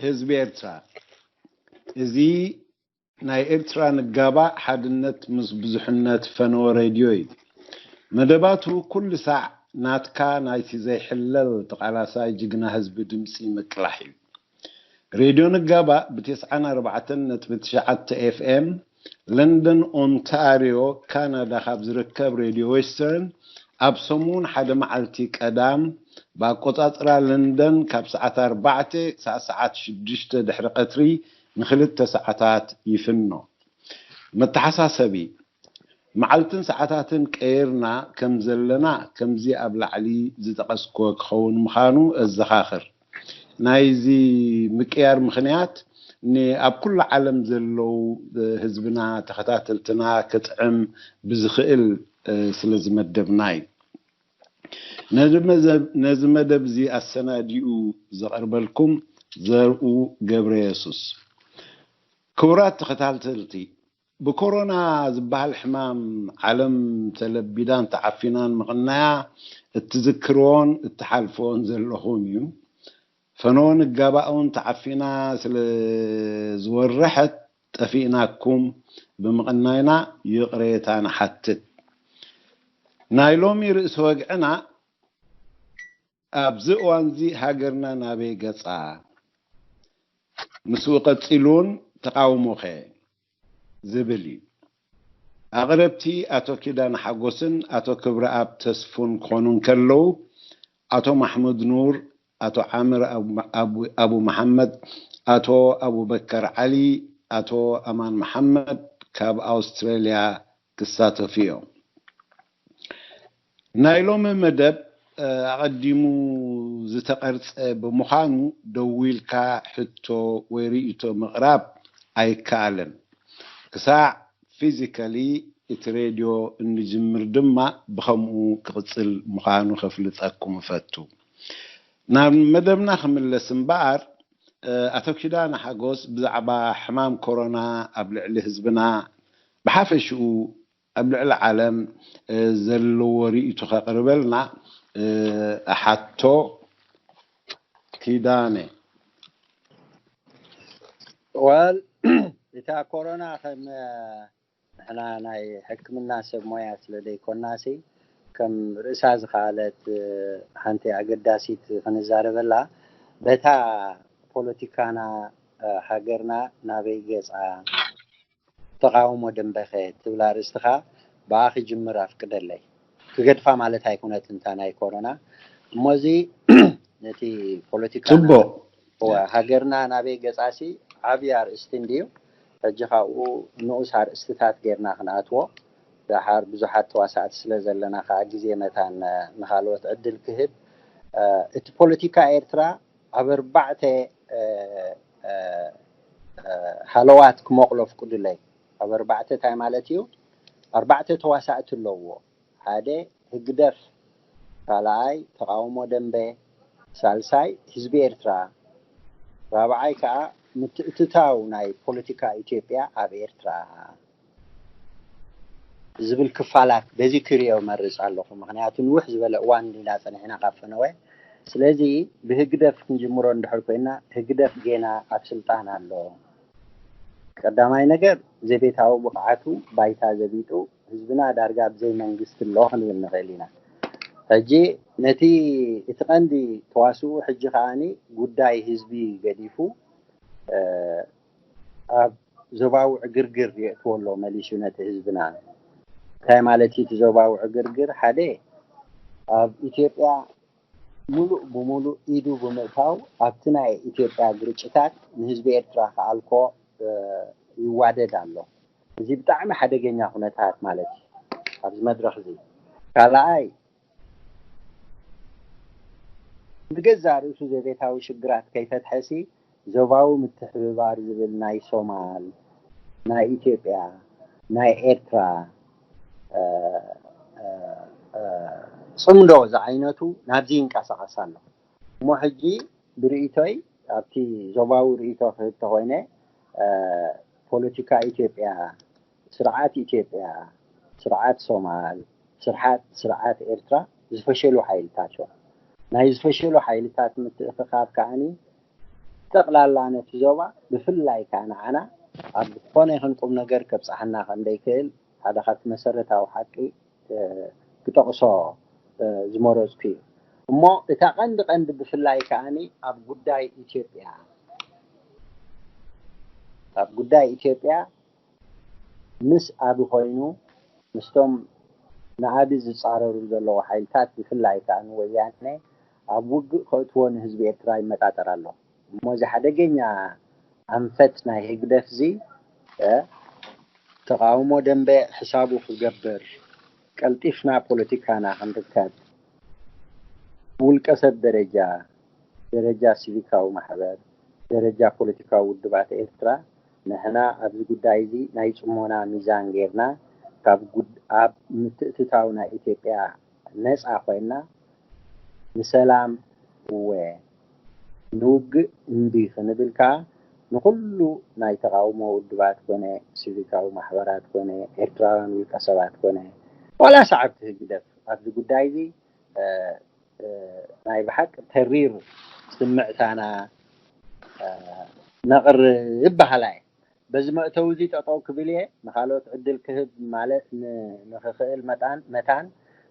ህዝቢ ኤርትራ፣ እዚ ናይ ኤርትራ ንጋባእ ሓድነት ምስ ብዙሕነት ፈነወ ሬድዮ እዩ። መደባቱ ኩሉ ሳዕ ናትካ ናይቲ ዘይሕለል ተቓላሳይ ጅግና ህዝቢ ድምጺ ምቅላሕ እዩ። ሬድዮ ንጋባእ ብ ተስዓን ኣርባዕተን ነጥቢ ትሽዓተ ኤፍ ኤም ለንደን ኦንታርዮ ካናዳ ካብ ዝርከብ ሬድዮ ዌስተርን ኣብ ሰሙን ሓደ መዓልቲ ቀዳም ብኣቆጻጽራ ለንደን ካብ ሰዓት ኣርባዕተ ክሳዕ ሰዓት ሽዱሽተ ድሕሪ ቀትሪ ንክልተ ሰዓታት ይፍኖ። መተሓሳሰቢ፣ መዓልትን ሰዓታትን ቀይርና ከም ዘለና ከምዚ ኣብ ላዕሊ ዝጠቐስክዎ ክኸውን ምዃኑ እዘኻኽር። ናይዚ ምቅያር ምኽንያት ንኣብ ኩሉ ዓለም ዘለዉ ህዝብና ተኸታተልትና ክጥዕም ብዝኽእል ስለ ዝመደብና እዩ። ነዚ መደብ እዚ ኣሰናዲኡ ዘቐርበልኩም ዘርኡ ገብረ የሱስ። ክቡራት ተኸታተልቲ፣ ብኮሮና ዝበሃል ሕማም ዓለም ተለቢዳን ተዓፊናን ምቕናያ እትዝክርዎን እትሓልፍዎን ዘለኹም እዩ። ፈነወ ንጋባእ እውን ተዓፊና ስለ ዝወረሐት ጠፊእናኩም ብምቕናይና ይቕሬታ ንሓትት። ናይ ሎሚ ርእሲ ወግዕና ኣብዚ እዋንዚ ሃገርና ናበይ ገጻ? ምስኡ ቀጺሉ እውን ተቓውሞኸ? ዝብል እዩ። ኣቕረብቲ ኣቶ ኪዳነ ሓጎስን ኣቶ ክብረኣብ ተስፉን ክኾኑ እንከለዉ፣ ኣቶ ማሕሙድ ኑር፣ ኣቶ ዓምር ኣቡ መሓመድ፣ ኣቶ ኣቡበከር ዓሊ፣ ኣቶ ኣማን መሓመድ ካብ ኣውስትራልያ ክሳተፉ እዮም። ናይ ሎሚ መደብ ኣቐዲሙ ዝተቐርጸ ብምዃኑ ደዊልካ ሕቶ ወይ ርእይቶ ምቕራብ ኣይከኣልን። ክሳዕ ፊዚካሊ እቲ ሬድዮ እንጅምር ድማ ብኸምኡ ክቕጽል ምዃኑ ከፍልጠኩም እፈቱ። ናብ መደብና ክምለስ እምበኣር፣ ኣቶ ኪዳነ ሓጎስ ብዛዕባ ሕማም ኮሮና ኣብ ልዕሊ ህዝብና ብሓፈሽኡ ኣብ ልዕሊ ዓለም ዘለዎ ርእይቶ ከቕርበልና እሓቶ። ኪዳነ። ዋል እታ ኮሮና ከም ንሕና ናይ ሕክምና ሰብ ሞያ ስለ ዘይኮናሲ ከም ርእሳ ዝኸኣለት ሓንቲ ኣገዳሲት ክንዛረበላ በታ ፖለቲካና ሃገርና ናበይ ገጻ ተቓውሞ ደንበኸ ትብል ኣርእስቲ ኸኣ ብኣ ክጅምር ኣፍቅደለይ። ክገድፋ ማለት ኣይኮነትን እታ ናይ ኮሮና። እሞ እዚ ነቲ ፖለቲካ ጽቡቕ። ሃገርና ናበይ ገጻሲ ዓብዪ ኣርእስቲ እንድዩ። ሕጂ ካብኡ ንኡስ ኣርእስትታት ጌርና ክንኣትዎ ደሓር ብዙሓት ተዋሳእቲ ስለ ዘለና ከዓ ግዜ መታን ንኻልኦት ዕድል ክህብ እቲ ፖለቲካ ኤርትራ ኣብ ኣርባዕተ ሃለዋት ክመቕሎ ፍቅዱለይ። ኣብ ኣርባዕተ እንታይ ማለት እዩ? ኣርባዕተ ተዋሳእቲ ኣለውዎ። ሓደ ህግደፍ፣ ካልኣይ ተቃውሞ ደንበ፣ ሳልሳይ ህዝቢ ኤርትራ፣ ራብዓይ ከዓ ምትእትታው ናይ ፖለቲካ ኢትዮጵያ ኣብ ኤርትራ ዝብል ክፋላት በዚ ክሪኦ መርጽ ኣለኹ። ምክንያቱ ንውሕ ዝበለ እዋን ኢና ጸኒሕና ካብ ፈነወ። ስለዚ ብህግደፍ ክንጅምሮ እንድሕር ኮይና ህግደፍ ጌና ኣብ ስልጣን ኣሎ። ቀዳማይ ነገር ዘቤታዊ ብቕዓቱ ባይታ ዘቢጡ ህዝብና ዳርጋ ብዘይ መንግስቲ ኣሎ ክንብል ንኽእል ኢና። ሕጂ ነቲ እቲ ቀንዲ ተዋስኡ ሕጂ ከዓኒ ጉዳይ ህዝቢ ገዲፉ ኣብ ዞባዊ ዕግርግር የእትዎ ኣሎ መሊሱ ነቲ ህዝብና። እንታይ ማለት እዩ እቲ ዞባዊ ዕግርግር? ሓደ ኣብ ኢትዮጵያ ሙሉእ ብሙሉእ ኢዱ ብምእታው ኣብቲ ናይ ኢትዮጵያ ግርጭታት ንህዝቢ ኤርትራ ክኣልኮ ይዋደድ ኣሎ። እዚ ብጣዕሚ ሓደገኛ ኩነታት ማለት እዩ ኣብዚ መድረኽ እዚ። ካልኣይ ንገዛእ ርእሱ ዘቤታዊ ሽግራት ከይፈትሐሲ ዞባዊ ምትሕብባር ዝብል ናይ ሶማል፣ ናይ ኢትዮጵያ፣ ናይ ኤርትራ ጽምዶ ዝዓይነቱ ናብዚ ይንቀሳቐስ ኣሎ። እሞ ሕጂ ብርእይቶይ ኣብቲ ዞባዊ ርእይቶ ክህብ ተኾይነ ፖለቲካ ኢትዮጵያ፣ ስርዓት ኢትዮጵያ፣ ስርዓት ሶማል፣ ስርዓት ስርዓት ኤርትራ ዝፈሸሉ ሓይልታት እዮም። ናይ ዝፈሸሉ ሓይልታት ምትእኽኻብ ከዓኒ ጠቕላላ ነቲ ዞባ ብፍላይ ከዓ ንዓና ኣብ ዝኾነ ይኹን ቁም ነገር ከብፅሓና ከም ዘይክእል ሓደ ካብቲ መሰረታዊ ሓቂ ክጠቕሶ ዝመረፅኩ እዩ። እሞ እታ ቀንዲ ቀንዲ ብፍላይ ከዓኒ ኣብ ጉዳይ ኢትዮጵያ ኣብ ጉዳይ ኢትዮጵያ ምስ ኣቢ ኮይኑ ምስቶም ንኣቢ ዝፃረሩ ዘለዉ ሓይልታት ብፍላይ ከዓ ንወያነ ኣብ ውግእ ከእትዎ ንህዝቢ ኤርትራ ይመጣጠር ኣሎ። እሞ እዚ ሓደገኛ ኣንፈት ናይ ህግደፍ እዚ ተቃውሞ ደንበ ሕሳቡ ክገብር ቀልጢፍና ፖለቲካና ክንርከብ ብውልቀ ሰብ ደረጃ ደረጃ ሲቪካዊ ማሕበር ደረጃ ፖለቲካዊ ውድባት ኤርትራ ንሕና ኣብዚ ጉዳይ እዚ ናይ ጽሞና ሚዛን ጌርና ካብ ኣብ ምትእትታው ናይ ኢትዮጵያ ነፃ ኮይና ንሰላም እወ ንውግእ እምቢ ክንብል ከዓ ንኩሉ ናይ ተቃውሞ ውድባት ኮነ ሲቪካዊ ማሕበራት ኮነ ኤርትራውያን ውልቀ ሰባት ኮነ ዋላ ሰዓብቲ ህግደፍ ኣብዚ ጉዳይ እዚ ናይ ብሓቂ ተሪር ስምዕታና ነቕርብ በሃላ እየ። በዚ መእተዊ እዚ ጠጠው ክብል እየ። ንካልኦት ዕድል ክህብ ማለት ንክኽእል መጣን መታን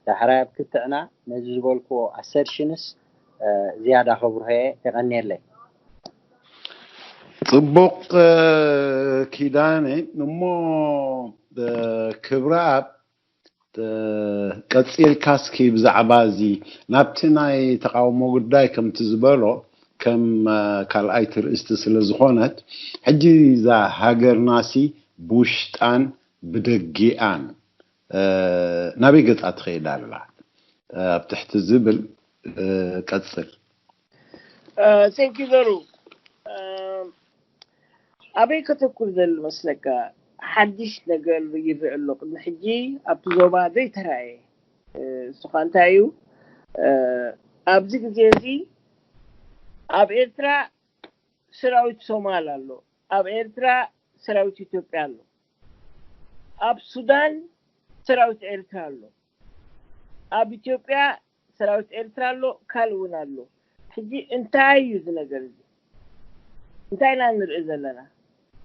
ዳሕራይ ኣብ ክትዕና ነዚ ዝበልክዎ ኣሰርሽንስ ዝያዳ ከብርሆ እየ። የቐንየለይ። ጽቡቕ ኪዳነ። እሞ ክብረኣብ ቀጺልካ እስኪ ብዛዕባ እዚ ናብቲ ናይ ተቃውሞ ጉዳይ ከምቲ ዝበሎ ከም ካልኣይቲ ርእስቲ ስለ ዝኾነት ሕጂ እዛ ሃገርናሲ ብውሽጣን ብደጊኣን ናበይ ገጻ ትኸይድ ኣላ ኣብ ትሕቲ ዝብል ቀጽል። Thank you ዘሩ። ኣበይ ከተኩር ዘል መስለካ? ሓድሽ ነገር ይርእ ኣሎ ቅድሚ ሕጂ ኣብቲ ዞባ ዘይተራእየ። እሱኻ እንታይ እዩ? ኣብዚ ግዜ እዚ ኣብ ኤርትራ ሰራዊት ሶማል ኣሎ፣ ኣብ ኤርትራ ሰራዊት ኢትዮጵያ ኣሎ፣ ኣብ ሱዳን ሰራዊት ኤርትራ ኣሎ፣ ኣብ ኢትዮጵያ ሰራዊት ኤርትራ ኣሎ፣ ካልእ እውን ኣሎ። ሕጂ እንታይ እዩ እዚ ነገር እዚ? እንታይ ኢና ንርኢ ዘለና?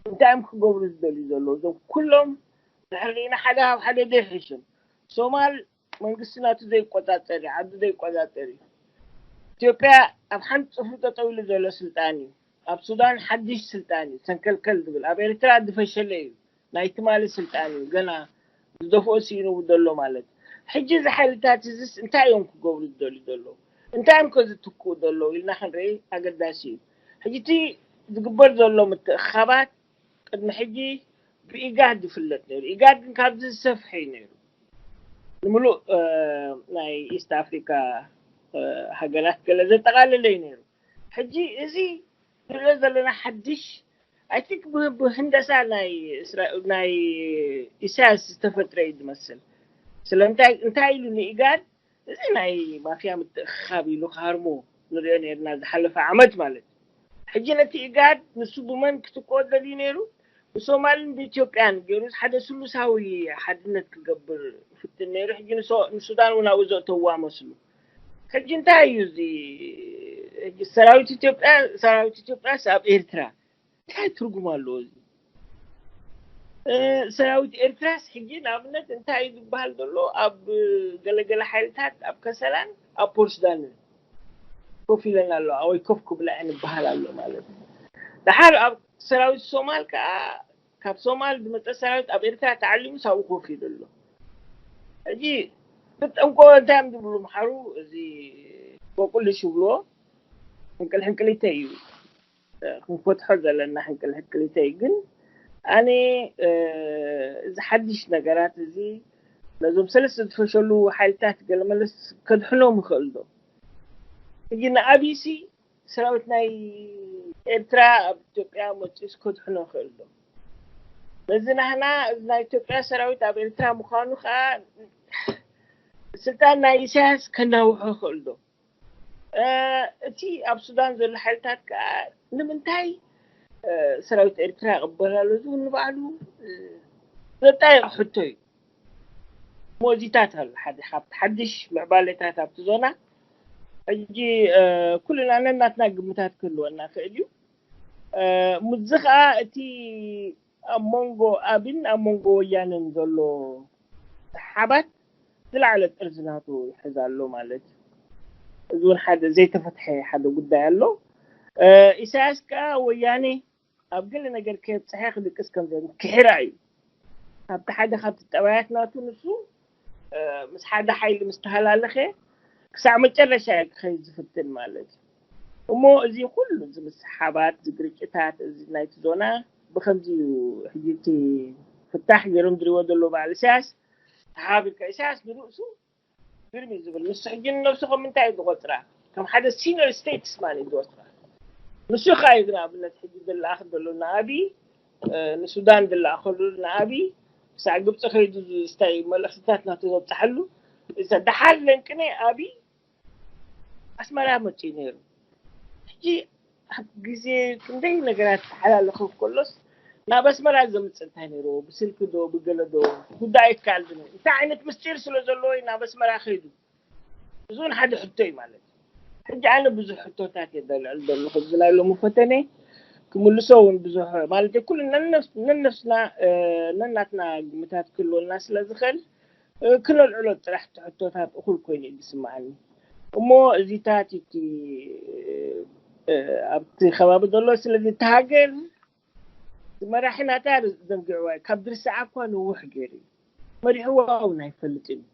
እንታይ እዮም ክገብሩ ዝደልዩ ዘለዉ? እዞም ኩሎም ድሕሪ ርኢና ሓደ ካብ ሓደ ዘይሕሽም። ሶማል መንግስቲ ናቱ ዘይቆጻጸር እዩ፣ ዓዱ ዘይቆጻጸር እዩ። ኢትዮጵያ ኣብ ሓንቲ ጽፍሪ ጠጠው ኢሉ ዘሎ ስልጣን እዩ። ኣብ ሱዳን ሓድሽ ስልጣን እዩ፣ ሰንከልከል ዝብል። ኣብ ኤርትራ ዝፈሸለ እዩ። ናይ ትማሊ ስልጣን እዩ ገና ዝደፍኦ ስኢኑ ዘሎ ማለት። ሕጂ እዚ ሓይልታት እዚስ እንታይ እዮም ክገብሩ ዝደልዩ ዘለዉ? እንታይ እዮም ከ ዝትክኡ ዘለዉ ኢልና ክንርኢ ኣገዳሲ እዩ። ሕጂ እቲ ዝግበር ዘሎ ምትእኻባት ቅድሚ ሕጂ ብኢጋድ ዝፍለጥ ነይሩ። ኢጋድ ግን ካብዚ ዝሰፍሐ እዩ ነይሩ። ንምሉእ ናይ ኢስት ኣፍሪካ ሃገራት ገለ ዘጠቃለለ እዩ ነይሩ። ሕጂ እዚ ንሪኦ ዘለና ሓድሽ I think ብህንደሳ ናይ ናይ ኢሳያስ ዝተፈጥረ እዩ ዝመስል። ስለምንታይ እንታይ ኢሉ ንኢጋድ እዚ ናይ ማፍያ ምትእኻብ ኢሉ ክሃርሞ ንሪኦ ነርና ዝሓለፈ ዓመት ማለት። ሕጂ ነቲ ኢጋድ ንሱ ብመን ክትክኦ ደልዩ ነይሩ? ብሶማልን ብኢትዮጵያን ገይሩ ሓደ ስሉሳዊ ሓድነት ክገብር ፍትን ነይሩ። ሕጂ ንሱዳን እውን ኣብኡ ዘእተዋ መስሉ። ሕጂ እንታይ እዩ እዚ? ሰራዊት ኢትዮጵያ ሰራዊት ኢትዮጵያስ ኣብ ኤርትራ እንታይ ትርጉም ኣለዎ እዚ? ሰራዊት ኤርትራስ ሕጂ ንኣብነት እንታይ እዩ ዝበሃል ዘሎ? ኣብ ገለገለ ሓይልታት ኣብ ከሰላን ኣብ ፖርስዳንን ኮፍ ኢለን ኣለዋ ወይ ኮፍ ክብላ እየን ይበሃል ኣሎ ማለት እዩ። ደሓር ኣብ ሰራዊት ሶማል ከዓ ካብ ሶማል ዝመፀ ሰራዊት ኣብ ኤርትራ ተዓሊሙ ሳብኡ ኮፍ ኢሉ ኣሎ። ሕጂ ክጠንቆ እንታይ እዮም ዝብሉ ምሓሩ እዚ በቁልሽ ይብልዎ ሕንቅል ሕንቅሊተ እዩ። ክንፈትሖ ዘለና ሕንቅል ሕንቅሊተ እዩ። ግን ኣነ እዚ ሓድሽ ነገራት እዚ ነዞም ሰለስተ ዝፈሸሉ ሓይልታት ገለመለስ ከድሕኖም ይኽእል ዶ? ሕጂ ንኣብይሲ ሰራዊት ናይ ኤርትራ ኣብ ኢትዮጵያ መፂኡስ ከድሕኖ ይኽእል ዶ? ነዚ ናህና እዚ ናይ ኢትዮጵያ ሰራዊት ኣብ ኤርትራ ምዃኑ ከዓ ስልጣን ናይ ኢሳያስ ከናውሖ ይኽእል ዶ? እቲ ኣብ ሱዳን ዘሎ ሓይልታት ከዓ ንምንታይ ሰራዊት ኤርትራ ይቕበል ኣሎ ዝብል ንባዕሉ ዘጣይቕ ሕቶ እዩ። ሞዚታት ኣሎ ሓደ ካብቲ ሓድሽ ምዕባለታት ኣብቲ ዞና። ሕጂ ኩልና ነናትና ግምታት ክህልወና ክእል እዩ። ምዚ ከዓ እቲ ኣብ መንጎ ኣብን ኣብ መንጎ ወያንን ዘሎ ሰሓባት ዝለዓለ ጥርዚ ናቱ ይሕዝ ኣሎ ማለት እዩ። እዚ እውን ሓደ ዘይተፈትሐ ሓደ ጉዳይ ኣሎ። ኢሳያስ ከዓ ወያኔ ኣብ ገለ ነገር ከየብፅሐ ክድቅስ ከም ዘ ክሕራ እዩ። ካብቲ ሓደ ካብቲ ጠባያት ናቱ ንሱ ምስ ሓደ ሓይሊ ምስ ተሃላለኸ ክሳዕ መጨረሻ እዩ ክኸይድ ዝፍትን ማለት እዩ። እሞ እዚ ኩሉ እዚ ምስሓባት እዚ ግርጭታት እዚ ናይቲ ዞና ብከምዚ እዩ። ሕጂ እቲ ፍታሕ ገይሮም ዝሪዎ ዘለዉ በዓል ኢሳያስ ተሓቢርካ ኢሳያስ ንርእሱ ግርም እዩ ዝብል። ንሱ ሕጂ ንነብሱ ከም ምንታይ እዩ ዝቆፅራ? ከም ሓደ ሲኒየር ስቴትስማን እዩ ዝቆፅራ። ንሱ ከዓ እዩ ንኣብነት ሕጂ ዝለኣኽ ዘሎ ንኣብይ ንሱዳን ዝለኣኸሉ ንኣብይ ክሳዕ ግብፂ ከይዱ ዝስታይ መልእክትታት ናቱ ዘብፅሓሉ። እዛ ደሓር ለንቅነ ኣብይ ኣስመራ መፅኡ ነይሩ። ሕጂ ኣብ ግዜ ክንደይ ነገራት ተሓላለኸ ከሎስ ናብ ኣስመራ ዘምፅእ እንታይ ነይርዎ? ብስልኪ ዶ ብገለ ዶ ጉዳይ ኣይከኣል ዝነ እንታይ ዓይነት ምስጢር ስለ ዘለዎ እዩ ናብ ኣስመራ ከይዱ? እዚ እውን ሓደ ሕቶ እዩ ማለት እዩ። ሕጂ ኣነ ብዙሕ ሕቶታት እየ ዘልዕል ዘለኹ። እዚ ናይ ሎሚ ፈተነ ክምልሶ እውን ብዙሕ ማለት እዩ። ኩሉ ነነፍስ- ነነፍስና እ፣ ነናትና ግምታት ክህልወና ስለ ዝኽእል እ፣ ክነልዕሎ ጥራሕ እቲ ሕቶታት እኹል ኮይኑ እዩ ዝስምዓኒ። እሞ እዚታት እቲ እ፣ ኣብቲ ከባቢ ዘሎ ስለዚ እቲ ሃገር መራሒ ናታ ዘንጊዕዋ እዩ። ካብ ድርሳዓ እኳ ነውሕ ገይሩ እዩ። መሪሕዋ እውን ኣይፈልጥን እዩ።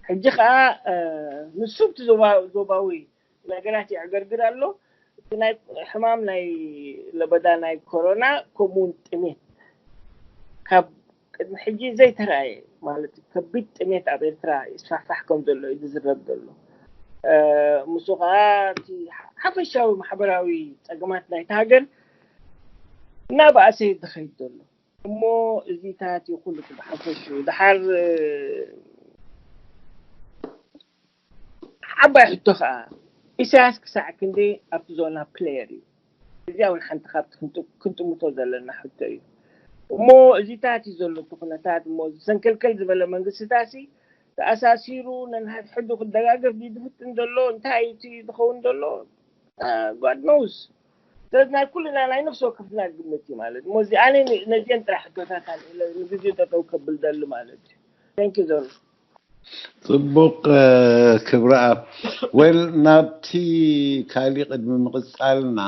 ሕጂ ከዓ ንሱ እቲ ዞባዊ ነገራት የዕገርግር ኣሎ። እቲ ናይ ሕማም ናይ ለበዳ ናይ ኮሮና ከምኡውን ጥሜት ካብ ቅድሚ ሕጂ ዘይተረኣየ ማለት እዩ። ከቢድ ጥሜት ኣብ ኤርትራ ይስፋሕፋሕ ከም ዘሎ እዩ ዝዝረብ ዘሎ። ምስ ከዓ እቲ ሓፈሻዊ ማሕበራዊ ፀገማት ናይቲ ሃገር እናበኣሰ እዩ ዝኸይድ ዘሎ። እሞ እዚታት እዩ ኩሉ እቲ ብሓፈሽኡ። ደሓር ዓባይ ሕቶ ከዓ ኢሳያስ ክሳዕ ክንደይ ኣብቲ ዞና ፕሌየር እዩ? እዚኣ እውን ሓንቲ ካብቲ ክንጥምቶ ዘለና ሕቶ እዩ። እሞ እዚታት እዩ ዘሎ እቲ ኩነታት። እሞ ዝሰንከልከል ዝበለ መንግስትታሲ ተኣሳሲሩ ነንሓድሕዱ ክደጋገፍ ድዩ ዝፍትን ዘሎ? እንታይ እዩ እቲ ዝኸውን ዘሎ? God knows። ስለዚ ናይ ኩልና ናይ ነፍሲ ወከፍና ግምት እዩ ማለት እሞ እዚ ኣነ ነዚአን ጥራሕ ሕቶታት ኣልዒለ ንግዜ ጠጠው ከብል ደሊ ማለት እዩ። Thank you ዘሩ። ጽቡቕ። ክብረኣብ፣ ወል ናብቲ ካሊእ ቅድሚ ምቕጻልና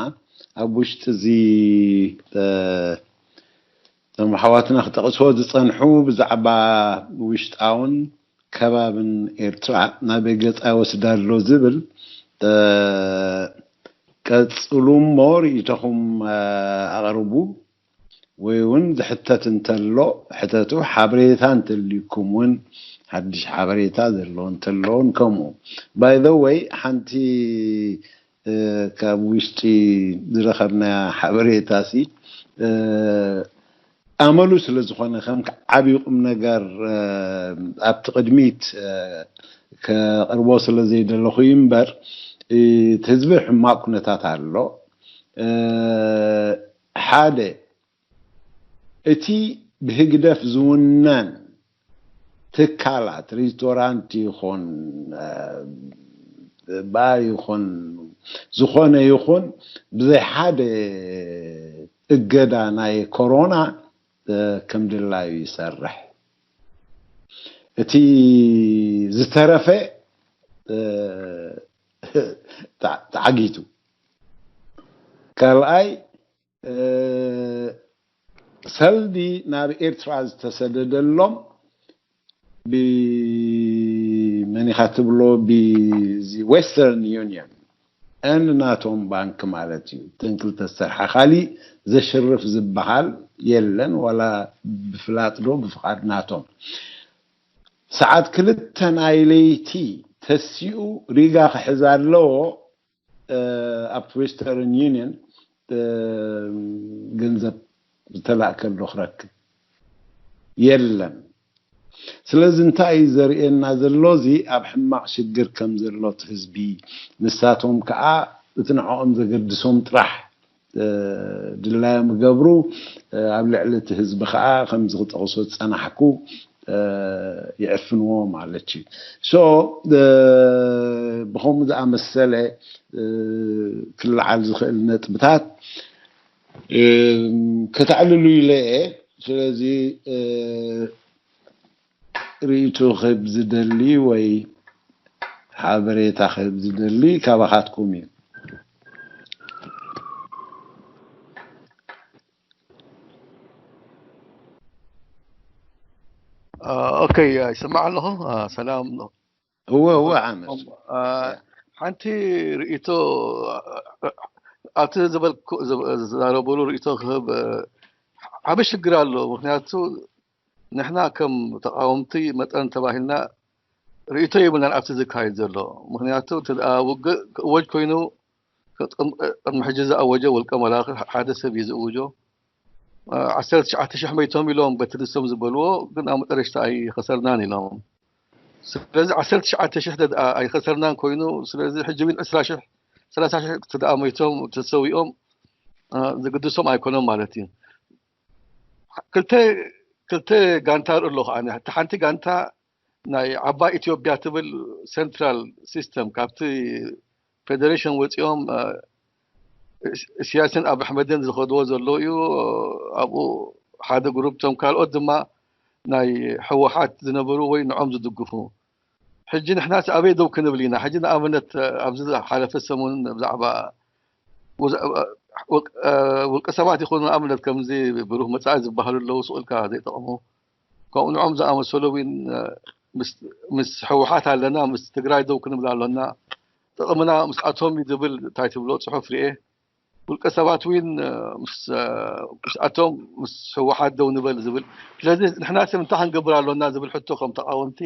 ኣብ ውሽጢ እዚ እቶም ኣሕዋትና ክጠቕስዎ ዝጸንሑ ብዛዕባ ውሽጣውን ከባብን ኤርትራ ናበይ ገጻ ይወስዳ ኣሎ ዝብል ቀጽሉ እሞ ርእይቶኹም ኣቕርቡ። ወይ እውን ዝሕተት እንተሎ ሕተቱ፣ ሓበሬታ እንተልዩኩም እውን ሓድሽ ሓበሬታ ዘለዎ እንተሎ እውን ከምኡ። By the way ሓንቲ ካብ ውሽጢ ዝረኸብናያ ሓበሬታ ሲ ኣመሉ ስለ ዝኾነ ከም ዓብዪ ቁም ነገር ኣብቲ ቅድሚት ከቕርቦ ስለ ዘይደለኹ እዩ እምበር እቲ ህዝቢ ሕማቕ ኩነታት ኣሎ። ሓደ እቲ ብህግደፍ ዝውነን ትካላት ሬስቶራንት ይኹን ባር ይኹን ዝኾነ ይኹን ብዘይ ሓደ እገዳ ናይ ኮሮና ከም ድላዩ ይሰርሕ። እቲ ዝተረፈ ተዓጊቱ። ካልኣይ ሰልዲ ናብ ኤርትራ ዝተሰደደሎም ብመን ኢኻ ትብሎ ብዚ ዌስተርን ዩኒየን ን ናቶም ባንክ ማለት እዩ። እተን ክልተ ዝሰርሓ ካሊእ ዘሽርፍ ዝበሃል የለን ዋላ ብፍላጥ ዶ ብፍቓድ ናቶም። ሰዓት ክልተ ናይ ለይቲ ተሲኡ ሪጋ ክሕዝ ኣለዎ ኣብቲ ዌስተርን ዩኒየን ገንዘብ ዝተላእከሉ ክረክብ የለን። ስለዚ እንታይ እዩ ዘርእየና ዘሎ? እዚ ኣብ ሕማቕ ሽግር ከም ዘሎ እቲ ህዝቢ፣ ንሳቶም ከዓ እቲ ንዕኦም ዘገድሶም ጥራሕ ድላዮም ይገብሩ። ኣብ ልዕሊ እቲ ህዝቢ ከዓ ከምዚ ክጠቕሶ ዝፀናሕኩ ይዕፍንዎ ማለት እዩ። ሶ ብከምኡ ዝኣመሰለ ክለዓል ዝኽእል ነጥብታት ከተዕልሉ ኢለ እየ። ስለዚ ርእይቶ ክህብ ዝደሊ ወይ ሓበሬታ ክህብ ዝደሊ ካባኻትኩም እዩ። ኦኬ፣ ይስማዕ ኣለኹ። ሰላም። እወ እወ ዓመት። ሓንቲ ርእይቶ ኣብቲ ዝበልኩ ዝዛረበሉ ርእይቶ ክህብ ዓበ ሽግር ኣሎ። ምክንያቱ ንሕና ከም ተቃወምቲ መጠን ተባሂልና ርእይቶ የብልናን ኣብቲ ዝካየድ ዘሎ። ምክንያቱ እቲ ደኣ ውግእ ክእወጅ ኮይኑ ቅድሚ ሕጂ ዝኣወጀ ውልቀ መላኺ ሓደ ሰብ እዩ ዝእውጆ። ዓሰርተ ትሽዓተ ሽሕ መይቶም ኢሎም በቲ ንሶም ዝበልዎ፣ ግን ኣብ መጨረሽታ ኣይኸሰርናን ኢሎም። ስለዚ ዓሰርተ ትሽዓተ ሽሕ ደኣ ኣይኸሰርናን ኮይኑ፣ ስለዚ ሕጂ እውን ዕስራ ሽሕ ሰላሳ ሽሕ እቲ ደኣ መይቶም ተሰዊኦም ዝግድሶም ኣይኮነም ማለት እዩ። ክልተ ክልተ ጋንታ ርኢ ኣለኹ ኣነ። እቲ ሓንቲ ጋንታ ናይ ዓባይ ኢትዮጵያ ትብል ሴንትራል ሲስተም ካብቲ ፌደሬሽን ወፂኦም ኢሳያስን ኣብ ኣሕመድን ዝኸድዎ ዘለዉ እዩ። ኣብኡ ሓደ ግሩፕ፣ እቶም ካልኦት ድማ ናይ ህወሓት ዝነበሩ ወይ ንዖም ዝድግፉ። ሕጂ ንሕናስ ኣበይ ደው ክንብል ኢና? ሕጂ ንኣብነት ኣብዚ ዝሓለፈ ሰሙን ብዛዕባ ውልቀ ሰባት ይኹኑ ንኣብነት ከምዚ ብሩህ መፃኢ ዝበሃሉ ኣለዉ፣ ስቕ ኢልካ ዘይጠቕሙ ከምኡ ንዖም ዝኣመሰሉ እውን ምስ ህወሓት ኣለና፣ ምስ ትግራይ ደው ክንብል ኣሎና፣ ጥቕምና ምስኣቶም እዩ ዝብል እንታይ ትብሎ ፅሑፍ ርኤ። ውልቀ ሰባት እውን ምስኣቶም ምስ ህወሓት ደው ንበል ዝብል። ስለዚ ንሕና ሰብ እንታይ ክንገብር ኣሎና ዝብል ሕቶ ከም ተቃወምቲ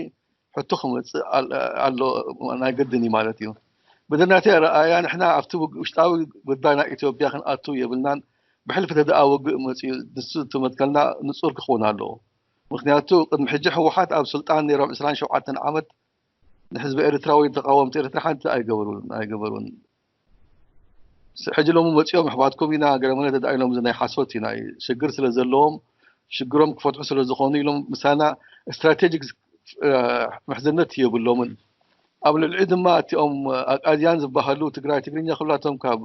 ሕቶ ክመፅእ ኣሎ፣ ናይ ግድን እዩ ማለት እዩ። ብደናተይ ኣረኣያ ንሕና ኣብቲ ውሽጣዊ ጉዳይ ናይ ኢትዮጵያ ክንኣቱ የብልናን። ብሕልፊ ተደኣ ውግእ መፅዩ ንሱ ትመትከልና ንፁር ክኸውን ኣለዎ። ምክንያቱ ቅድሚ ሕጂ ህወሓት ኣብ ስልጣን ነይሮም ዕስራን ሸውዓተን ዓመት ንህዝቢ ኤርትራ ወይ ተቃወምቲ ኤርትራ ሓንቲ ኣይገበሩን ኣይገበሩን። ሕጂ ሎሚ መፂኦም ኣሕዋትኩም ኢና ገለ መለ ተዳኢሎም እዚ ናይ ሓሶት እዩ። ናይ ሽግር ስለ ዘለዎም ሽግሮም ክፈትሑ ስለ ዝኾኑ ኢሎም ምሳና ስትራቴጂክ ምሕዝነት የብሎምን። ኣብ ልዕሊ ድማ እቲኦም ኣቃዝያን ዝበሃሉ ትግራይ ትግርኛ ኩላቶም ካብ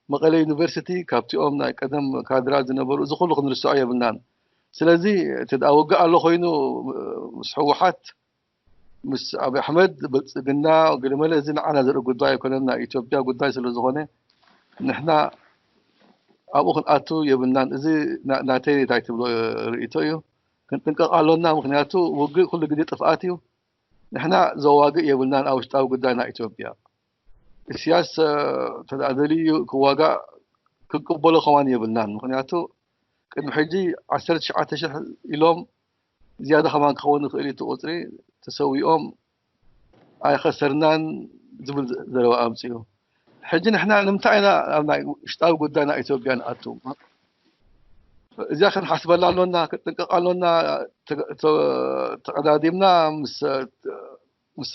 መቐለ ዩኒቨርሲቲ ካብቲኦም ናይ ቀደም ካድራት ዝነበሩ እዚ ኩሉ ክንርስዖ የብልናን። ስለዚ እቲ ደኣ ውግእ ኣሎ ኮይኑ ምስ ህወሓት ምስ ኣብይ ኣሕመድ ብልፅግና ገለመለ እዚ ንዓና ዘርኢ ጉዳይ ኣይኮነን፣ ናይ ኢትዮጵያ ጉዳይ ስለ ዝኾነ ንሕና ኣብኡ ክንኣቱ የብልናን። እዚ ናተይ እንታይ ትብሎ ርእይቶ እዩ። ክንጥንቀቕ ኣሎና፣ ምክንያቱ ውግእ ኩሉ ግዜ ጥፍኣት እዩ። ንሕና ዘዋግእ የብልናን ኣብ ውሽጣዊ ጉዳይ ናይ ኢትዮጵያ። ኢሳያስ ተደኣ ደልዩ ክዋጋእ ክንቅበሎ ከማን የብልናን፣ ምክንያቱ ቅድሚ ሕጂ ዓሰርተ ትሽዓተ ሽሕ ኢሎም ዝያዳ ከማን ክኸውን ይኽእል እዩ እቲ ቁፅሪ ተሰዊኦም ኣይኸሰርናን ዝብል ዘረባ ኣምፅኡ። ሕጂ ንሕና ንምንታይ ኢና ኣብ ናይ ውሽጣዊ ጉዳይ ናይ ኢትዮጵያ ንኣቱ? እዚኣ ክንሓስበላ ኣሎና፣ ክንጥንቀቕ ኣሎና። ተቐዳዲምና ምስ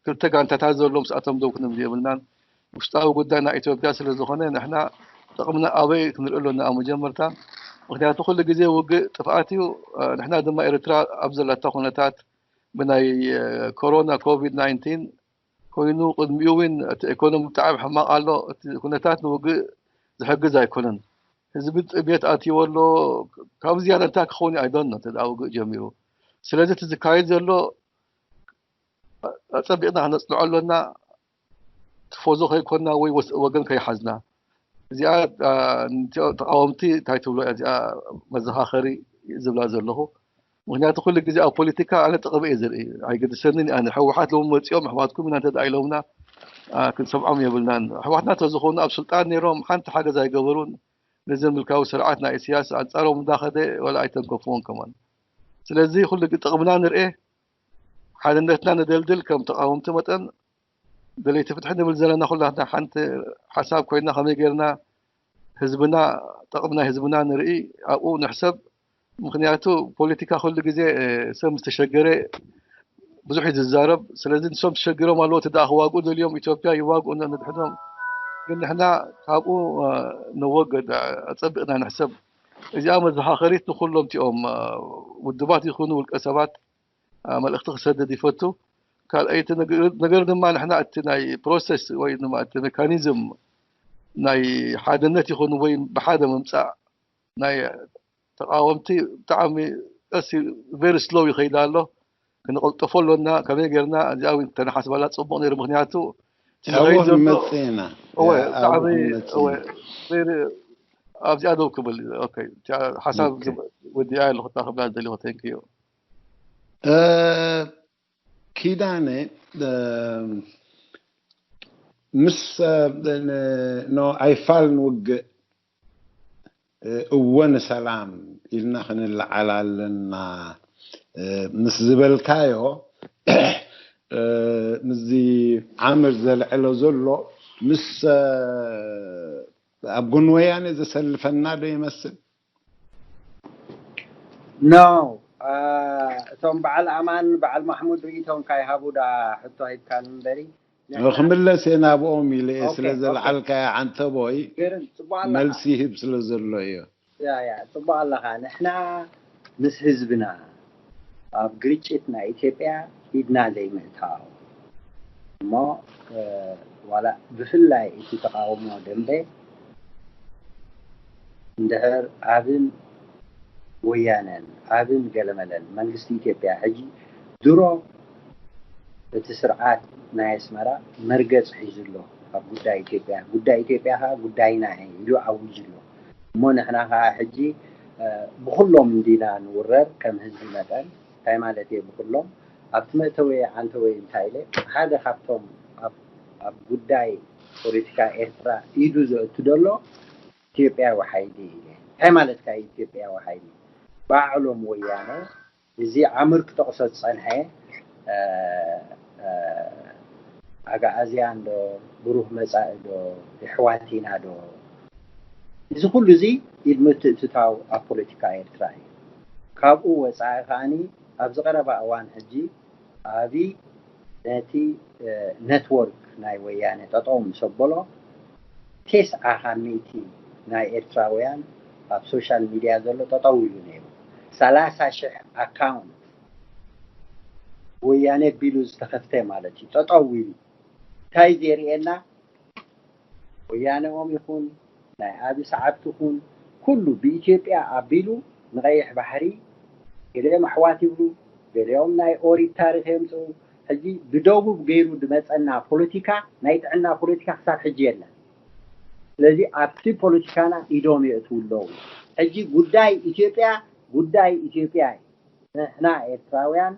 ክልተ ጋንታታት ዘሎ ምስኣቶም ደው ክንብል የብልናን። ውሽጣዊ ጉዳይ ናይ ኢትዮጵያ ስለ ዝኾነ ንሕና ጥቕምና ኣበይ ክንርኢ ኣሎና ኣብ መጀመርታ። ምክንያቱ ኩሉ ግዜ ውግእ ጥፍኣት እዩ። ንሕና ድማ ኤርትራ ኣብ ዘለታ ኩነታት ብናይ ኮሮና ኮቪድ ናይንቲን ኮይኑ ቅድሚኡ እውን እቲ ኢኮኖሚ ብጣዕሚ ሕማቕ ኣሎ። እቲ ኩነታት ንውግእ ዝሕግዝ ኣይኮነን። ህዝቢ ጥሜት ኣትይዎ ኣሎ። ካብ ዝያዳ እንታይ ክኸውን እዩ? ኣይዶን ነው ተዳ ውግእ ጀሚሩ። ስለዚ እቲ ዝካየድ ዘሎ ኣጸቢቕና ክነጽንዖ ኣሎና። ትፎዞ ከይኮንና ወይ ወገን ከይሓዝና። እዚኣ ተቃወምቲ እንታይ ትብሎ እያ እዚኣ መዘኻኸሪ ዝብላ ዘለኹ። ምክንያቱ ኩሉ ግዜ ኣብ ፖለቲካ ኣነ ጥቕሚ እየ ዝርኢ፣ ኣይገድሰንን። ኣነ ህወሓት ሎም መፂኦም ኣሕዋትኩም ኢና እንተ ኢሎምና ክንሰምዖም የብልናን። ኣሕዋትና ተዝኾኑ ኣብ ስልጣን ነይሮም ሓንቲ ሓገዝ ኣይገበሩን። ነዚ ምልካዊ ስርዓት ናይ ኢሳያስ ኣንፃሮም እንዳኸደ ወላ ኣይተንከፍዎን ከማን። ስለዚ ኩሉ ጥቕምና ንርኤ፣ ሓድነትና ነደልድል ከም ተቃወምቲ መጠን ደለይቲ ፍትሒ ንብል ዘለና ኩላትና ሓንቲ ሓሳብ ኮይና ከመይ ጌርና ህዝብና ጠቕሚ ናይ ህዝብና ንርኢ ኣብኡ ንሕሰብ። ምክንያቱ ፖለቲካ ኩሉ ግዜ ሰብ ምስ ተሸገረ ብዙሕ እዩ ዝዛረብ። ስለዚ ንሶም ተሸጊሮም ኣለዉ እቲ ደኣ ክዋግኡ ደልዮም ኢትዮጵያ ይዋግኡ ንድሕዶም። ግን ንሕና ካብኡ ንወገድ ኣጸቢቕና ንሕሰብ። እዚኣ መዘኻኸሪት ንኩሎም እቲኦም ውድባት ይኹኑ ውልቀ ሰባት መልእኽቲ ክሰድድ ይፈቱ። ካልኣይቲ ነገር ድማ ንሕና እቲ ናይ ፕሮሰስ ወይ ድማ እቲ ሜካኒዝም ናይ ሓድነት ይኹን ወይ ብሓደ ምምፃእ ናይ ተቃወምቲ ብጣዕሚ ቀስ very slow ይኸይድ ኣሎ። ክንቐልጠፎ ኣሎና። ከመይ ጌርና እዚኣ እውን ተነሓስባላ ጽቡቕ ነይሩ። ምክንያቱ እቲ ዝኸይድ ዘሎ መፅና እወ ብጣዕሚ እወ very ኣብዚኣ ደው ክብል። ኦኬ፣ ሓሳብ ወዲኣ ኣለኹ። እታ ክብላ ዝደለኹ። Thank you። ኪዳነ፣ ምስ ኖ ኣይፋል ንውግእ፣ እወ ንሰላም ኢልና ክንለዓል ኣለና ምስ ዝበልካዮ፣ ምስዚ ዓምር ዘልዕሎ ዘሎ ምስ ኣብ ጎኒ ወያነ ዘሰልፈና ዶ ይመስል? ኖ፣ እቶም በዓል ኣማን በዓል ማሕሙድ ርእይቶም ካይሃቡ ዳ ሕቶ ሂብካን እምበሪ። ክምለስ እየ ናብኦም ኢለ እየ ስለ ዘለዓልካዮ ዓንተቦይ፣ ግርም፣ ጽቡቕ ኣለኻ። መልሲ ይህብ ስለ ዘሎ እዮ። ያ ያ፣ ጽቡቕ ኣለኻ። ንሕና ምስ ህዝብና ኣብ ግርጭት ናይ ኢትዮጵያ ኢድና ዘይምእታው እሞ፣ ዋላ ብፍላይ እቲ ተቃውሞ ደንበ እንድሕር ኣብን ወያነን ኣብን ገለመለን መንግስቲ ኢትዮጵያ ሕጂ ድሮ እቲ ስርዓት ናይ ኣስመራ መርገጽ ሒዙ ኣሎ ኣብ ጉዳይ ኢትዮጵያ። ጉዳይ ኢትዮጵያ ከዓ ጉዳይና እዩ ኢሉ ኣዊጁ ኣሎ። እሞ ንሕና ከዓ ሕጂ ብኩሎም እንዲና ንውረር ከም ህዝቢ መጠን። እንታይ ማለት እየ ብኩሎም? ኣብቲ መእተወይ ዓንተወይ እንታይ ኢለ ሓደ ካብቶም ኣብ ጉዳይ ፖለቲካ ኤርትራ ኢዱ ዘእቱ ዘሎ ኢትዮጵያዊ ሓይሊ ኢለ። እንታይ ማለትካ እዩ ኢትዮጵያዊ ሓይሊ? ባዕሎም ወያነ እዚ ዓምር ክጠቕሶ ዝጸንሐ ኣግኣዝያን ዶ ብሩህ መጻኢ ዶ የሕዋት ኢና ዶ? እዚ ኩሉ እዚ ኢድ ምትእትታው ኣብ ፖለቲካ ኤርትራ እዩ። ካብኡ ወጻኢ ከኣኒ ኣብዚ ቀረባ እዋን ሕጂ ኣብይ ነቲ ኔትወርክ ናይ ወያነ ጠጠው ምስ ኣበሎ፣ ቴስዓ ካብ ሚእቲ ናይ ኤርትራውያን ኣብ ሶሻል ሚድያ ዘሎ ጠጠው ኢሉ ነይሩ። ሰላሳ ሽሕ ኣካውንት ወያነ ቢሉ ዝተኸፍተ ማለት እዩ። ጠጠው ኢሉ እንታይ ዘርእየና? ወያነኦም ይኹን ናይ ኣብይ ሰዓብቲ ይኹን ኩሉ ብኢትዮጵያ ኣቢሉ ንቐይሕ ባሕሪ ገሊኦም ኣሕዋት ይብሉ፣ ገሊኦም ናይ ኦሪት ታሪኽ የምፅኡ። ሕጂ ብደቡብ ገይሩ ዝመፀና ፖለቲካ ናይ ጥዕና ፖለቲካ ክሳብ ሕጂ የለን። ስለዚ ኣብቲ ፖለቲካና ኢዶም የእትው ኣለዉ። ሕጂ ጉዳይ ኢትዮጵያ ጉዳይ ኢትዮጵያ እዩ። ንሕና ኤርትራውያን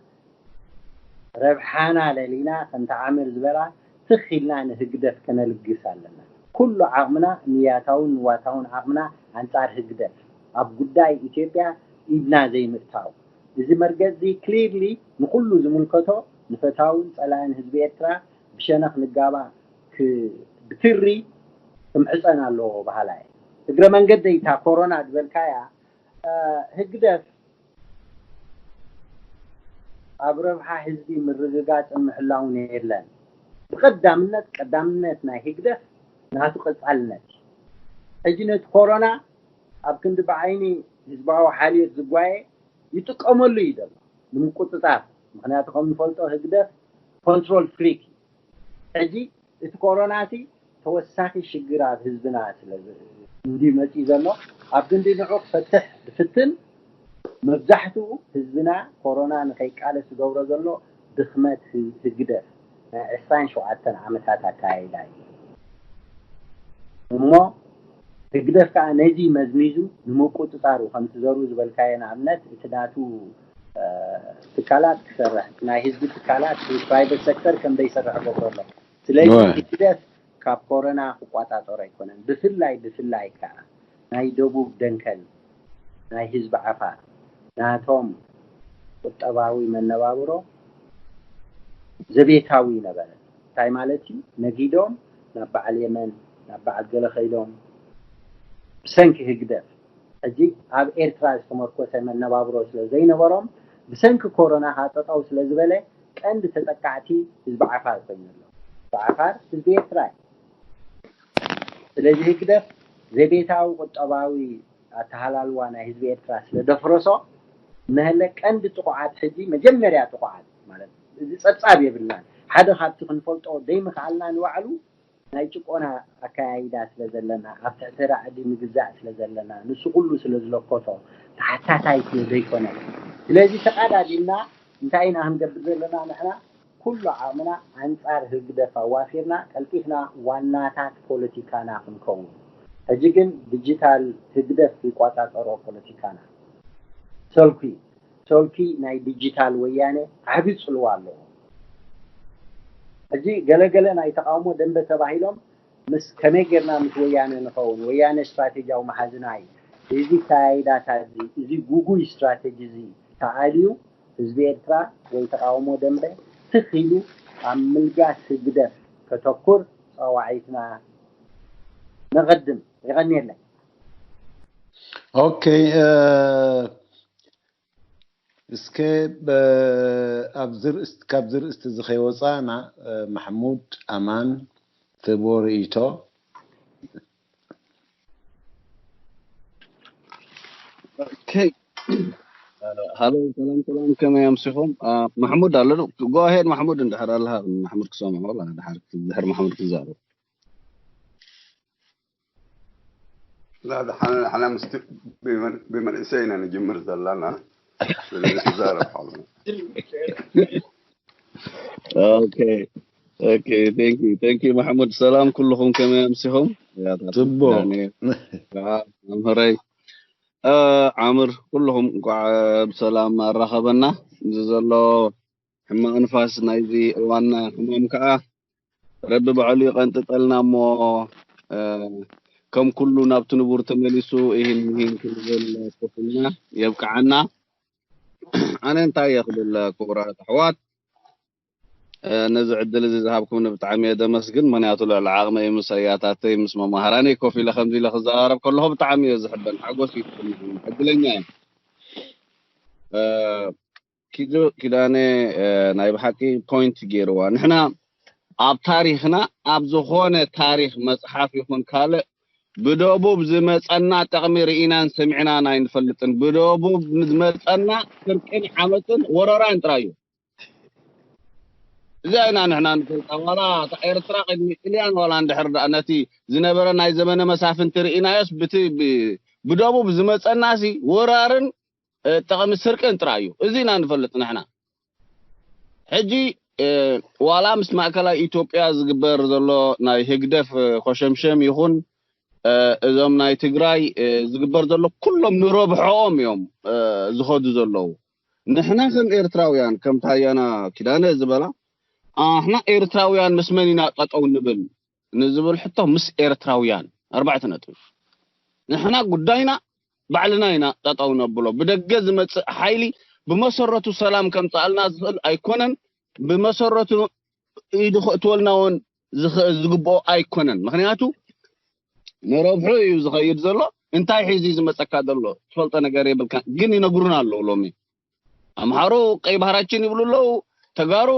ረብሓና ለሊና ከምቲ ዓምር ዝበላ ትኽ ኢልና ንህግደፍ ከነልግስ ኣለና። ኩሉ ዓቕምና ንያታውን ንዋታውን ዓቕምና ኣንጻር ህግደፍ ኣብ ጉዳይ ኢትዮጵያ ኢድና ዘይምእታው። እዚ መርገጽ እዚ ክሊርሊ ንኹሉ ዝምልከቶ ንፈታውን ጸላእን ህዝቢ ኤርትራ ብሸነኽ ንጋባእ ብትሪ ክምሕጸን ኣለዎ በሃላይ። እግረ መንገደይ እታ ኮሮና ዝበልካያ ህግደፍ ኣብ ረብሓ ህዝቢ ምርግጋጽን ምሕላውን የለን። ብቐዳምነት ቀዳምነት ናይ ህግደፍ ናቱ ቀጻልነት እዩ። ሕጂ ነቲ ኮሮና ኣብ ክንዲ ብዓይኒ ህዝባዊ ሓልዮት ዝጓየ ይጥቀመሉ እዩ ዘሎ ንምቁጽጻር። ምኽንያቱ ከም ንፈልጦ ህግደፍ ኮንትሮል ፍሪክ እዩ። ሕጂ እቲ ኮሮና እቲ ተወሳኺ ሽግር ኣብ ህዝብና ስለ እንዲ መፂኡ ዘሎ ኣብ ክንዲ ንዑ ክፈትሕ ዝፍትን መብዛሕትኡ ህዝብና ኮሮና ንኸይቃለስ ዝገብሮ ዘሎ ድኽመት ህግደፍ ናይ ዕስራን ሸውዓተን ዓመታት ኣካያይዳ እዩ። እሞ ህግደፍ ከዓ ነዚ መዝሚዙ ንምቁፅፃሩ ከምቲ ዘሩ ዝበልካዮ ንኣብነት እቲ ናቱ ትካላት ክሰርሕ ናይ ህዝቢ ትካላት ፕራይቨት ሰክተር ከም ዘይሰርሕ ገብሮ ኣሎ። ስለዚ ህግደፍ ካብ ኮሮና ክቋፃፀሮ ኣይኮነን። ብፍላይ ብፍላይ ከዓ ናይ ደቡብ ደንከል ናይ ህዝቢ ዓፋር ናቶም ቁጠባዊ መነባብሮ ዘቤታዊ ነበረ። እንታይ ማለት እዩ? ነጊዶም ናብ በዓል የመን ናብ በዓል ገለ ከይዶም ብሰንኪ ህግደፍ ሕጂ ኣብ ኤርትራ ዝተመርኮሰ መነባብሮ ስለ ዘይነበሮም ብሰንኪ ኮሮና ከዓ ጠጠው ስለ ዝበለ ቀንዲ ተጠቃዕቲ ህዝቢ ዓፋር ኮይኑ ኣሎ። ህዝቢ ዓፋር ህዝቢ ኤርትራ እዩ። ስለዚ ህግደፍ ዘቤታዊ ቁጠባዊ ኣተሃላልዋ ናይ ህዝቢ ኤርትራ ስለ ደፍረሶ እነሀለ ቀንዲ ጥቑዓት ሕጂ መጀመርያ ጥቑዓት ማለት እዚ ጸብጻብ የብልናን ሓደ ካብቲ ክንፈልጦ ዘይምኽኣልና ንባዕሉ ናይ ጭቆና ኣካያይዳ ስለ ዘለና፣ ኣብ ትሕቲ ራዕዲ ምግዛእ ስለ ዘለና፣ ንሱ ኩሉ ስለ ዝለኮቶ ተሓታታይ ስለ ዘይኮነ፣ ስለዚ ተቓዳዲምና እንታይ ኢና ክንገብር ዘለና? ንሕና ኩሉ ዓቕምና ኣንጻር ህግደፍ ኣዋፊርና ቀልጢፍና ዋናታት ፖለቲካና ክንከውን። ሕጂ ግን ዲጂታል ህግደፍ ይቆጻጸሮ ፖለቲካና። ሰልኩ ሰልኪ ናይ ዲጂታል ወያነ ዓቢ ጽልዋ ኣለዎ። ሕጂ ገለገለ ናይ ተቃውሞ ደንበ ተባሂሎም ምስ ከመይ ጌርና ምስ ወያነ ንኸውን? ወያነ ስትራቴጂያዊ መሓዝና እዩ። እዚ ካያይዳታት እዚ፣ እዚ ጉጉይ ስትራቴጂ እዚ ተኣልዩ ህዝቢ ኤርትራ ወይ ተቃውሞ ደንበ ትኽ ኢሉ ኣብ ምልጋስ ህግደፍ ከተኩር ጸዋዒትና ነቐድም። የቐንየለይ። ኦኬ፣ እስከ ካብ ዝርእስቲ እዚ ከይወፃእና፣ ማሕሙድ ኣማን ትቦ ርእይቶ። ሃሎ፣ ሰላም ሰላም፣ ከመይ ኣምሲኹም? ማሕሙድ ኣሎ? ጎ ኣሄድ ማሕሙድ፣ እንድሕር ኣለኻ ማሕሙድ ክሰምዖ፣ ድሕር ማሕሙድ ክዛረብ። لا ده حنا حنا مست بمن بمن إسينا نجمر زلانا نتزارب حالنا. Okay. Okay, thank you. Thank you, ማሕሙድ። ሰላም ኩልኹም፣ ከመይ ኣምሲኹም? ጽቡቕ። ኣምህረይ፣ ዓምር፣ ኩልኹም እንኳዕ ብሰላም ኣራኸበና። እዚ ዘሎ ሕማቕ ንፋስ ናይዚ እዋንና ሕማም ከዓ ረቢ ባዕሉ ይቐንጥጠልና እሞ፣ ከም ኩሉ ናብቲ ንቡር ተመሊሱ፣ ኢሂን ምሂን ክንብል ኮፍ ኢልና የብቅዓና። ኣነ እንታይ እየ ክብል፣ ክቡራት ኣሕዋት፣ ነዚ ዕድል እዚ ዝሃብኩምኒ ብጣዕሚ እየ ደመስግን። ምኽንያቱ ልዕሊ ዓቕመይ ምስ ኣያታተይ ምስ መማህራነይ ኮፍ ኢለ ከምዚ ኢለ ክዘራረብ ከለኹ ብጣዕሚ እየ ዝሕበን፣ ሓጎስ እዩ ዝስምዓኒ። ዕድለኛ እየ። ኪዱ ኪዳነ ናይ ብሓቂ point ገይርዋ። ንሕና ኣብ ታሪኽና ኣብ ዝኾነ ታሪኽ መፅሓፍ ይኹን ካልእ ብደቡብ ዝመፀና ጥቕሚ ርኢናን ሰሚዕናን ኣይንፈልጥን። ብደቡብ ዝመፀና ስርቅን ዓመፅን ወረራን ጥራይ እዩ። እዚኣ ኢና ንሕና ንፈልጣ። ዋላ እታ ኤርትራ ቅድሚ ጥልያን ዋላ እንድሕር ደኣ ነቲ ዝነበረ ናይ ዘመነ መሳፍንቲ ርኢናዮስ ብቲ ብደቡብ ዝመፀና ሲ ወራርን ጥቕሚ ስርቅን ጥራይ እዩ። እዚ ኢና ንፈልጥ ንሕና። ሕጂ ዋላ ምስ ማእከላይ ኢትዮጵያ ዝግበር ዘሎ ናይ ህግደፍ ኮሸምሸም ይኹን እዞም ናይ ትግራይ ዝግበር ዘሎ ኩሎም ንረብሖኦም እዮም ዝኸዱ ዘለዉ። ንሕና ከም ኤርትራውያን ከምታ ኣያና ኪዳነ ዝበላ ኣሕና ኤርትራውያን ምስ መን ኢና ጠጠው ንብል ንዝብል ሕቶ ምስ ኤርትራውያን ኣርባዕተ ነጥቢ። ንሕና ጉዳይና ባዕልና ኢና ጠጠው ነብሎ። ብደገ ዝመጽእ ሓይሊ ብመሰረቱ ሰላም ከምጽኣልና ዝኽእል ኣይኮነን። ብመሰረቱ ኢዱ ከእትወልና እውን ዝግብኦ ኣይኮነን። ምክንያቱ ንረብሑ እዩ ዝኸይድ ዘሎ። እንታይ ሒዙ ዝመጸካ ዘሎ ትፈልጦ ነገር የብልካ። ግን ይነግሩና ኣለዉ ሎሚ ኣምሓሩ ቀይ ባህራችን ይብሉ ኣለዉ። ተጋሩ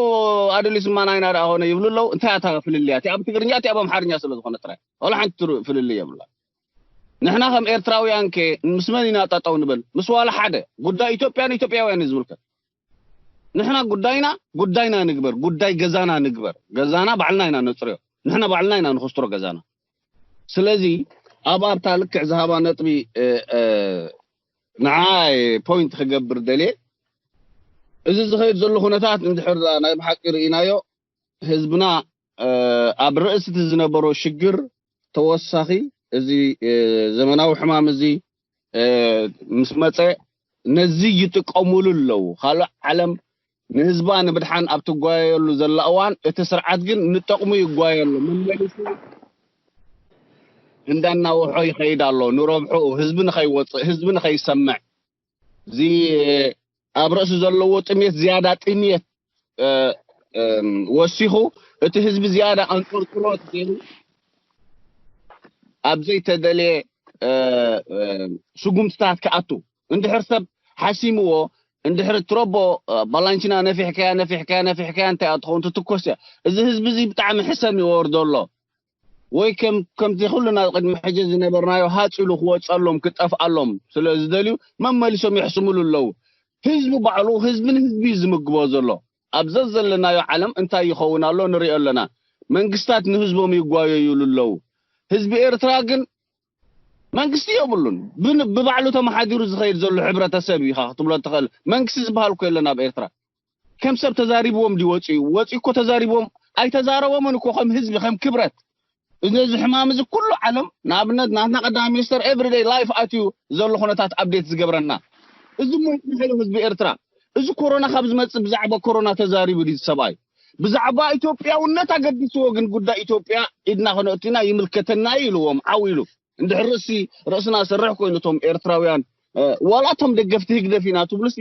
ኣደሊስማ ናይና ደኣ ኾነ ይብሉ ኣለዉ። እንታይ ኣታ ፍልልያ እቲኣ ብትግርኛ እቲኣ ብኣምሓርኛ ስለ ዝኾነ ጥራይ ዋላ ሓንቲ ፍልልይ የብላ። ንሕና ከም ኤርትራውያን ከ ምስ መን ኢና ጠጠው ንብል? ምስ ዋላ ሓደ ጉዳይ ኢትዮጵያን ኢትዮጵያውያን እዩ ዝምልከት። ንሕና ጉዳይና ጉዳይና ንግበር፣ ጉዳይ ገዛና ንግበር። ገዛና ባዕልና ኢና ነፅርዮ። ንሕና ባዕልና ኢና ንኽስትሮ ገዛና። ስለዚ ኣብ ኣብታ ልክዕ ዝሃባ ነጥቢ ንዓ point ክገብር ደልየ። እዚ ዝኸይድ ዘሎ ኩነታት እንድሕር ናይ ብሓቂ ርኢናዮ ህዝብና ኣብ ርእሲ እቲ ዝነበሮ ሽግር ተወሳኺ እዚ ዘመናዊ ሕማም እዚ ምስ መፀ ነዚ ይጥቀሙሉ ኣለዉ። ካልእ ዓለም ንህዝባ ንምድሓን ኣብ ትጓየየሉ ዘላ እዋን እቲ ስርዓት ግን ንጠቕሙ ይጓየ ኣሎ። መመሊሱ እንዳናውሖ ይኸይድ ኣሎ ንረብሕኡ ህዝቢ ንኸይወፅእ ህዝቢ ንኸይሰምዕ እዚ ኣብ ርእሱ ዘለዎ ጥሜት ዝያዳ ጥሜት ወሲኹ እቲ ህዝቢ ዝያዳ ኣንጠርጥሮት ገይሩ ኣብ ዘይተደልየ ስጉምትታት ክኣቱ እንድሕር ሰብ ሓሲምዎ እንድሕር ትረቦ ባላንቺና ነፊሕካያ ነፊሕካያ ነፊሕካያ እንታይ ትኸውን ትትኮስ እያ። እዚ ህዝቢ እዚ ብጣዕሚ ሕሰም ይወርዶ ኣሎ። ወይ ከም ከምቲ ኩልና ቅድሚ ሕጂ ዝነበርናዮ ሃፅ ኢሉ ክወፀሎም ክጠፍኣሎም ስለ ዝደልዩ መመሊሶም ይሕስምሉ ኣለዉ። ህዝቢ ባዕሉ ህዝቢ ንህዝቢ እዩ ዝምግቦ ዘሎ። ኣብ ዘዘለናዮ ዓለም እንታይ ይኸውን ኣሎ ንሪኦ ኣለና። መንግስታት ንህዝቦም ይጓየዩሉ ኣለዉ። ህዝቢ ኤርትራ ግን መንግስቲ የብሉን። ብን- ብባዕሉ ተመሓዲሩ ዝኸይድ ዘሎ ሕብረተሰብ እዩ ኢኻ ክትብሎ ትኽእል። መንግስቲ ዝበሃል እኮ የለን ኣብ ኤርትራ። ከም ሰብ ተዛሪብዎም ድዩ ወፂኡ? ወፂኡ እኮ ተዛሪብዎም ኣይተዛረቦምን እኮ ከም ህዝቢ፣ ከም ክብረት። እዚ እዚ ሕማም እዚ ኩሉ ዓለም፣ ንኣብነት ናትና ቀዳማይ ሚኒስተር ኤቭሪደይ ላይፍ ኣትዩ ዘሎ ኩነታት ኣፕዴት ዝገብረና። እዚ እሞ ይስምሐሉ ህዝቢ ኤርትራ። እዚ ኮሮና ካብ ዝመፅእ ብዛዕባ ኮሮና ተዛሪቡ ድዩ ሰብኣይ? ብዛዕባ ኢትዮጵያውነት ኣገዲስዎ ግን ጉዳይ ኢትዮጵያ ኢድና ከነእቱና ይምልከተና እዩ ኢልዎም ዓው ኢሉ። እንድሕር ርእሲ ርእስና ሰርሕ ኮይኑ እቶም ኤርትራውያን ዋላ እቶም ደገፍቲ ህግደፍ ኢና ትብሉሲ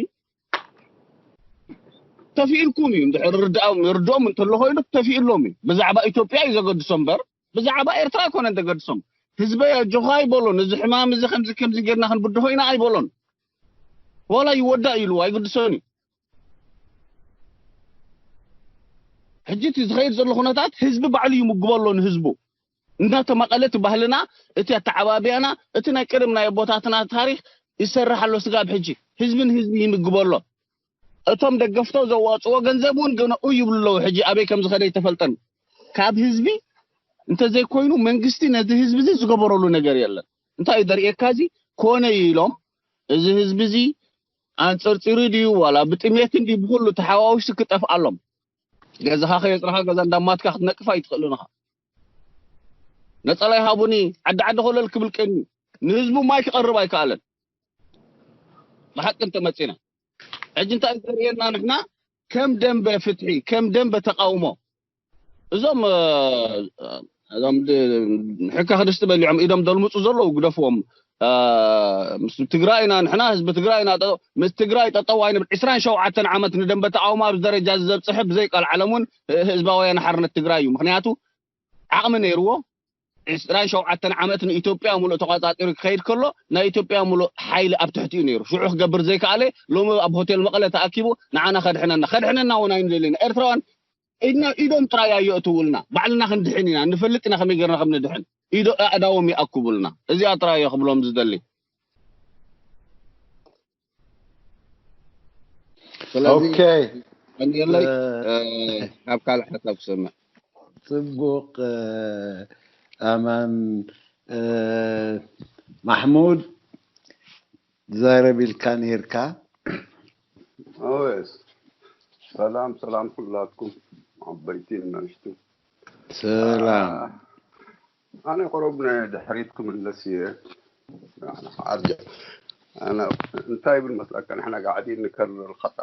ተፊእልኩም እዩ። እንድሕር ርድኦም ርድኦም እንተሎ ኮይኑ ተፊእሎም እዩ። ብዛዕባ ኢትዮጵያ እዩ ዘገድሶም እምበር ብዛዕባ ኤርትራ ኣይኮነን ዘገድሶም። ህዝበይ ኣጆኻ ኣይበሎን። እዚ ሕማም እዚ ከምዚ ከምዚ ጌርና ክንብድሆ ኢና ኣይበሎን። ዋላ ይወዳእ ኢሉ ኣይግድሶን እዩ። ሕጂ እቲ ዝኸይድ ዘሎ ኩነታት ህዝቢ ባዕሉ ይምግቦ ኣሎ ንህዝቡ። እንዳተመቐለ እቲ ባህልና፣ እቲ ኣተዓባብያና፣ እቲ ናይ ቀደም ናይ ኣቦታትና ታሪኽ ይሰርሕ ኣሎ ስጋብ ሕጂ። ህዝቢ ንህዝቢ ይምግቦ ኣሎ። እቶም ደገፍቶ ዘዋፅዎ ገንዘብ እውን ገንኡ ይብሉ ኣለዉ። ሕጂ ኣበይ ከም ዝኸደ ኣይተፈልጠን። ካብ ህዝቢ እንተዘይኮይኑ መንግስቲ ነዚ ህዝቢ እዚ ዝገበረሉ ነገር የለን። እንታይ እዩ ዘርእየካ እዚ? ኮነ እዩ ኢሎም እዚ ህዝቢ እዚ ኣንፀርፂሩ ድዩ ዋላ ብጥሜት እንዲ ብኩሉ ተሓዋውሱ ክጠፍኣሎም። ገዛኻ ከየፅረኻ ገዛ እንዳማትካ ክትነቅፍ ኣይትኽእልን ኢኻ። ነፀላ ይሃቡኒ ዓዲ ዓዲ ኮለል ክብል ቀኒ ንህዝቡ ማይ ክቐርብ ኣይከኣለን። ብሓቂ እንተመፂና ሕጂ እንታይ ዘርእየና ንሕና ከም ደንበ ፍትሒ ከም ደንበ ተቃውሞ እዞም እ፣ እዞም ድ- ሕካ ክድስቲ በሊዖም ኢዶም ደልምፁ ዘለዉ ግደፍዎም። እ፣ ምስ ትግራይ ኢና ንሕና ህዝቢ ትግራይ ኢና ጠ- ምስ ትግራይ ጠጠው ኣይንብል። ዕስራን ሸውዓተን ዓመት ንደንበ ተቃውሞ ኣብዚ ደረጃ እዚ ዘብፅሐ ብዘይ ቃል ዓለም እውን እ፣ ህዝባዊ ወያነ ሓርነት ትግራይ እዩ። ምክንያቱ ዓቕሚ ነይርዎ። ዕስራን ሸውዓተን ዓመት ንኢትዮጵያ ሙሉእ ተቋፃፂሩ ክኸይድ ከሎ ናይ ኢትዮጵያ ሙሉእ ሓይሊ ኣብ ትሕቲኡ ነይሩ። ሽዑ ክገብር ዘይከኣለ ሎሚ ኣብ ሆቴል መቐለ ተኣኪቡ ንዓና ከድሕነና ከድሕነና እውን ኣይንደልን። ኤርትራውያን ኢድና ኢዶም ጥራይ ኣየእትውልና። ባዕልና ክንድሕን ኢና ንፈልጥ ኢና ከመይ ገርና ከም ንድሕን። ኢዶ ኣእዳዎም ይኣክቡልና። እዚኣ ጥራይ እየ ክብሎም ዝደሊ። ስለዚ ኦኬ። ቀንየለይ እ፣ እ፣ ናብ ካልእ ሓሳብ ክሰምዕ። ጽቡቕ። እ፣ ኣማን እ፣ ማሕሙድ፣ ትዛረብ ኢልካ ነይርካ። ኦስ ሰላም ሰላም ኩላትኩም ዓበይቲ ንእሽቱ። ሰላም። ኣነ ቁሩብ ንድሕሪት ክምለስ እየ። ኣነ ክዓርጀ ኣነ እንታይ ይብል መስለካ ንሕና ጋዕዲ ንከርር ኸጣ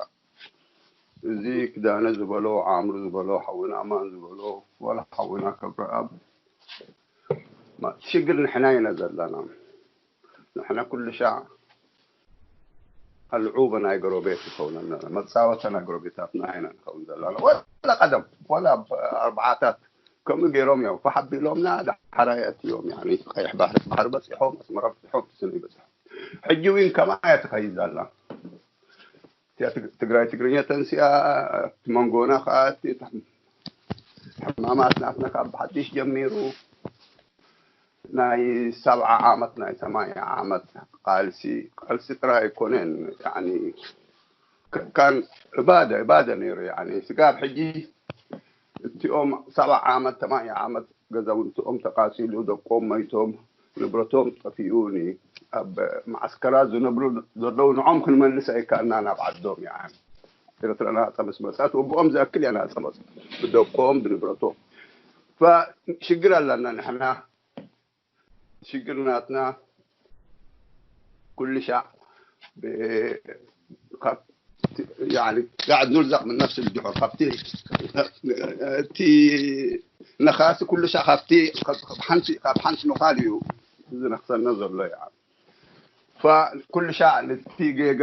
እዚ ክዳነ ዝበሎ ዓምሩ ዝበሎ ሓውና ኣማን ዝበሎ ዋላ ሓውና ከብረኣብ ሽግር ንሕና ኢና ዘለና። ንሕና ኩሉ ሻዕ ኣልዑበ ናይ ጎረቤት ይኸውን ኣለና። መጻወተ ናይ ጎረቤታትና ኢና ንኸውን ዘለና። ወላ ቀደም ወላ ኣርባዓታት ከምኡ ገይሮም እዮም ፋሕ ኣቢሎምና ዳሕራይ ኣትዮም ያኒ ቀይሕ ባሕሪ ባሕሪ በጺሖም ኣስመራ በጺሖም ስኒ በጺሖም ሕጂ እውን ከማ እያ ትኸይድ ዘላ። እቲኣ ትግ- ትግራይ ትግርኛ ተንሲኣ ኣብቲ መንጎና ከዓ እቲ ሕማማት ናትና ካብ ብሓድሽ ጀሚሩ ናይ ሰብዓ ዓመት ናይ ሰማንያ ዓመት ቃልሲ ቃልሲ ጥራይ ኣይኮነን ያኒ ክ- ካን ዕባደ ዕባደ ነይሩ ያኒ ስጋብ ሕጂ እቲኦም ሰብዓ ዓመት ሰማንያ ዓመት ገዛውንትኦም ተቃፂሉ ደቆም መይቶም ንብረቶም ጠፊኡ ኒ ኣብ ማዓስከራት ዝነብሩ ዘለዉ ንዖም ክንመልስ ኣይከኣልና ናብ ዓዶም ያኒ ኤርትራ ናፃ ምስ መፃት ወብኦም ዝኣክል እያ ናፃ መፅ ብደቆም ብንብረቶም ሽግር ኣለና ንሕና ሽግር ናትና ኩሉ ሻዕ ብ- ካብ ያኒ قاعد نرزق من نفس الجحر ካብቲ እቲ ነኻሲ ኩሉ ሻዕ ካብቲ ካብ ሓንቲ ካብ ሓንቲ ነኻል እዩ ዝነኽሰና ዘሎ ያ ኩሉ ሻዕ ነቲ ጌጋ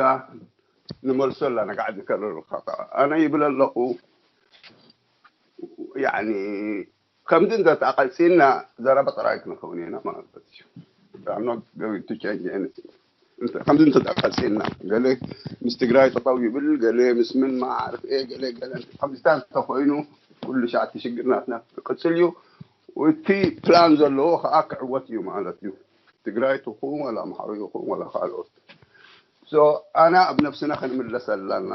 ንመልሶ ኣለና ጋዕ ዝከረር ኣነ ይብል ኣለኹ ያኒ ከምዚ እንተተቐፂልና ዘረባ ጥራይ ክንኸውን ኢና ማለት እዩ I'm not going to change anything ከምዚ እንተተቐፂልና ገለ ምስ ትግራይ ጠጠው ይብል ገለ ምስ ምን ማዓርፍ ገለ ገለ ከምዚታት እንተኮይኑ ኩሉ ሻዕ እቲ ሽግር ናትና ክቅፅል እዩ እቲ ፕላን ዘለዎ ከዓ ክዕወት እዩ ማለት እዩ ትግራይ ትኹን ወላ ኣምሓሩ ይኹን ወላ ካልኦት ኣና ኣብ ነብስና ክንምለስ ኣለና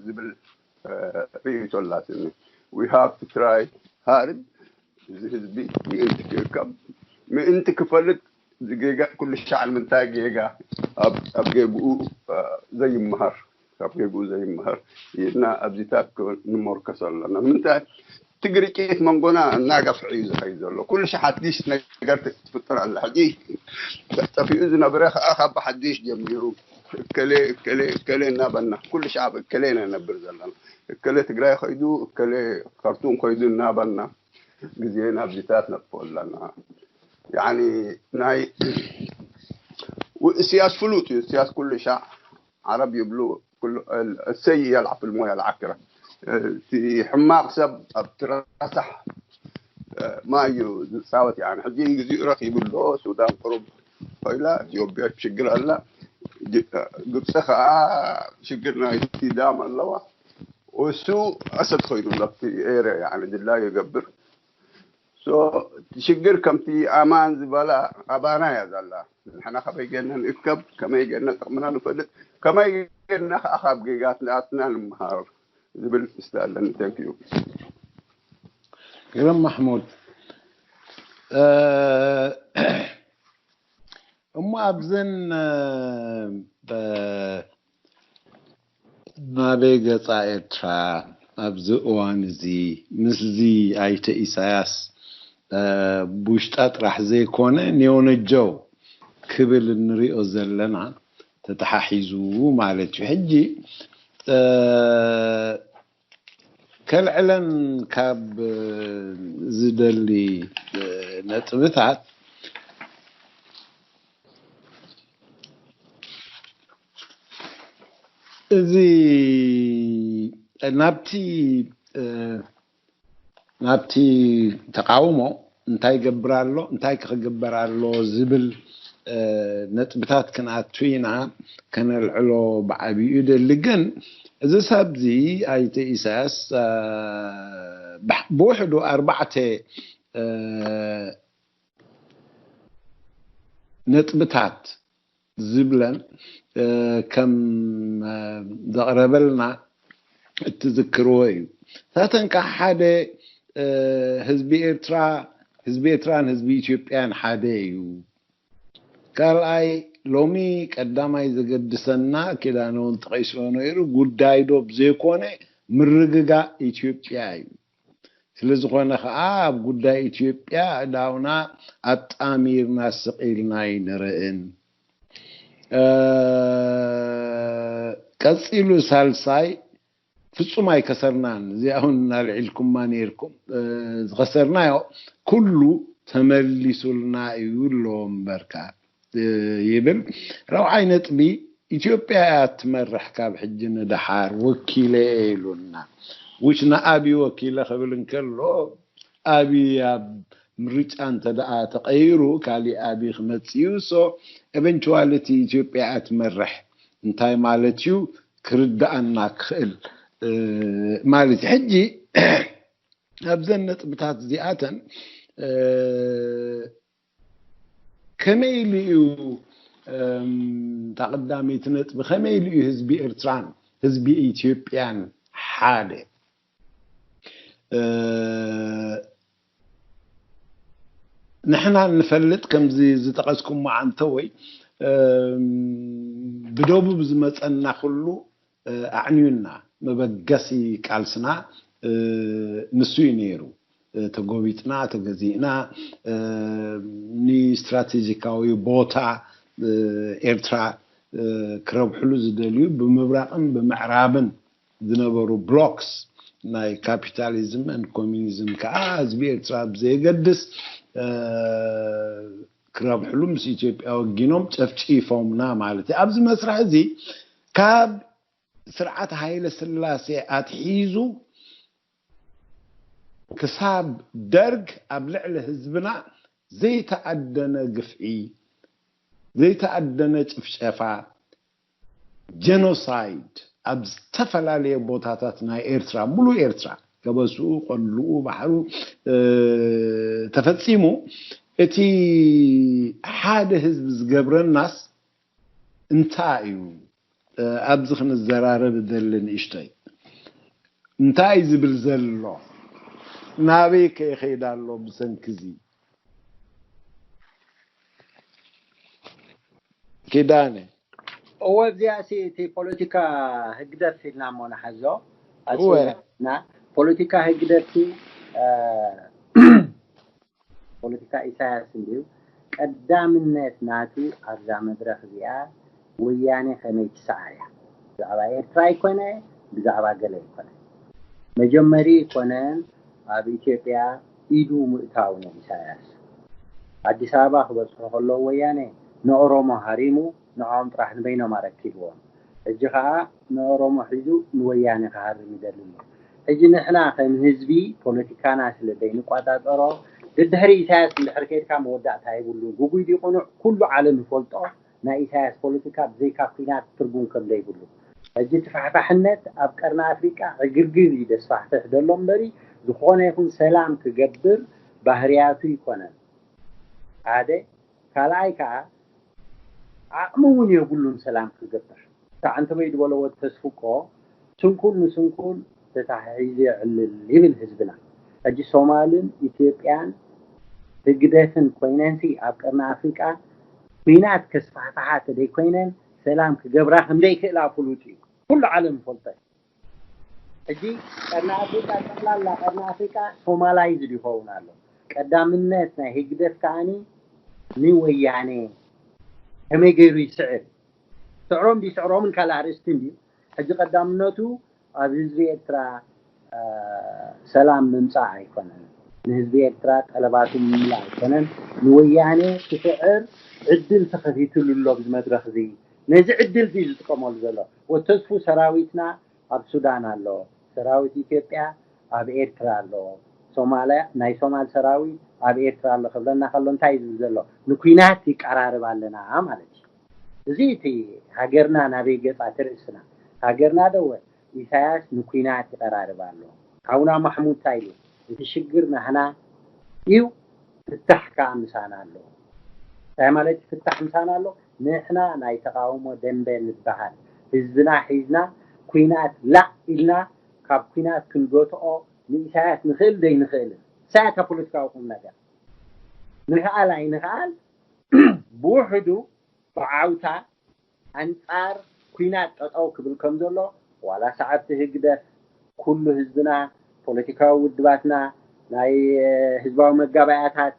ዝብል ርእይቶ ኣላትኒ we have to try hard እዚ ህዝቢ ምእንቲ ክእከብ፣ ምእንቲ ክፈልጥ፣ እዚ ጌጋ ኩሉ ሻዕ ንምንታይ ጌጋ ኣብ ኣብ ጌግኡ፣ እ፣ ዘይመሃር፣ ካብ ጌግኡ ዘይመሃር ኢልና ኣብዚታት ክንሞርከስ ኣለና። ንምንታይ እቲ ግርጭት መንጎና እናገፍሐ እዩ ዝኸይድ ዘሎ። ኩሉ ሻዕ ሓድሽ ነገር ትፍጠር ኣላ። ሕጂ ጠፊኡ ዝነበረ ከዓ ካብ ሓድሽ ጀሚሩ እከሌ እከሌ እከሌ እናበልና ኩሉ ሻዕ እከሌ ነነብር ዘለና። እከሌ ትግራይ ኸይዱ፣ እከሌ ካርቱም ኸይዱ እናበልና ግዜ ናብዚታት ነጥፍኦ ኣለና። ያኒ ናይ ው-፣ እስያስ ፍሉጥ እዩ። እስያስ ኩሉ ሻዕ ዓረብ ይብሉ፣ ኩሉ እሰይ ያልዓፍል ሞ ያልዓክረ። እቲ ሕማቕ ሰብ ኣብቲ ረሳሕ ማይ እዩ ዝፃወት። ያኒ ሕጂ ግዚኡ ረኺቡ ኣሎ። ሱዳን ቁሩብ ኮይላ፣ ኢትዮጵያ ሽግር ኣላ። ግ-፣ ግብፂ ከዓ ሽግር ናይቲ ዳም ኣለዋ። እሱ ኣሰብ ኮይኑ ናብቲ ኤርያ ያኒ ድላዩ ይገብር። ሶ፣ እቲ ሽግር ከምቲ ኣማን ዝበላ ኣባና እያ ዘላ። ንሕና ከመይ ጌርና ንእከብ፣ ከመይ ጌርና ጥቕምና ንፈልጥ፣ ከመይ ጌርና ከዓ ካብ ጌጋት ናትና ንምሃር ዝብል ትሕዝቶ ኣለኒ። Thank you። ግርም ማሕሙድ፣ እ፣ እሞ ኣብዘን፣ እ፣ እ፣ ናበይ ገጻ ኤርትራ ኣብዚ እዋን እዚ ምስዚ ኣይተ ኢሳያስ፣ እ፣ ብውሽጣ ጥራሕ ዘይኮነ ኔውነጀው ክብል እንሪኦ ዘለና ተተሓሒዙ ማለት እዩ። ሕጂ፣ እ፣ ከልዕለን ካብ ዝደሊ ነጥብታት እዚ ናብቲ ናብቲ ተቃውሞ እንታይ ይገብር ኣሎ፣ እንታይ ክግበር ኣሎ ዝብል ነጥብታት ክንኣቱ ኢና ከነልዕሎ ብዓብዩ ይደሊ። ግን እዚ ሰብዚ ኣይተ ኢሳያስ ብውሕዱ ኣርባዕተ ነጥብታት ዝብለን ከም ዘቕረበልና እትዝክርዎ እዩ። እሳተን ከዓ ሓደ ህዝቢ ኤርትራ ህዝቢ ኤርትራን ህዝቢ ኢትዮጵያን ሓደ እዩ። ካልኣይ ሎሚ ቀዳማይ ዘገድሰና ኪዳነ እውን ጠቒስዎ ነይሩ ጉዳይ ዶብ ዘይኮነ ምርግጋእ ኢትዮጵያ እዩ። ስለ ዝኾነ ከዓ ኣብ ጉዳይ ኢትዮጵያ ኣእዳውና ኣጣሚርና ስቕ ኢልና ኣይንርእን። ቀፂሉ ሳልሳይ ፍፁም ኣይከሰርናን። እዚኣ እውን እናልዒልኩማ ነይርኩም። ዝኸሰርናዮ ኩሉ ተመሊሱልና እዩ ኣሎ እምበርካ ይብል። ራብዓይ ነጥቢ ኢትዮጵያ እያ ትመርሕ ካብ ሕጂ ንደሓር ወኪለ እየ ኢሉና። ውሽ ንኣብይ ወኪለ ክብል እንከሎ ኣብይ ኣብ ምርጫ እንተ ደኣ ተቐይሩ ካሊእ ኣብይ ክመጽእ እዩ። ሶ ኤቨንቹዋሊቲ ኢትዮጵያ እያ ትመርሕ እንታይ ማለት እዩ ክርዳኣና ክኽእል ማለት እዩ። ሕጂ ኣብዘን ነጥብታት እዚኣተን ከመይ ኢሉ እዩ እታ ቀዳመይቲ ነጥቢ ከመይ ኢሉ እዩ ህዝቢ ኤርትራን ህዝቢ ኢትዮጵያን ሓደ ንሕና ንፈልጥ ከምዚ ዝጠቐስኩሞ ኣንተ ወይ ብደቡብ ዝመፀና ኩሉ ኣዕንዩና መበገሲ ቃልስና ንሱ እዩ ነይሩ። ተጎቢጥና ተገዚእና ንስትራቴጂካዊ ቦታ ኤርትራ ክረብሕሉ ዝደልዩ ብምብራቕን ብምዕራብን ዝነበሩ ብሎክስ ናይ ካፒታሊዝም ን ኮሚኒዝም ከዓ ህዝቢ ኤርትራ ብዘየገድስ ክረብሕሉ ምስ ኢትዮጵያ ወጊኖም ጨፍጪፎምና ማለት እዩ። ኣብዚ መስርሕ እዚ ካብ ስርዓት ሃይለ ስላሴ ኣትሒዙ ክሳብ ደርግ ኣብ ልዕሊ ህዝብና ዘይተኣደነ ግፍዒ፣ ዘይተኣደነ ጭፍጨፋ፣ ጀኖሳይድ ኣብ ዝተፈላለየ ቦታታት ናይ ኤርትራ፣ ሙሉእ ኤርትራ፣ ገበስኡ፣ ቆልኡ፣ ባሕሩ ተፈጺሙ። እቲ ሓደ ህዝቢ ዝገብረናስ እንታይ እዩ? ኣብዚ ክንዘራረብ እደሊ ንእሽተይ። እንታይ እዩ ዝብል ዘሎ? ናበይ ከ ይኸይድ ኣሎ ብሰንኪ እዚ? ኪዳነ። እወ፣ እዚኣ ሲ እቲ ፖለቲካ ህግደፍ ኢልና እሞ ንሓዞ። እወ። ኣጽና ፖለቲካ ህግደፍ ሲ ፖለቲካ ኢሳያስ እንድዩ። ቀዳምነት ናቱ ኣብዛ መድረኽ እዚኣ ወያኔ ከመይ ትስዓር እያ። ብዛዕባ ኤርትራ ኣይኮነ፣ ብዛዕባ ገለ ኣይኮነ። መጀመሪ ኣይኮነን ኣብ ኢትዮጵያ ኢዱ ምእታው ናይ ኢሳያስ። ኣዲስ ኣበባ ክበጽሑ ከለዉ ወያኔ ንኦሮሞ ሃሪሙ ንዕኦም ጥራሕ ንበይኖም ኣረኪብዎም። ሕጂ ኸዓ ንኦሮሞ ሒዙ ንወያኔ ክሃርም ይደሊ ኣሎ። ሕጂ ንሕና ከም ህዝቢ ፖለቲካና ስለ ዘይንቋጻጸሮ፣ ድድሕሪ ኢሳያስ እንድሕር ከይድካ መወዳእታ የብሉን። ጉጉይ ድዩ ቅኑዕ ኩሉ ዓለም ይፈልጦ፣ ናይ ኢሳያስ ፖለቲካ ብዘይካ ኲናት ትርጉም ከም ዘይብሉ። ሕጂ እቲ ፋሕፋሕነት ኣብ ቀርኒ ኣፍሪቃ ዕግርግር እዩ ዘስፋሕፍሕ ዘሎ እምበሪ፣ ዝኾነ ይኹን ሰላም ክገብር ባህርያቱ ኣይኮነን። ሓደ። ካልኣይ ከዓ ዓቕሚ እውን የብሉን ሰላም ክገብር። እታ ዕንተበይ ዝበለዎ ተስፉ እኮ ስንኩል ንስንኩል ተታሒዙ የዕልል ይብል ህዝብና። ሕጂ ሶማልን ኢትዮጵያን ህግደፍን ኮይነንሲ ኣብ ቀርኒ ኣፍሪቃ ኲናት ከስፋሕፍሓ ተደይኮይነን ሰላም ክገብራ ከም ዘይክእላ ፍሉጥ እዩ። ኩሉ ዓለም ይፈልጦ እዩ። ሕጂ ቀርኒ ኣፍሪቃ፣ ጠቕላላ ቀርኒ ኣፍሪቃ ሶማላይዝድ ይኸውን ኣሎ። ቀዳምነት ናይ ህግደፍ ከዓኒ ንወያኔ ከመይ ገይሩ ይስዕር፣ ስዕሮም ድዩ ስዕሮምን ካልእ ኣርእስቲ እንድዩ። ሕጂ ቀዳምነቱ ኣብ ህዝቢ ኤርትራ ሰላም ምምጻእ ኣይኮነን፣ ንህዝቢ ኤርትራ ጠለባቱ ምምላእ ኣይኮነን። ንወያኔ ክስዕር ዕድል ተኸፊትሉ ኣሎ ኣብዚ መድረኽ እዚ። ነዚ ዕድል እዚ ዝጥቀመሉ ዘሎ ወተስፉ ሰራዊትና ኣብ ሱዳን ኣሎ፣ ሰራዊት ኢትዮጵያ ኣብ ኤርትራ ኣሎ። ሶማልያ፣ ናይ ሶማል ሰራዊት ኣብ ኤርትራ ኣሎ ክብለና ከሎ እንታይ እዩ ዝብል ዘሎ? ንኲናት ይቀራርብ ኣለና ማለት እዩ። እዚ እቲ ሃገርና ናበይ ገጻ ትርእስና። ሃገርና ደወ ኢሳያስ ንኲናት ይቀራርብ ኣሎ። ሓውና ማሕሙድ እንታይ ኢሉ? እቲ ሽግር ናህና እዩ፣ ፍታሕ ከኣ ምሳና ኣሎ። እንታይ ማለት ፍታሕ ምሳና ኣሎ? ንሕና ናይ ተቃውሞ ደንበ ንበሃል ህዝብና ሒዝና ኲናት ላዕ ኢልና ካብ ኲናት ክንገትኦ ንኢሳያስ ንኽእል ዘይንኽእልን ሳያታ ፖለቲካዊ ቁም ነገር ንኽኣል ኣይንኽኣል ብውሕዱ ብዓውታ ኣንጻር ኲናት ጠጠው ክብል ከም ዘሎ ዋላ ሰዓብቲ ህግደፍ ኩሉ ህዝብና ፖለቲካዊ ውድባትና ናይ ህዝባዊ መጋባያታት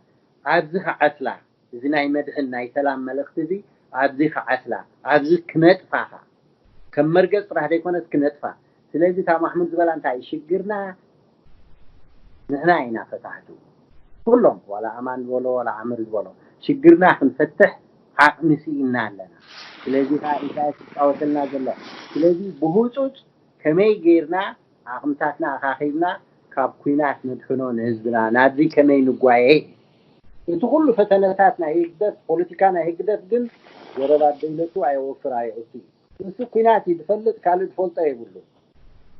ኣብዚ ክዓስላ እዚ ናይ መድሕን ናይ ሰላም መልእኽቲ እዚ ኣብዚ ክዓስላ ኣብዚ ክነጥፋኻ ከም መርገጽ ጥራሕ ዘይኮነስ ክነጥፋ። ስለዚ እታ ማሕሙድ ዝበላ እንታይ ሽግርና ንሕና ኢና ፈታሕቱ ኩሎም ዋላ ኣማን ዝበሎ ዋላ ዓምር ዝበሎ ሽግርና ክንፈትሕ ዓቕሚ ስኢና ኣለና። ስለዚ ከዓ እንታይ ክፃወተልና ዘሎ? ስለዚ ብህፁፅ ከመይ ገይርና ዓቕምታትና ኣኻኺብና ካብ ኩናት ንድሕኖ ንህዝብና ናብዚ ከመይ ንጓየ? እቲ ኩሉ ፈተነታት ናይ ህግደፍ ፖለቲካ ናይ ህግደፍ ግን ዘረባ ደይለቱ ኣየወፍር ኣየእቱ እዩ። ንሱ ኩናት እዩ ዝፈልጥ፣ ካልእ ዝፈልጦ የብሉ።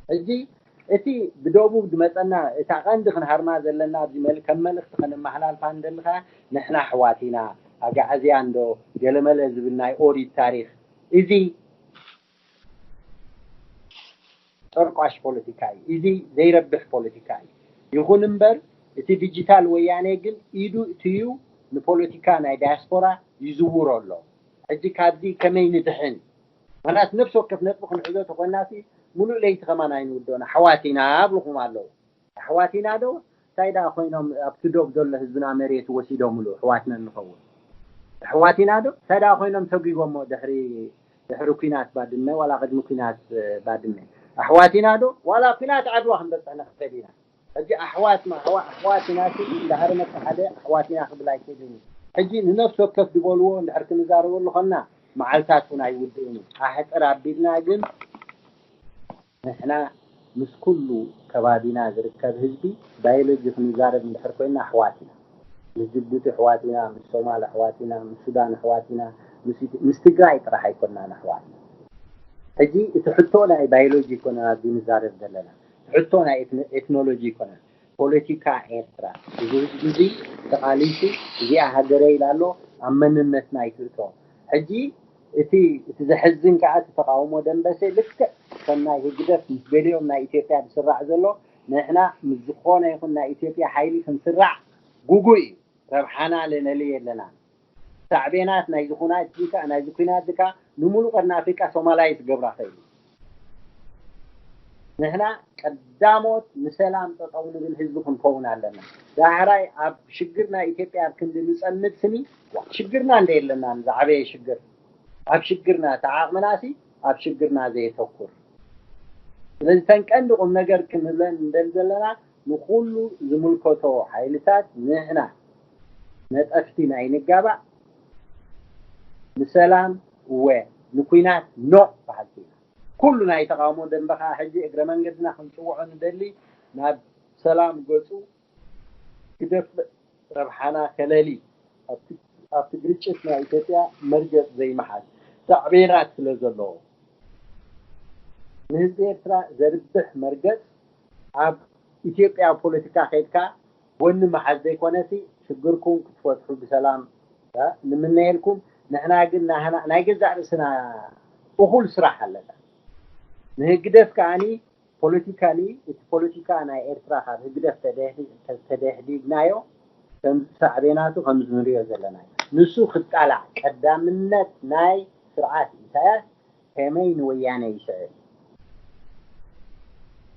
ሕጂ እቲ ብደቡብ ዝመፀና እታ ቀንዲ ክንሃርማ ዘለና ኣብዚ መል ከም መልእኽቲ ከነመሓላልፋ እንደልኻ ንሕና ኣሕዋት ኢና ኣጋዕዝያ እንዶ ገለመለ ዝብል ናይ ኦሪት ታሪክ እዚ ጠርቋሽ ፖለቲካ እዩ። እዚ ዘይረብሕ ፖለቲካ እዩ። ይኹን እምበር እቲ ዲጂታል ወያኔ ግን ኢዱ እትዩ ንፖለቲካ ናይ ዳያስፖራ ይዝውሮ ኣሎ። ሕጂ ካብዚ ከመይ ንድሕን? ምክንያቱ ነፍሲ ወከፍ ነጥቢ ክንሕዞ ተኮይናሲ ሙሉእ ለይቲ ከማን ኣይንውድኦን። ኣሕዋት ኢና ኣብልኹም ኣለዉ። ኣሕዋት ኢና ዶ? እንታይ ደኣ ኮይኖም ኣብቲ ዶብ ዘሎ ህዝብና መሬት ወሲዶምሉ ኣሕዋትና ንኸውን? ኣሕዋት ኢና ዶ? እንታይ ደኣ ኮይኖም ሰጒጎሞ ድሕሪ ድሕሪ ኩናት ባድመ ዋላ ቅድሚ ኩናት ባድመ ኣሕዋት ኢና ዶ? ዋላ ኩናት ዓድዋ ክንበፅሕ ንኽእል ኢና። ሕጂ ኣሕዋት ኣሕዋት ኢና ሲሉ እንዳሃረመ ሓደ ኣሕዋት ኢና ክብል ኣይክእልን እዩ። ሕጂ ንነፍሲ ወከፍ ዝበልዎ እንድሕር ክንዛረበሉ ኾንና መዓልታት እውን ኣይውድእን እዩ። ኣሕፅር ኣቢልና ግን ንሕና ምስ ኩሉ ከባቢና ዝርከብ ህዝቢ ባዮሎጂ ክንዛረብ እንድሕር ኮይና ኣሕዋት ኢና። ምስ ጅቡቲ ኣሕዋት ኢና፣ ምስ ሶማል ኣሕዋት ኢና፣ ምስ ሱዳን ኣሕዋት ኢና፣ ምስ ኢት- ምስ ትግራይ ጥራሕ ኣይኮናን ኣሕዋት ኢና። ሕጂ እቲ ሕቶ ናይ ባዮሎጂ ኣይኮነን ኣብዚ ንዛረብ ዘለና። እቲ ሕቶ ናይ ኤትኖ- ኤትኖሎጂ ኣይኮነን። ፖለቲካ ኤርትራ እዚ ህዝቢ እዚ ተቓሊሱ እዚኣ ሃገረ ኢላ ኣሎ ኣብ መንነትና ኣይትእቶ። ሕጂ እቲ እቲ ዘሕዝን ከዓ እቲ ተቃውሞ ደንበሴ ልክዕ ከም ናይ ህግደፍ ምስ ገሊኦም ናይ ኢትዮጵያ ዝስራዕ ዘሎ ንሕና ምስ ዝኾነ ይኹን ናይ ኢትዮጵያ ሓይሊ ክንስራዕ ግጉይ እዩ። ረብሓና ልነሊ የለና። ሳዕቤናት ናይ ዝኹናት ድካ ናይ ዝኩናት ድካ ንምሉእ ቀርኒ ኣፍሪቃ ሶማላይት ክገብራ ኸኢሉ። ንሕና ቀዳሞት ንሰላም ጠጠው ንብል ህዝቢ ክንከውን ኣለና። ዳሕራይ ኣብ ሽግር ናይ ኢትዮጵያ ኣብ ክንዲ ንጸምድ ስኒ ሽግርና እንደ የለና ዝዓበየ ሽግር ኣብ ሽግርና ተዓቕምና ሲ ኣብ ሽግርና ዘየተኩር። ስለዚ ተን ቀንዲ ቁም ነገር ክንብለን እንደል ዘለና ንኩሉ ዝምልከቶ ሓይልታት ንሕና ነጠፍቲ ናይ ንጋባእ ንሰላም እወ ንኩናት ኖ በሃልቲ ኢና። ኩሉ ናይ ተቃውሞ ደንበ ከዓ ሕጂ እግረ መንገድና ክንፅውዖ ንደሊ ናብ ሰላም ገፁ ክደፍእ ረብሓና ከለሊ ኣብቲ ግርጭት ናይ ኢትዮጵያ መርገፅ ዘይመሓዝ ሳዕቤናት ስለ ዘለዎ ንህዝቢ ኤርትራ ዘርብሕ መርገፅ ኣብ ኢትዮጵያ ፖለቲካ ከይድካ ጎኒ መሓዝ ዘይኮነሲ ሽግርኩም ክትፈትሑ ብሰላም ንምነየልኩም። ንሕና ግን ናይ ገዛእ ርእስና እኹል ስራሕ ኣለና። ንህግደፍ ከዓኒ ፖለቲካሊ እቲ ፖለቲካ ናይ ኤርትራ ካብ ህግደፍ ተደህዲግናዮ ከምዚ ሳዕቤናቱ ከምዚ ንሪኦ ዘለና እዩ። ንሱ ክቃላዕ ቀዳምነት ናይ ስርዓት ኢሳያስ ከመይ ንወያነ ይስዕር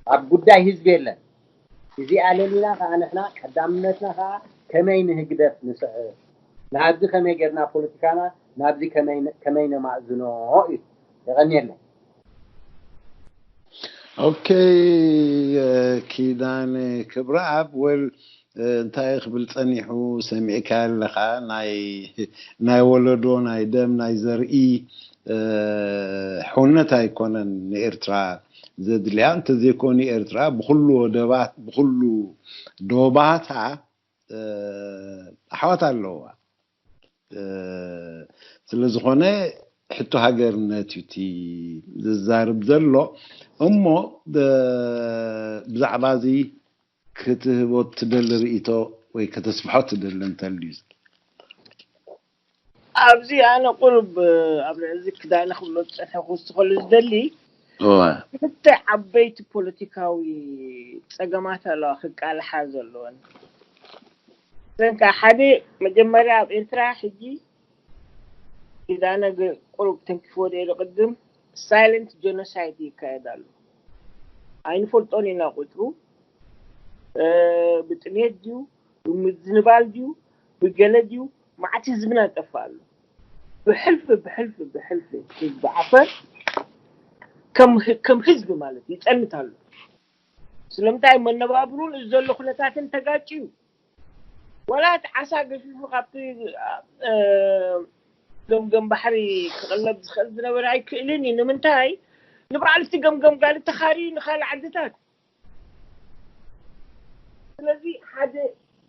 ኣብ ጉዳይ ህዝቢ የለን። እዚኣ ለሊና ከዓ ንሕና ቀዳምነትና ከዓ ከመይ ንህግደፍ ንስዕር ናብዚ ከመይ ጌርና ፖለቲካና ናብዚ ከመይ ነማእዝኖ እዩ። የቐንየለይ። ኦኬ ኪዳነ ክብረኣብ ወል እንታይ ክብል ጸኒሑ ሰሚዕካ ኣለኻ ናይ ናይ ወለዶ ናይ ደም ናይ ዘርኢ ሕውነት ኣይኮነን ንኤርትራ ዘድልያ እንተዘይኮኑ ኤርትራ ብኩሉ ወደባት ብኩሉ ዶባታ ኣሕዋት ኣለዋ ስለ ዝኾነ ሕቶ ሃገርነት እዩ እቲ ዝዛርብ ዘሎ እሞ ብዛዕባ እዚ ክትህቦ ትደሊ ርእይቶ ወይ ከተስፍሖ ትደሊ እንተልዩ እስኪ ኣብዚ ኣነ ቁሩብ ኣብ ልዕሊ ክዳነ ክብሎ ዝፀንሐ ክውስኸሉ ዝደሊ ክልተ ዓበይቲ ፖለቲካዊ ፀገማት ኣለዋ ክቃልሓ ዘለወን ዘንካ ሓደ መጀመርያ ኣብ ኤርትራ ሕጂ ኪዳነ ቁሩብ ተንኪፎ ደኢሉ ቅድም ሳይለንት ጀኖሳይድ ይካየድ ኣሎ ኣይንፈልጦን ኢና ቁፅሩ ብጥሜት ድዩ ብምዝንባል ድዩ ብገለ ድዩ ማዕት ህዝብና ጠፋ ኣሎ ብሕልፊ ብሕልፊ ብሕልፊ ህዝቢ ዓፈር ከም ህዝቢ ማለት ይፀንት ኣሎ ስለምንታይ መነባብሩን እዚ ዘሎ ኩነታትን ተጋጭ እዩ ወላ እቲ ዓሳ ገፊፉ ካብቲ ገምገም ባሕሪ ክቕለብ ዝኽእል ዝነበረ ኣይክእልን እዩ ንምንታይ ንባዕሉ እቲ ገምገም ጋሊ ተኻርዩ ንካልእ ዓድታት ስለዚ ሓደ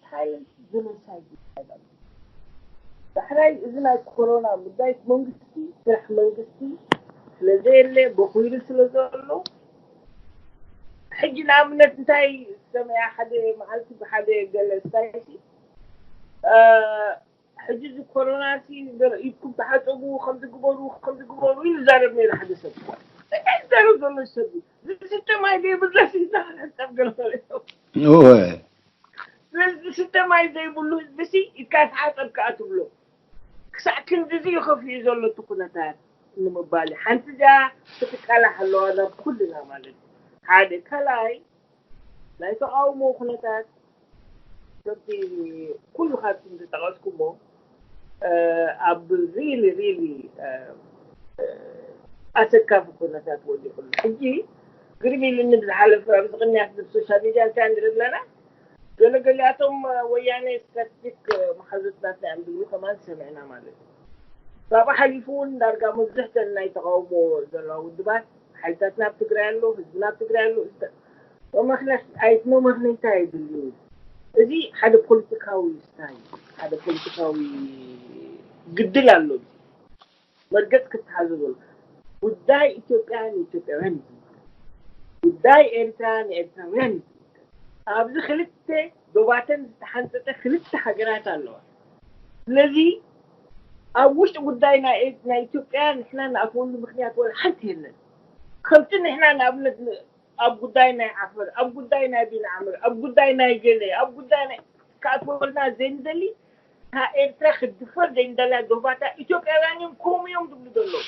ሳይለንት ጀኖሳይድ ይካየድ ኣሎ ዳሕራይ እዚ ናይ ኮሮና ጉዳይ መንግስቲ ስራሕ መንግስቲ ስለዘየለ በኹይሩ ስለዘሎ ሕጂ ንኣብነት እንታይ ሰመያ ሓደ መዓልቲ ብሓደ ገለ ስታይሲ ሕጂ እዚ ኮሮና ሲ ኢድኩም ተሓፀቡ ከምዚ ግበሩ ከምዚ ግበሩ ይዛረብ ነይሩ ሓደ ሰብ እንታይ ዝዛረብ ዘሎ ሰብ ዝስተ ማይ ዘይብላ ሲ ኢድና ክንሕፀብ ገለ ማለት እዩ እወ ዝስተ ማይ ዘይብሉ ህዝቢ ሲ ኢድካ ተሓፀብ ከዓ ትብሎ ክሳዕ ክንድዚ እዩ ከፊኡ ዘሎ እቲ ኩነታት ንምባል ሓንቲ እዚኣ ክትቃላሕ ኣለዋ ናብ ኩልና ማለት ሓደ ካልኣይ ናይ ተቃውሞ ኩነታት ከምቲ ኩሉ ካብቲ ዝጠቀስኩሞ ኣብ ሪሊ ሪሊ ኣሰካፊ ኩነታት ወዲቁ ኣሎ ሕጂ ግርም ኢሉኒ ብዝሓለፈ ኣብዚ ቅንያት ብ ሶሻል ሚድያ እንታይ ንርኢ ኣለና ገለገሊኣቶም ወያነ ስታቲስቲክ መሓዙትና እዮም ዝብሉ ከማን ሰሚዕና ማለት እዩ ካብኡ ሓሊፉ እውን ዳርጋ መብዝሕተን ናይ ተቃውሞ ዘለዋ ውድባት ሓይልታትና ኣብ ትግራይ ኣሎ ህዝብና ኣብ ትግራይ ኣሎ መኽነይታ የድልዩ እዚ ሓደ ፖለቲካዊ ስታይ ሓደ ፖለቲካዊ ግድል ኣሎ መርገፅ ክትሓዘሉ ጉዳይ ኢትዮጵያ ንኢትዮጵያውያን እዩ ጉዳይ ኤርትራ ንኤርትራውያን እዩ ኣብዚ ክልተ ዶባተን ዝተሓንፀጠ ክልተ ሃገራት ኣለዋ ስለዚ ኣብ ውሽጢ ጉዳይ ናይ ኢትዮጵያ ንሕና ንኣትወሉ ምክንያት ወላ ሓንቲ የለን ከምቲ ንሕና ንኣብነት ኣብ ጉዳይ ናይ ዓፈር፣ ኣብ ጉዳይ ናይ ቢንዓምር፣ ኣብ ጉዳይ ናይ ገለ፣ ኣብ ጉዳይ ናይ ክኣትወልና ዘይንደሊ፣ እታ ኤርትራ ክትድፈር ዘይንደልያ ዶባታ ኢትዮጵያውያን እዮም፣ ከምኡ እዮም ዝብሉ ዘለዉ።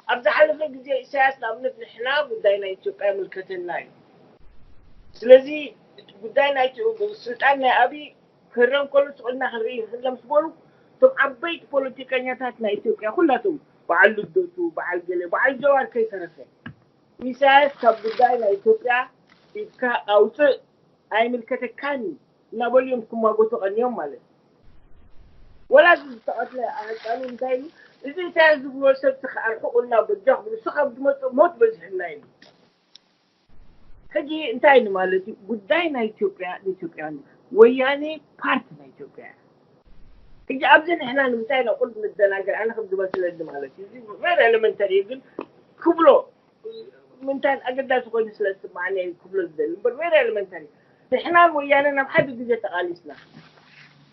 ኣብ ዝሓለፈ ግዜ ኢሳያስ ንኣብነት ንሕና ጉዳይ ናይ ኢትዮጵያ ይምልከተና እዩ፣ ስለዚ እቲ ጉዳይ ናይ ኢትዮ-፣ ስልጣን ናይ ኣብይ ክህረም ከሎ ስቕ ኢልና ክንርኢ ንኽእል ምስ በሉ፣ እቶም ዓበይቲ ፖለቲከኛታት ናይ ኢትዮጵያ ኩላቶም፣ በዓል ልደቱ፣ በዓል ገለ፣ በዓል ጀዋር ከይተረፈ፣ ኢሳያስ ካብ ጉዳይ ናይ ኢትዮጵያ ኢድካ ኣውፅእ፣ ኣይምልከተካን እዩ እናበሉ እዮም ክማጎቱ ቀንዮም ማለት እዩ። ወላ እዚ ዝተቐትለ ኣህፃኑ እንታይ ኢሉ፣ እዚ ኢሳያስ ዝብሎ ሰብ ትኽኣል ሕቑልና በጃኹም፣ ንሱ ካብ ዝመፅእ ሞት በዚሕና ኢሉ። ሕጂ እንታይ ንማለት እዩ? ጉዳይ ናይ ኢትዮጵያ ንኢትዮጵያውያን፣ ወያኔ ፓርቲ ናይ ኢትዮጵያ እያ። ሕጂ ኣብዚ ንሕና ንምንታይ ኢና ቁልፍ ንደናገር? ኣነ ከም ዝመስለኒ ማለት እዩ፣ እዚ ቨሪ ኤለመንተሪ እዩ፣ ግን ክብሎ ምንታይ ኣገዳሲ ኮይኑ ስለ ዝስማዓኒ እየ ክብሎ ዝደሊ እምበር፣ ቨሪ ኤለመንተሪ። ንሕናን ወያነ ናብ ሓደ ግዜ ተቓሊስና።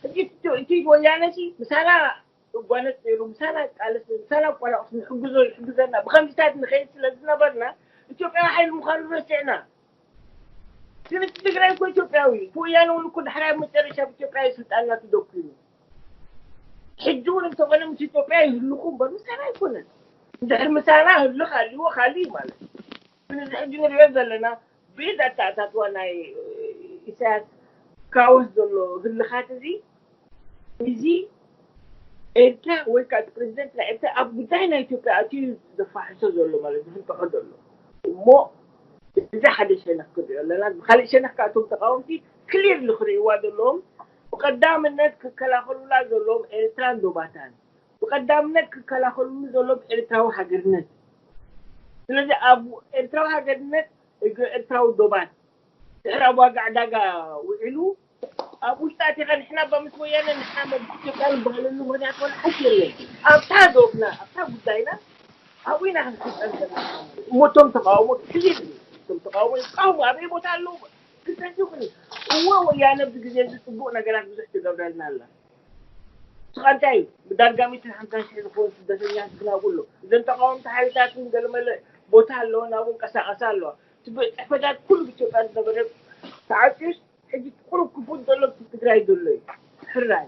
ሕጂ እቲ፣ እቲ ወያነ ሲ ምሳና እጓነጽ ነይሩ፣ ምሳና ይቃለስ ነይሩ፣ ምሳና ይቆላቆስ፣ ንሕግዞ፣ ይሕግዘና፣ ብኸምዚታት ንኸይድ ስለ ዝነበርና፣ ኢትዮጵያዊ ሓይሊ ምዃኑ ረሲዕና። ግን እቲ ትግራይ እኮ ኢትዮጵያዊ እዩ። እቲ ወያነ እውን እኮ ዳሕራይ ኣብ መጨረሻ ኣብ ኢትዮጵያ እዩ ስልጣንና ተደኩኑ። ሕጂ እውን እንተኾነ ምስ ኢትዮጵያ ይህልኹ እምበር ምሳና ኣይኮነን። እንድሕር ምሳና ህልኽ ኣልዎ ካልእ እዩ ማለት እዩ። ግን እዚ ሕጂ ንሪኦ ዘለና ብኢድ ኣተኣታትዋ ናይ ኢሳያስ ካዎስ ዘሎ ህልኻት እዚ፣ እዚ ኤርትራ ወይ ከዓ እቲ ፕሬዚደንት ናይ ኤርትራ ኣብ ጉዳይ ናይ ኢትዮጵያ ኣትዩ ዘፋሕሶ ዘሎ ማለት ዝፍንጠሖ ዘሎ እሞ፣ እዚ ሓደ ሸነኽ ክንሪኦ ኣለና። ብካሊእ ሸነኽ ከዓ እቶም ተቃወምቲ ክሊርሊ ክርእይዋ ዘለዎም፣ ብቀዳምነት ክከላኸሉላ ዘለዎም ኤርትራን ዶባታን፣ ብቀዳምነት ክከላኸሉሉ ዘለዎም ኤርትራዊ ሃገርነት። ስለዚ ኣብ ኤርትራዊ ሃገርነት፣ እግሪ ኤርትራዊ ዶባት ድሕሪ ኣብ ዋጋ ዕዳጋ ውዒሉ፣ ኣብ ውሽጢ ኣቲኻ ንሕና እባ ምስ ወያነ ንሕና መብት ኢትዮጵያ ንበሃለሉ ምኽንያት ዋላ ሓንቲ የለን። ኣብታ ዶብና፣ ኣብታ ጉዳይና ኣብኡ ኢና ክንስልጠን ዘለና። እሞ እቶም ተቃውሞ ክሊር፣ እቶም ተቃውሞ ይቃወሙ፣ ኣበይ ቦታ ኣለዉ? ክተት ይኹን። እወ፣ ወያነ ኣብዚ ግዜ እዚ ጽቡቕ ነገራት ብዙሕ ትገብረልና ኣላ። ንስኻ እንታይ እዩ? ብዳርጋ ሚእትን ሓምሳን ሽሕ ዝኾኑ ስደተኛታት ግን ኣብኡ ኣለዉ። እዘን ተቃወምቲ ሓይልታት እውን ገለመለ ቦታ ኣለወን፣ ኣብኡ እንቀሳቐሳ ኣለዋ። እቲ ቤት ጽሕፈታት ኩሉ ብኢትዮጵያ ዝነበረ ተዓጽዩስ፣ ሕጂ ቁሩብ ክፉት ዘሎ እቲ ትግራይ ዘሎ እዩ። ሕራይ።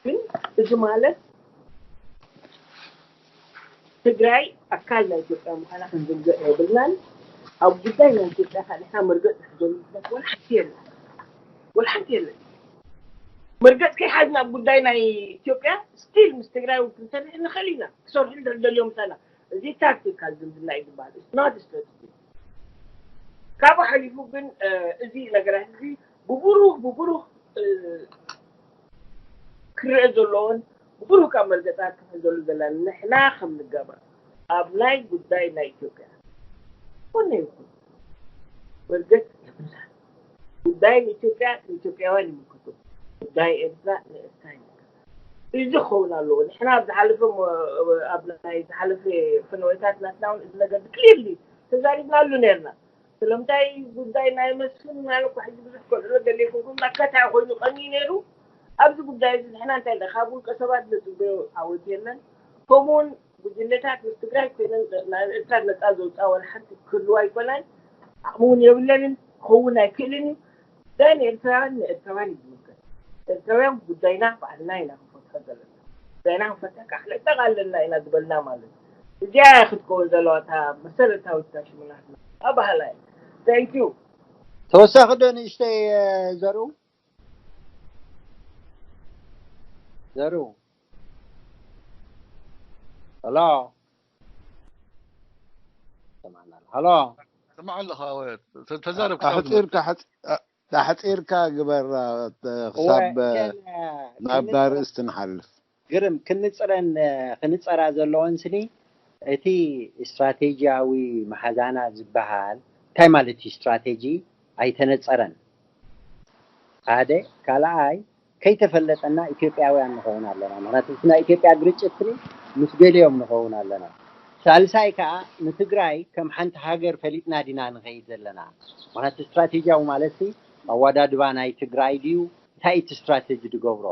ግን እዚ ማለት ትግራይ ኣካል ናይ ኢትዮጵያ ምዃና ክንዝንግዕ የብልናን። ኣብ ጉዳይ ናይ ኢትዮጵያ ካሊእካ መርገጽ ዝሕዘሉ ምኽንያት ወላ ሓንቲ የለን። ወላ ሓንቲ የለን። መርገጽ ከይሓዝና ኣብ ጉዳይ ናይ ኢትዮጵያ ስቲል ምስ ትግራይ እውን ክንሰርሕ ንኽእል ኢና። ክሰርሑ እንድሕር ደልዮም ምሳና። እዚ ታክቲካል ዝምድና እዩ ዝበሃል። It's not strategy። ካብኡ ሓሊፉ ግን፣ እ፣ እዚ ነገራት እዚ ብብሩህ፣ ብብሩህ፣ እ፣ ክረአ ዘለዎን ብብሩህ ካብ መርገጻት ክንሕዘሉ ዘለና ንሕና ከም ንጋባእ ኣብ ናይ ጉዳይ ናይ ኢትዮጵያ ኮነ ይኹን መርገጽ የብልናን። ጉዳይ ንኢትዮጵያ ንኢትዮጵያውያን ይምልከቶ። ጉዳይ ኤርትራ ንኤርትራ ይምልከታ። እዚ ክኸውን ኣለዎ። ንሕና ኣብ ዝሓለፈ ሞ-፣ ኣብ ናይ ዝሓለፈ ፍንወይታት ናትና እውን እዚ ነገር ክሊርሊ ተዛሪብናሉ ነርና። ስለምንታይ ጉዳይ ናይ መስፍን ምናምን እኮ ሕጂ ብዙሕ ከልዕሎ ደልየ ይኮንኩን፣ መከታ ኮይኑ ቀንዩ ነይሩ። ኣብዚ ጉዳይ እዚ ንሕና እንታይ ኢልና ካብ ውልቀ ሰባት ንጽበዮ ዓወት የለን። ከምኡውን ጉጅለታት ምስ ትግራይ ኮይነን ነ-፣ ናይ ኤርትራ ነጻ ዘውፅኣ ዋላ ሓንቲ ክህልዋ ኣይኮናን። ዓቕሚ እውን የብለንን፣ ክኸውን ኣይክእልን እዩ። ጉዳይ ንኤርትራውያን ንኤርትራውያን እዩ ዝምልከት። ኤርትራውያን ጉዳይና ባዕልና ኢና ክንፈትሖ ዘለና። ጉዳይና ክንፈትሕ ከዓ ክነጠቓለልና ኢና ዝበልና ማለት እዩ። እዚኣ እያ ክትከውን ዘለዋ እታ መሰረታዊት እታ ሽሙናትና። ኣባህላይ። Thank you። ተወሳኺ ዶ ንእሽተይ፣ እ፣ ዘርኡ? ዘርኡ። ሄሎ። ሰማዕና ኣሎ። ሄሎ። ስማዕ ኣለኻ፣ ወ-፣ ተ-፣ ተዛረብ ክሳብ ኣሕፂርካ፣ ሓፂ-፣ ኣ-፣ ኣሕፂርካ ግበር፣ ኣ-፣ ተ-፣ ክሳብ፣ እወ፣ እተን፣ እ፣ ናብ ክንጽ-፣ ኣርእስቲ ንሓልፍ። ግርም፣ ክንጽረን፣ እ፣ ክንጸራ ዘለወን ስኒ፣ እቲ ስትራቴጂያዊ መሓዛና ዝበሃል እንታይ ማለት እዩ? ስትራቴጂ ኣይተነጸረን። ሓደ፣ ካልኣይ፣ ከይተፈለጠና ኢትዮጵያውያን ንኸውን ኣለና። ምኽንያቱ እቲ ናይ ኢትዮጵያ ግርጭት ስኒ ምስ ገሊኦም ንኸውን ኣለና። ሳልሳይ ከኣ፣ ንትግራይ ከም ሓንቲ ሃገር ፈሊጥና ዲና ንኸይድ ዘለና? ምኽንያቱ ስትራቴጂያዊ ማለት ሲ፣ ኣወዳድባ ናይ ትግራይ ድዩ? እንታይ እቲ ስትራቴጂ ዝገብሮ?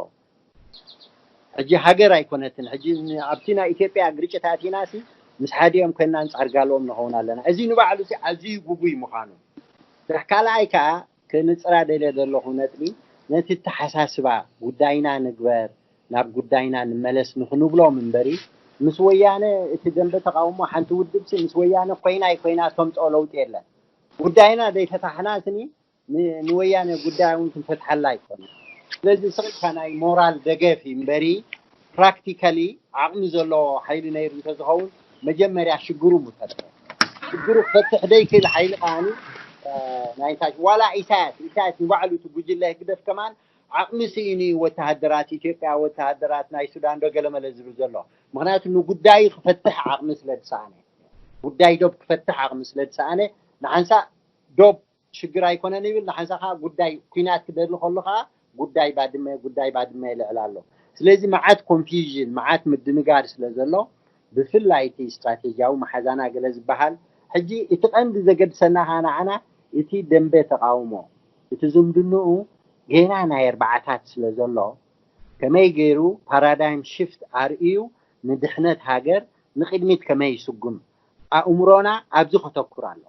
ሕጂ ሃገር ኣይኮነትን። ሕጂ ን-፣ ኣብቲ ናይ ኢትዮጵያ ግርጭት ኣቲና ሲ፣ ምስ ሓዲኦም ኮይና ኣንጻር ጋልኦም ንኸውን ኣለና። እዚ ንባዕሉ እቲ ኣዝዩ ግጉይ ምዃኑ። ድሕ ካልኣይ ከኣ ክንጽራ ደልየ ዘለኹ ነጥቢ፣ ነቲ ኣተሓሳስባ ጉዳይና ንግበር፣ ናብ ጉዳይና ንመለስ ንኽንብሎም እምበሪ፣ ምስ ወያነ እቲ ደንበ ተቓውሞ ሓንቲ ውድብሲ ምስ ወያነ ኮይና ኣይኮይና ተምጽኦ ለውጢ የለን። ጉዳይና ዘይፈታሕና ስኒ ን- ንወያነ ጉዳይ እውን ክንፈትሓላ ኣይኮነ። ስለዚ ስቕልካ ናይ ሞራል ደገፍ እዩ እምበሪ ፕራክቲካሊ ዓቕሚ ዘለዎ ሓይሊ ነይሩ እንተዝኸውን መጀመርያ ሽግሩ ምፈትሐ። ሽግሩ ክፈትሕ ደይክእል ሓይሊ ከዓኒ ናይታ ዋላ ኢሳያስ ኢሳያስ ንባዕሉ እቲ ጉጅለ ህግደፍ ከማን ዓቕሚ ስኢኑ እዩ ወተሃደራት ኢትዮጵያ ወተሃደራት ናይ ሱዳን ዶ ገለመለ ዝብል ዘሎ። ምክንያቱ ንጉዳዩ ክፈትሕ ዓቕሚ ስለ ዝሰኣነ፣ ጉዳይ ዶብ ክፈትሕ ዓቕሚ ስለ ዝሰኣነ ንሓንሳእ ዶብ ሽግር ኣይኮነን ይብል። ንሓንሳ ከዓ ጉዳይ ኩናት ክደሊ ከሎ ከዓ ጉዳይ ባድመ ጉዳይ ባድመ ይልዕል ኣሎ። ስለዚ መዓት ኮንፊውዥን መዓት ምድንጋር ስለ ዘሎ ብፍላይ እቲ ስትራቴጂያዊ መሓዛና ገለ ዝበሃል ሕጂ እቲ ቀንዲ ዘገድሰና ከዓ ንዓና እቲ ደንበ ተቃውሞ እቲ ዝምድንኡ ገና ናይ ኣርባዓታት ስለ ዘሎ ከመይ ገይሩ ፓራዳይም ሽፍት ኣርእዩ ንድሕነት ሃገር ንቅድሚት ከመይ ይስጉም ኣእምሮና ኣብዚ ከተኩር ኣሎ።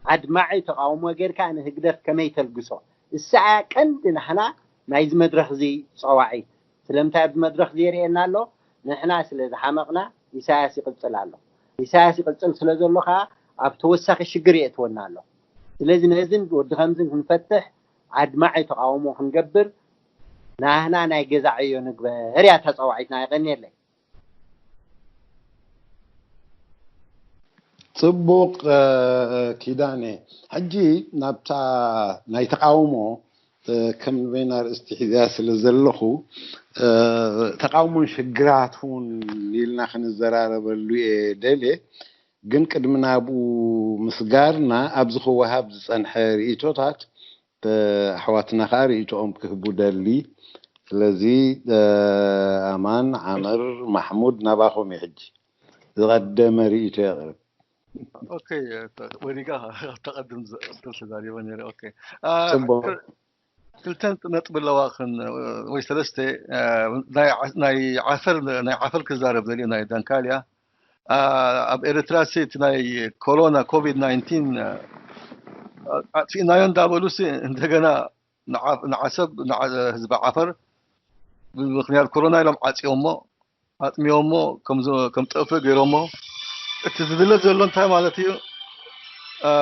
ኣድማዒ ተቃውሞ ጌርካ ንህግደፍ ከመይ ተልግሶ እሳ ቀንዲ ናህና ናይዚ መድረኽ እዚ ጸዋዒት ስለምንታይ ኣብዚ መድረኽ እዚ የርእየና ኣሎ ንሕና ስለ ዝሓመቕና ኢሳያስ ይቕጽል ኣሎ ኢሳያስ ይቕጽል ስለ ዘሎ ከዓ ኣብ ተወሳኺ ሽግር የእትወና ኣሎ ስለዚ ነዝን ወዲ ከምዝን ክንፈትሕ ኣድማዒ ተቃውሞ ክንገብር ናህና ናይ ገዛ ዕዮ ንግበር እያ ተጸዋዒትና የቐንየለይ ጽቡቕ ኪዳነ ሕጂ ናብታ ናይ ተቃውሞ ከም በይና ርእስቲ ሒዝያ ስለ ዘለኹ ተቃውሞን ሽግራቱን ኢልና ክንዘራረበሉ እየ ደልየ ግን ቅድሚ ናብኡ ምስጋርና ኣብዚ ክወሃብ ዝጸንሐ ርእይቶታት ኣሕዋትና ከዓ ርእይቶኦም ክህቡ ደሊ ስለዚ ኣማን ዓምር ማሕሙድ ናባኹም እዩ ሕጂ ዝቐደመ ርእይቶ የቕርብ ኦኬ ወዲጋ ተቐድም ተዛሪበ ነረ ኦኬ ጽቡቅ ክልተን ነጥቢ ኣለዋ ወይ ሰለስተ ናይ ዓፈር ናይ ዓፈር ክዛረብ ዘልዩ ናይ ዳንካልያ ኣብ ኤርትራ ሲ እቲ ናይ ኮሮና ኮቪድ ናይንቲን ኣጥፊእናዮ እንዳበሉ ሲ እንደገና ንዓሰብ ህዝቢ ዓፈር ብምክንያት ኮሮና ኢሎም ዓፅዮሞ ኣጥሚዮሞ ከም ጠፍእ ገይሮሞ እቲ ዝድለ ዘሎ እንታይ ማለት እዩ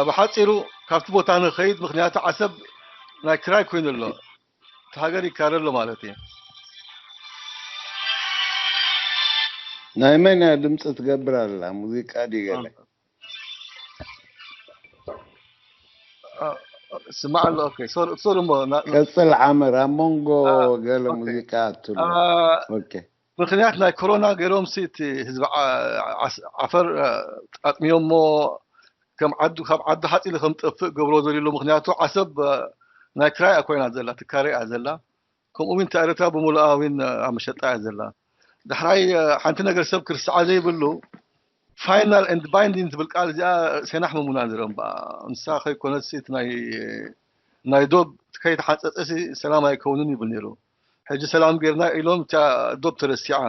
ብሓፂሩ ካብቲ ቦታ ንኸይድ ምክንያቱ ዓሰብ ናይ ክራይ ኮይኑ ኣሎ እቲ ሃገር ይካረ ኣሎ ማለት እዩ ናይ መን እያ ድምፂ ትገብር ኣላ ሙዚቃ ድዩ ገለ ስማዕ ኣሎ ኦኬ ሶሪ ሶሪ እሞ ና- ቀፅል ዓምር ኣብ መንጎ አ፣ ገለ ኦኬ። ሙዚቃ ኣትሎ አ፣ ኦኬ ምክንያት ናይ ኮሮና ገይሮም ሲ እቲ ህዝቢ ዓ- ዓስ- ዓፈር አ፣ ኣጥሚዮሞ ከም ዓዱ ካብ ዓዱ ሓፂሉ ከም ጠፍእ ገብሮ ዘልሎ ምክንያቱ ዓሰብ አ፣ ናይ ክራይ ኮይና ዘላ ትካረ እያ ዘላ ከምኡ እውን ተኣረታ ብምሉኣዊን ኣብ መሸጣ እያ ዘላ ዳሕራይ አ፣ ሓንቲ ነገር ሰብ ክርስዓ ዘይብሉ ፋይናል ኤንድ ባይንዲንግ ትብል ቃል እዚኣ ሴናሕ መሙና ነይሮም በኣ ንሳ ከይኮነት እቲ ናይ ናይ ዶብ ከይተሓፀፀ ሰላም ኣይከውንን ይብል ነይሩ ሕጂ ሰላም ጌርና ኢሎም እታ ዶብ ተረሲዓ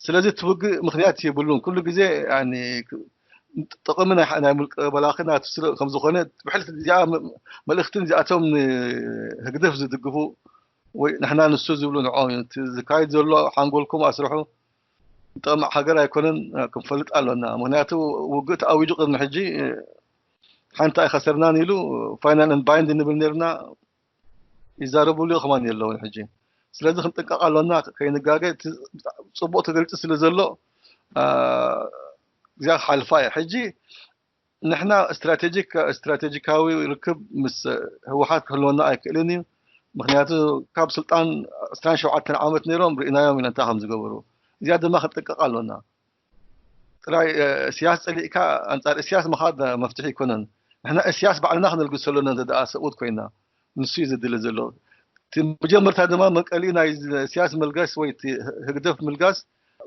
ስለዚ ትውግእ ምክንያት የብሉን ኩሉ ግዜ ጥቅሚ ናይ ውልቀ መላኪ ናቱ ስለ ከምዝኮነ ብሕልፊ እዚኣ መልእክትን እዚኣቶም ንህግደፍ ዝድግፉ ወይ ንሕና ንሱ ዝብሉ ንዕኦም እዩ እቲ ዝካየድ ዘሎ ሓንጎልኩም ኣስርሑ ጠማዕ ሃገር ኣይኮነን ክንፈልጥ ኣሎና ምክንያቱ ውግእ ተኣዊጁ ቅድሚ ሕጂ ሓንቲ ኣይኸሰርናን ኢሉ ፋይናል ን ባይንድ ንብል ነርና ይዛረብሉ ከማን የለውን ሕጂ ስለዚ ክንጥንቀቕ ኣሎና ከይንጋገ ጽቡቅ ተገልጹ ስለ ዘሎ እዚኣ ክሓልፋ እየ ሕጂ ንሕና ስትራቴጂካዊ ርክብ ምስ ህወሓት ክህልወና ኣይክእልን እዩ ምክንያቱ ካብ ስልጣን ዕስራን ሸውዓተን ዓመት ነይሮም ርኢናዮም ኢና እንታይ ከም ዝገበሩ እዚኣ ድማ ክንጥንቀቕ ኣሎና ጥራይ እስያስ ፀሊእካ ኣንፃር እስያስ ምኻድ መፍትሒ ኣይኮነን ንሕና እስያስ ባዕልና ክነልግሶ ኣሎና እንተ ደኣ ሰብኡት ኮይና ንሱ እዩ ዘድሊ ዘሎ እቲ መጀመርታ ድማ መቀሊ ናይ እስያስ ምልጋስ ወይ ህግደፍ ምልጋስ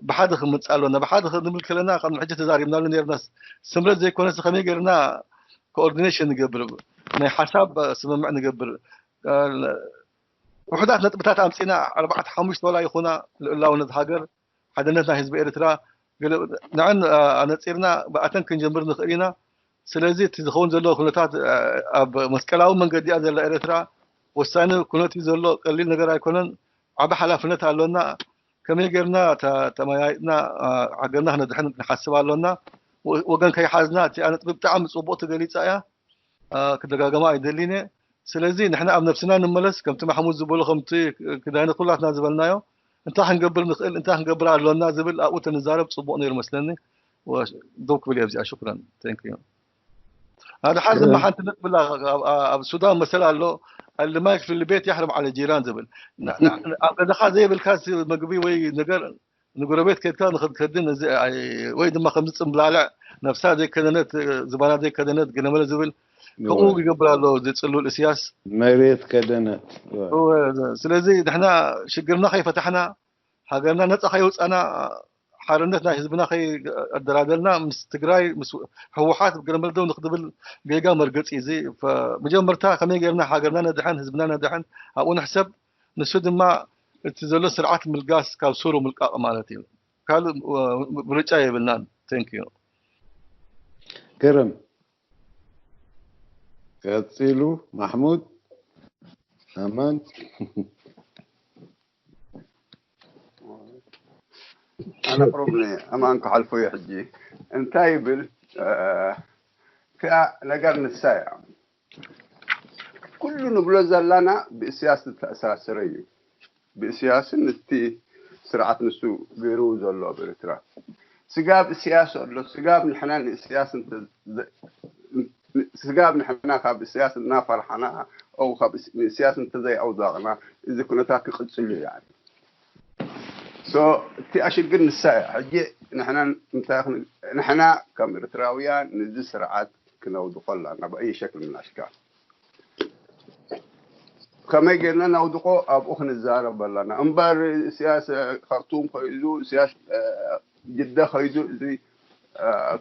ብሓደ ክምፅእ ኣሎና ብሓደ ክንብል ከለና ከም ሕጂ ተዛሪብናሉ ነርና ስምረት ዘይኮነስ ከመይ ገርና ኮኦርዲኔሽን ንገብር ናይ ሓሳብ ስምምዕ ንገብር ውሕዳት ነጥብታት ኣምፂና ኣርባዕተ ሓሙሽተ ወላ ይኹና ልእላውነት ሃገር ሓድነት ናይ ህዝቢ ኤርትራ ገለ ንዕን ኣነፂርና ብኣተን ክንጀምር ንኽእል ኢና። ስለዚ እቲ ዝኸውን ዘሎ ኩነታት ኣብ መስቀላዊ መንገዲ እያ ዘላ ኤርትራ። ወሳኒ ኩነት እዩ ዘሎ፣ ቀሊል ነገር ኣይኮነን። ዓቢ ሓላፍነት ኣሎና። ከመይ ጌርና ተመያይጥና ሃገርና ክነድሕን ክንሓስብ ኣሎና። ወገን ከይሓዝና እቲ ኣነጥቢ ብጣዕሚ ፅቡቕ ተገሊፃ እያ። ክደጋገማ ኣይደሊን እየ። ስለዚ ንሕና ኣብ ነብስና ንመለስ፣ ከምቲ ማሕሙድ ዝበሎ፣ ከምቲ ክዳነ ኩላትና ዝበልናዮ፣ እንታይ ክንገብር ንኽእል፣ እንታይ ክንገብር ኣሎና ዝብል ኣብኡ ተንዛረብ ጽቡቕ ነይሩ መስለኒ። ደው ክብል እየ ኣብዚኣ። ሽኩራን። Thank you። ሓደ ሓዚ ድማ ሓንቲ ነጥቢ ኣላ፣ ኣብ ሱዳን መሰል ኣሎ፣ الماء في البيت يحرم على الجيران ዝብል። ኣብ ገዛኻ ዘይብልካ መግቢ ወይ ነገር ንጎረቤት ከድካ ንኽትከድን እዚ ወይ ድማ ከምዚ ጽምብላልዕ ነብሳ ዘይከደነት ዝባና ዘይከደነት ገለመለ ዝብል ከምኡ ይገብር ኣሎ እዚ ጽሉል እስያስ። መሬት ከደነት። ስለዚ ንሕና ሽግርና ከይፈታሕና ሃገርና ነጻ ከይወጻና ሓርነት ናይ ህዝብና ከይኣደላደልና ምስ ትግራይ ምስ ህወሓት ገለመለ ደው ንክትብል ጌጋ መርገጺ እዚ። መጀመርታ ከመይ ጌርና ሃገርና ነድሐን ህዝብና ነድሐን ኣብኡ ንሕሰብ። ንሱ ድማ እቲ ዘሎ ስርዓት ምልጋስ ካብ ሱሩ ምልቃቕ ማለት እዩ። ካልእ ምርጫ የብልናን። Thank you። ግርም። ቀጺሉ ማሕሙድ ኣማን። ኣነ ቁሩብ ንኣማን ክሓልፎ እዩ ሕጂ። እንታይ ይብል? እቲኣ ነገር ንሳ እያ። ኩሉ ንብሎ ዘለና ብእስያስ ዝተኣሳሰረ እዩ። ብእስያስን እቲ ስርዓት ንሱ ገይሩ ዘሎ ኣብ ኤርትራ። ስጋብ እስያስ ኣሎ፣ ስጋብ ንሕና ንእስያስ ስጋብ ንሕና ካብ እስያስ እናፈርሓና፣ ኦ ካብ ንእስያስ እንተዘይኣውዳቕና እዚ ኩነታት ክቕጽል እዩ። ሶ እቲ ኣሽግር ንሳ እያ። ሕጂ ንሕና እንታይ ንሕና ከም ኤርትራውያን ንዚ ስርዓት ክነውድቆ ኣለና ብኣይ ሸክል ምናሽካ ከመይ ጌርና ናውድቆ ኣብኡ ክንዛረብ ኣለና እምበር፣ እስያስ ካርቱም ከይዱ፣ እስያስ ጅዳ ከይዱ፣ እዚ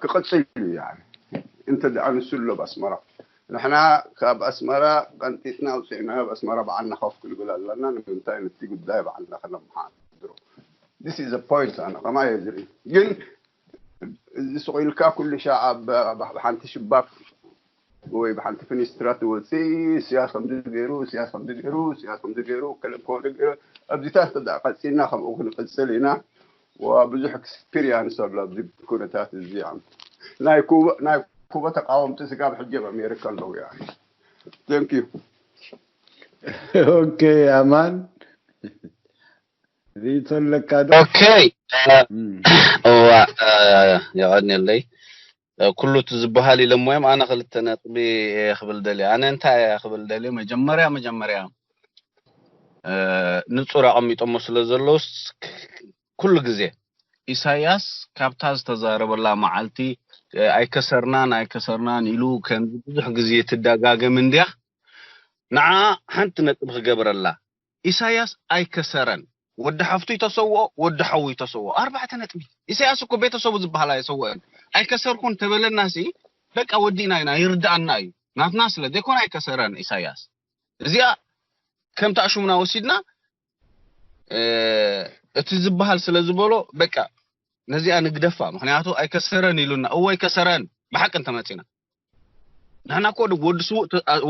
ክቕፅል እዩ። እንተ ደኣ ንሱ ኣሎ ኣብ ኣስመራ፣ ንሕና ካብ ኣስመራ ቀንጢጥና ኣውፅእና ኣብ ኣስመራ በዓልና ኮፍ ክንብል ኣለና። ንምንታይ? ነቲ ጉዳይ በዓልና ከነመሓድሮ። This is a point ኣነ ከማይ ዝርኢ። ግን እዚ ስቕ ኢልካ ኩሉ ሻዕ ብሓንቲ ሽባክ ወይ ብሓንቲ ፊኒስትራ ትወፅእ፣ እስያስ ከምዚ ገይሩ፣ እስያስ ከምዚ ገይሩ፣ እስያስ ከምዚ ገይሩ፣ ከለ ኮነ ገይሩ። ኣብዚታት እንተ ደኣ ቀፂልና ከምኡ ክንቅፅል ኢና። ብዙሕ ኤክስፒሪያንስ ኣሎ ኣብዚ ኩነታት እዚ። ናይ ኩቦ ተቃወምቲ ስጋብ ሕጂ ኣብ ኣሜሪካ ኣለዉ። ያ ቴንክ ዩ። ኦኬ ኣማን ሪኢቶ ኣለካ ዶ? ኦኬ እዋ የቐንየለይ። ኩሉ እቲ ዝበሃል ኢሎሞ እዮም። ኣነ ክልተ ነጥቢ እየ ክብል ደልየ። ኣነ እንታይ እየ ክብል ደልየ? መጀመርያ መጀመርያ ንጹር ኣቐሚጦሞ ስለ ዘለውስ ኩሉ ግዜ ኢሳያስ ካብታ ዝተዛረበላ መዓልቲ ኣይከሰርናን ኣይከሰርናን ኢሉ ከምዚ ብዙሕ ግዜ ትደጋገም እንድያ። ንዓ ሓንቲ ነጥቢ ክገብረላ ኢሳያስ ኣይከሰረን። ወዲ ሓፍቱ ይተሰውኦ፣ ወዲ ሓዉ ይተሰውኦ። ኣርባዕተ ነጥቢ። ኢሳያስ እኮ ቤተሰቡ ዝበሃል ኣይሰወአን። ኣይከሰርኩን ተበለና ሲ በቃ ወዲእና ኢና፣ ይርድኣና እዩ። ናትና ስለ ዘይኮነ ኣይከሰረን ኢሳያስ። እዚኣ ከምቲ ኣሽሙና ወሲድና እቲ ዝበሃል ስለ ዝበሎ በቃ ነዚኣ ንግደፋ። ምክንያቱ ኣይከሰረን ኢሉና። እወ ኣይከሰረን ብሓቂ እንተመፂና ንሕና እኮ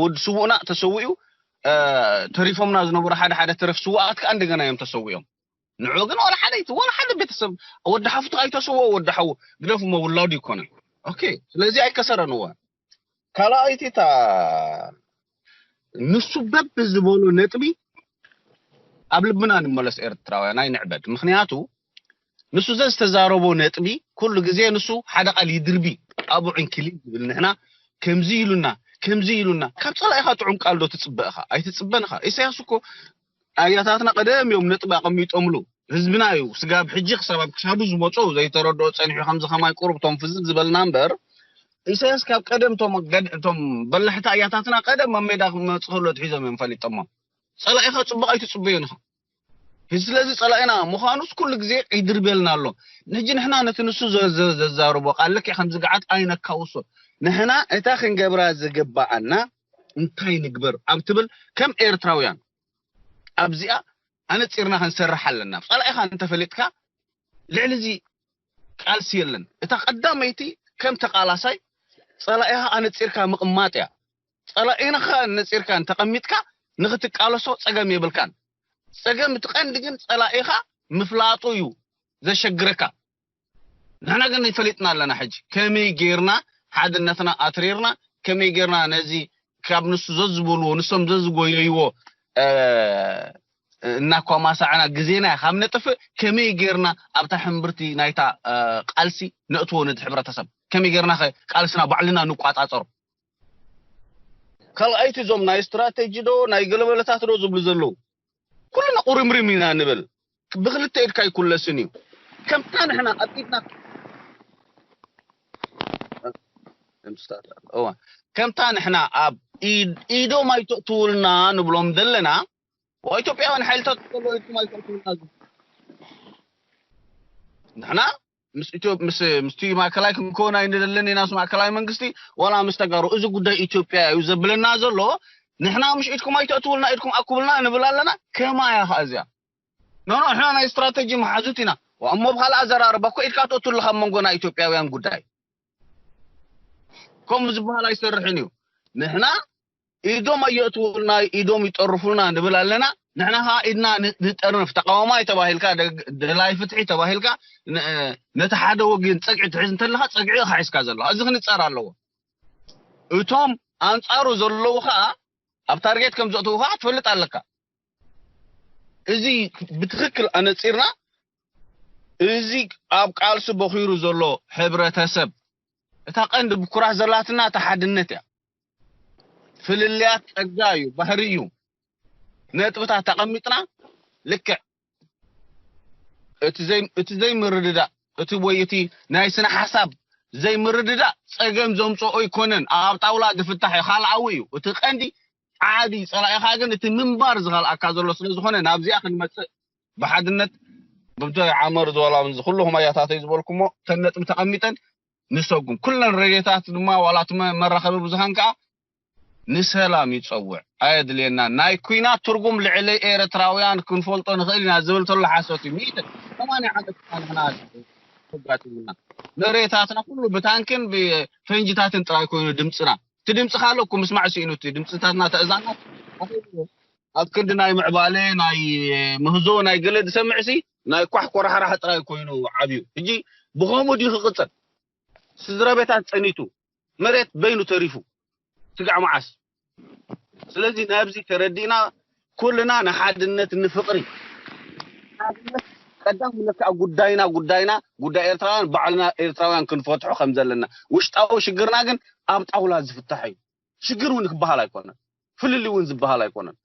ወዲ ስውእና ተሰዊኡ ተሪፎምና ዝነበሩ ሓደ ሓደ ተረፍ ስውኣት ከዓ እንደገና እዮም ተሰዊኦም። ንዑ ግን ዋላ ሓደ ዋላ ሓደ ቤተሰብ ወዲ ሓፍቱ ኣይተሰወ ወዲ ሓዉ ግደፍሞ ውላዱ ይኮነ። ኦኬ ስለዚ ኣይከሰረን። እዋ ካልኣይቲ እታ ንሱ በብ ዝበሎ ነጥቢ ኣብ ልብና ንመለስ ኤርትራውያን ኣይንዕበድ። ምክንያቱ ንሱ ዘዝተዛረቦ ነጥቢ ኩሉ ግዜ ንሱ ሓደ ቃል ይድርቢ ኣብኡ ዕንክሊል ዝብል ንሕና ከምዚ ኢሉና ከምዚ ኢሉና ካብ ጸላኢኻ ጥዑም ቃል ዶ ትጽበእኻ ኣይትጽበንኻ። ኢሳያስ እኮ ኣያታትና ቀደም እዮም ነጥቢ ኣቐሚጦምሉ። ህዝብና እዩ ስጋብ ሕጂ ክሳብ ኣብ ክሳዱ ዝመጾ ዘይተረድኦ ጸኒሑ ከምዚ ከማይ ቁሩብ ቶም ፍዝዝ ዝበልና እምበር ኢሳያስ ካብ ቀደም ቶም በላሕቲ ኣያታትና ቀደም ኣብ ሜዳ ክመጽእ ከሎ ትሒዞም እዮም ፈሊጦሞ። ጸላኢኻ ጽቡቕ ኣይትጽበዮን ኢኻ። ስለዚ ጸላኢና ምዃኑስ ኩሉ ግዜ ይድርብየልና ኣሎ። ሕጂ ንሕና ነቲ ንሱ ዘዛርቦ ቃል ልክዕ ከምዚ ገዓት ኣይነካውሶ። ንሕና እታ ክንገብራ ዝግባኣና እንታይ ንግበር ኣብ ትብል ከም ኤርትራውያን ኣብዚኣ ኣነጺርና ክንሰርሕ ኣለና። ጸላኢኻ እንተፈሊጥካ ልዕሊ እዚ ቃልሲ የለን። እታ ቀዳመይቲ ከም ተቃላሳይ ጸላኢኻ ኣነጺርካ ምቕማጥ እያ። ጸላኢኻ ኣነጺርካ እንተቐሚጥካ ንኽትቃለሶ ጸገም የብልካን። ጸገም እቲ ቀንዲ ግን ጸላኢኻ ምፍላጡ እዩ ዘሸግረካ። ንሕና ግን ይፈሊጥና ኣለና። ሕጂ ከመይ ጌርና ሓድነትና ኣትሪርና፣ ከመይ ጌርና ነዚ ካብ ንሱ ዘዝበልዎ፣ ንሶም ዘዝጎየይዎ እናኳማሳዕና ግዜና ካብ ነጥፍእ፣ ከመይ ጌርና ኣብታ ሕምብርቲ ናይታ ቃልሲ ነእትዎ ነቲ ሕብረተሰብ? ከመይ ጌርና ቃልስና ባዕልና ንቋጻጸሮ? ካልኣይቲ እዞም ናይ ስትራቴጂ ዶ ናይ ገለበለታት ዶ ዝብሉ ዘለዉ ኩልና ቁርምርም ኢና ንብል። ብክልተ ኢድካ ኣይኩለስን እዩ። ከምታ ንሕና ኣብ ኢድና ከምታ ንሕና ኣብ ኢዶም ኣይተእትውልና ንብሎም ዘለና ኢትዮጵያውያን ሓይልታት ከሎ ኢድኩም ኣይተእትውልና። ንሕና ምስ ኢትዮ ምስ ምስቲ ማእከላይ ክንከውን ኣይንደልን ኢና። ምስ ማእከላይ መንግስቲ ዋላ ምስ ተጋሩ እዚ ጉዳይ ኢትዮጵያ እዩ ዘብለና ዘሎ። ንሕና ምሽ ኢድኩም ኣይተእትውልና ኢድኩም ኣኩብልና ንብል ኣለና። ከማያ ከ እዚኣ ኖ ኖ ንሕና ናይ ስትራተጂ መሓዙት ኢና። እሞ ብካልእ ኣዘራርባ እኮ ኢድካ ተእትውልካ ኣብ መንጎ ናይ ኢትዮጵያውያን ጉዳይ ከምኡ ዝበሃል ኣይሰርሕን እዩ። ንሕና ኢዶም ኣየእትውልና ኢዶም ይጠርፉልና ንብል ኣለና። ንሕና ከዓ ኢድና ንጠርንፍ። ተቃዋማይ ተባሂልካ ደላይ ፍትሒ ተባሂልካ ነቲ ሓደ ወገን ፀግዒ ትሕዝ እንተለካ ፀግዒ ኢካ ሒዝካ ዘለካ። እዚ ክንፀር ኣለዎ። እቶም ኣንፃሩ ዘለዉ ከዓ ኣብ ታርጌት ከም ዘእትዉ ከዓ ትፈልጥ ኣለካ። እዚ ብትክክል ኣነፂርና እዚ ኣብ ቃልሲ በኪሩ ዘሎ ሕብረተሰብ እታ ቀንዲ ብኩራት ዘላትና እታ ሓድነት እያ። ፍልልያት ጸጋ እዩ፣ ባህሪ እዩ። ነጥብታት ተቐሚጥና ልክዕ እቲ ዘይምርድዳእ እቲ ወይ እቲ ናይ ስነ ሓሳብ ዘይምርድዳእ ጸገም ዘምጽኦ ኣይኮነን፣ ኣብ ጣውላ ዝፍታሕ እዩ፣ ካልኣዊ እዩ። እቲ ቀንዲ ዓቢ ጸላኢኻ ግን እቲ ምንባር ዝኸልኣካ ዘሎ ስለ ዝኾነ ናብዚኣ ክንመጽእ ብሓድነት ብብቶ ዓመር ዝወላ ኩሉ ከማያታተይ ዝበልኩሞ ተን ነጥቢ ተቐሚጠን ንሰጉም። ኩለን ሬድዮታት ድማ ዋላ እቲ መራኸቢ ብዙሃን ከዓ ንሰላም ይፀውዕ ኣየድልየና ናይ ኩናት ትርጉም ልዕሊ ኤርትራውያን ክንፈልጦ ንኽእል ኢና ዝብል ተሎ ሓሶት እዩ። ሚእትን ሰማንያ ዓመት ንሕና ተጋጢሙና መሬታትና ኩሉ ብታንክን ብፈንጅታትን ጥራይ ኮይኑ ድምፅና እቲ ድምፂ ካለኩ ምስማዕ ስኢኑ እቲ ድምፅታትና ተእዛና ኣብ ክንዲ ናይ ምዕባለ ናይ ምህዞ ናይ ገለ ዝሰምዕሲ ናይ ኳሕ ኮራሕራሕ ጥራይ ኮይኑ ዓብዩ ሕጂ ብኸምኡ ድዩ ክቕፅል? ስድራ ቤታት ጸኒቱ መሬት በይኑ ተሪፉ ስጋዕ መዓስ። ስለዚ ናብዚ ተረዲእና ኩልና ንሓድነት ንፍቕሪ ቀዳምነት ከዓ ጉዳይና ጉዳይና ጉዳይ ኤርትራውያን ባዕልና ኤርትራውያን ክንፈትሖ ከም ዘለና ውሽጣዊ ሽግርና ግን ኣብ ጣውላ ዝፍታሕ እዩ። ሽግር እውን ክበሃል ኣይኮነን፣ ፍልልይ እውን ዝበሃል ኣይኮነን።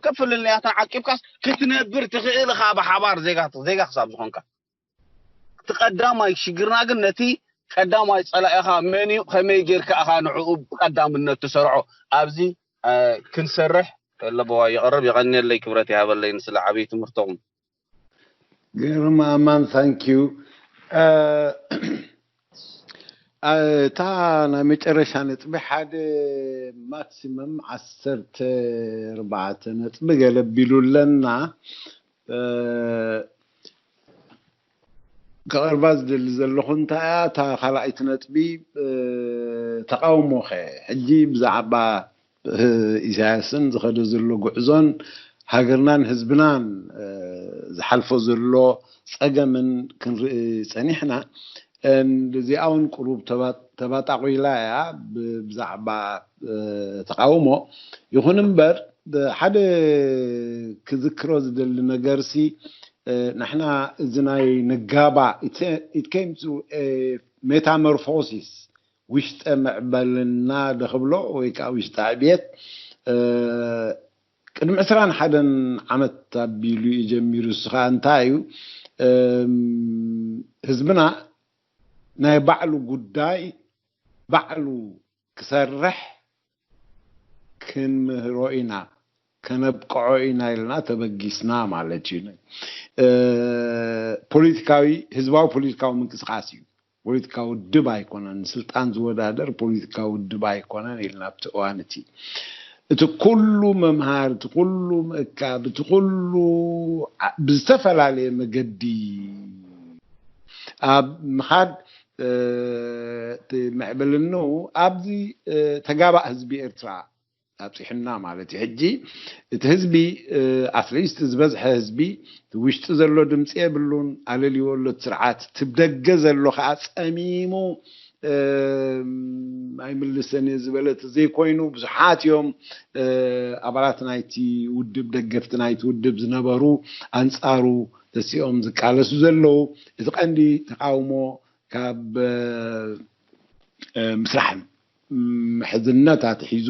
ከፍልልያትና ዓቂብካስ ክትነብር ትኽእል ኢኻ ብሓባር ዜጋ ዜጋ ክሳብ ዝኾንካ። እቲ ቀዳማይ ሽግርና ግን ነቲ ቀዳማይ ጸላኢኻ መን እዩ፣ ከመይ ጌርካ ኢኻ ንዕኡ ብቀዳምነት ትሰርዖ ኣብዚ ክንሰርሕ ኣለዎ። ይቐርብ የቐንየለይ ክብረት ይሃበለይ ንስለ ዓብይ ትምህርትኹም። ግርማ ኣማን thank you። እታ ናይ መጨረሻ ነጥቢ ሓደ ማክሲመም ዓሰርተ ኣርባዕተ ነጥቢ ገለ ቢሉ ኣለና። ከቕርባ ዝደሊ ዘለኹ እንታይ እያ እታ ካልኣይቲ ነጥቢ ተቃውሞ ከ ሕጂ ብዛዕባ ኢሳያስን ዝኸደ ዘሎ ጉዕዞን ሃገርናን ህዝብናን ዝሓልፎ ዘሎ ፀገምን ክንርኢ ፀኒሕና። እዚኣ እውን ቁሩብ ተባጣቂላ እያ ብዛዕባ ተቃውሞ። ይኹን እምበር ሓደ ክዝክሮ ዝደሊ ነገርሲ ንሕና እዚ ናይ ንጋባ it came to metamorphosis ውሽጠ ምዕበልና ዶ ክብሎ ወይ ከዓ ውሽጠ ዕብየት ቅድሚ ዕስራን ሓደን ዓመት ኣቢሉ እዩ ጀሚሩ። እሱ ከዓ እንታይ እዩ ህዝብና ናይ ባዕሉ ጉዳይ ባዕሉ ክሰርሕ ክንምህሮ ኢና ከነብቅዖ ኢና ኢልና ተበጊስና ማለት እዩ። ፖለቲካዊ ህዝባዊ ፖለቲካዊ ምንቅስቃስ እዩ። ፖለቲካ ውድብ ኣይኮነን፣ ስልጣን ዝወዳደር ፖለቲካ ውድብ ኣይኮነን ኢልና ኣብቲ እዋን እቲ እቲ ኩሉ ምምሃር፣ እቲ ኩሉ ምእካብ፣ እቲ ኩሉ ብዝተፈላለየ መገዲ ኣብ ምኻድ እቲ ምዕብልንኡ ኣብዚ ተጋባእ ህዝቢ ኤርትራ ኣብፂሑና ማለት እዩ። ሕጂ እቲ ህዝቢ ኣትሊስት ዝበዝሐ ህዝቢ ውሽጢ ዘሎ ድምፂ የብሉን፣ ኣለልዎ ኣሎ ስርዓት። ትብደገ ዘሎ ከዓ ፀሚሙ ኣይምልሰን እየ ዝበለ ዘይኮይኑ ብዙሓት እዮም ኣባላት ናይቲ ውድብ፣ ደገፍቲ ናይቲ ውድብ ዝነበሩ ኣንፃሩ ተሲኦም ዝቃለሱ ዘለዉ። እቲ ቀንዲ ተቃውሞ ካብ ምስራሕ ምሕዝነት ኣትሒዙ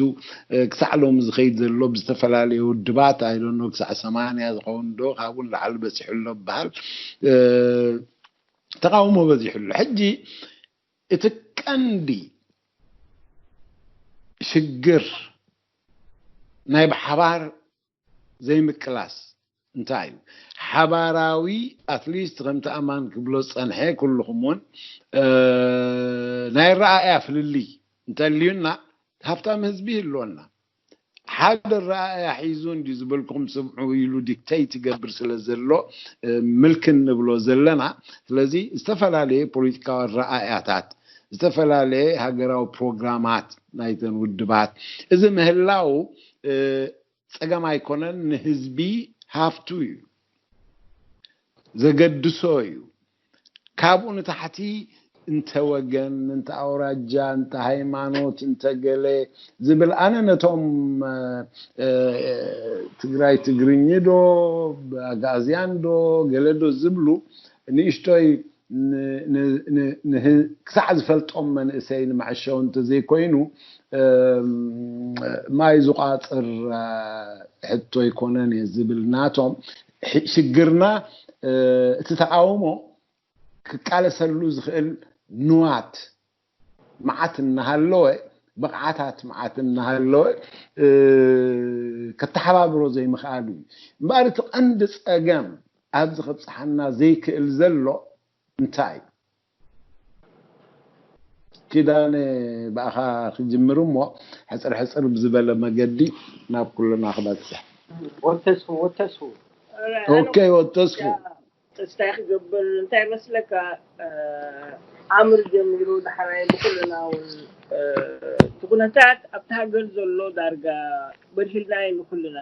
ክሳዕ ሎሚ ዝኸይድ ዘሎ ብዝተፈላለየ ውድባት ኣይደኖ ክሳዕ ሰማንያ ዝኸውን ዶ ካብኡ ንላዕሊ በፂሑ ኣሎ በሃል ተቃውሞ በዚሑ ኣሎ። ሕጂ እቲ ቀንዲ ሽግር ናይ ብሓባር ዘይምቅላስ እንታይ እዩ? ሓባራዊ ኣትሊስት ከምቲ ኣማን ክብሎ ዝፀንሐ ኩልኹም እውን ናይ ረኣያ ፍልልይ እንተልዩና ሃብታም ህዝቢ ይህልወና። ሓደ ረኣያ ሒዙ እንዲ ዝበልኩም ስምዑ ኢሉ ዲክተይት ይገብር ስለ ዘሎ ምልክ እንብሎ ዘለና። ስለዚ ዝተፈላለየ ፖለቲካዊ ረኣያታት፣ ዝተፈላለየ ሃገራዊ ፕሮግራማት ናይተን ውድባት እዚ ምህላው ፀገም ኣይኮነን፣ ንህዝቢ ሃፍቱ እዩ፣ ዘገድሶ እዩ። ካብኡ ንታሕቲ እንተ ወገን፣ እንተ ኣውራጃ፣ እንተ ሃይማኖት፣ እንተ ገለ ዝብል፣ ኣነ ነቶም ትግራይ ትግርኝ ዶ ኣጋዝያን ዶ ገለ ዶ ዝብሉ ንእሽቶይ ክሳዕ ዝፈልጦም መንእሰይ ንመዐሸው እንተዘይኮይኑ ማይ ዝቋፅር ሕቶ ኣይኮነን እየ ዝብል ናቶም። ሽግርና እቲ ተቃውሞ ክቃለሰሉ ዝኽእል ንዋት መዓት እናሃለወ፣ ብቕዓታት መዓት እናሃለወ ከተሓባብሮ ዘይምኽኣሉ እዩ። እምበኣር እቲ ቀንዲ ፀገም ኣብዚ ከብፅሓና ዘይክእል ዘሎ እንታይ እዩ? ኪዳነ ብኣኻ ክጅምር እሞ ሕፅር ሕፅር ብዝበለ መገዲ ናብ ኩልና ክበፅሕ። ወተስፉ ወተስፉ ኦኬ ወተስፉ እንታይ ክገብር እንታይ መስለካ ኣምር ጀሚሩ ዳሕራይ ብኩልና እውን እቲ ኩነታት ኣብቲ ሃገር ዘሎ ዳርጋ በድሂልና እዩ ንኩልና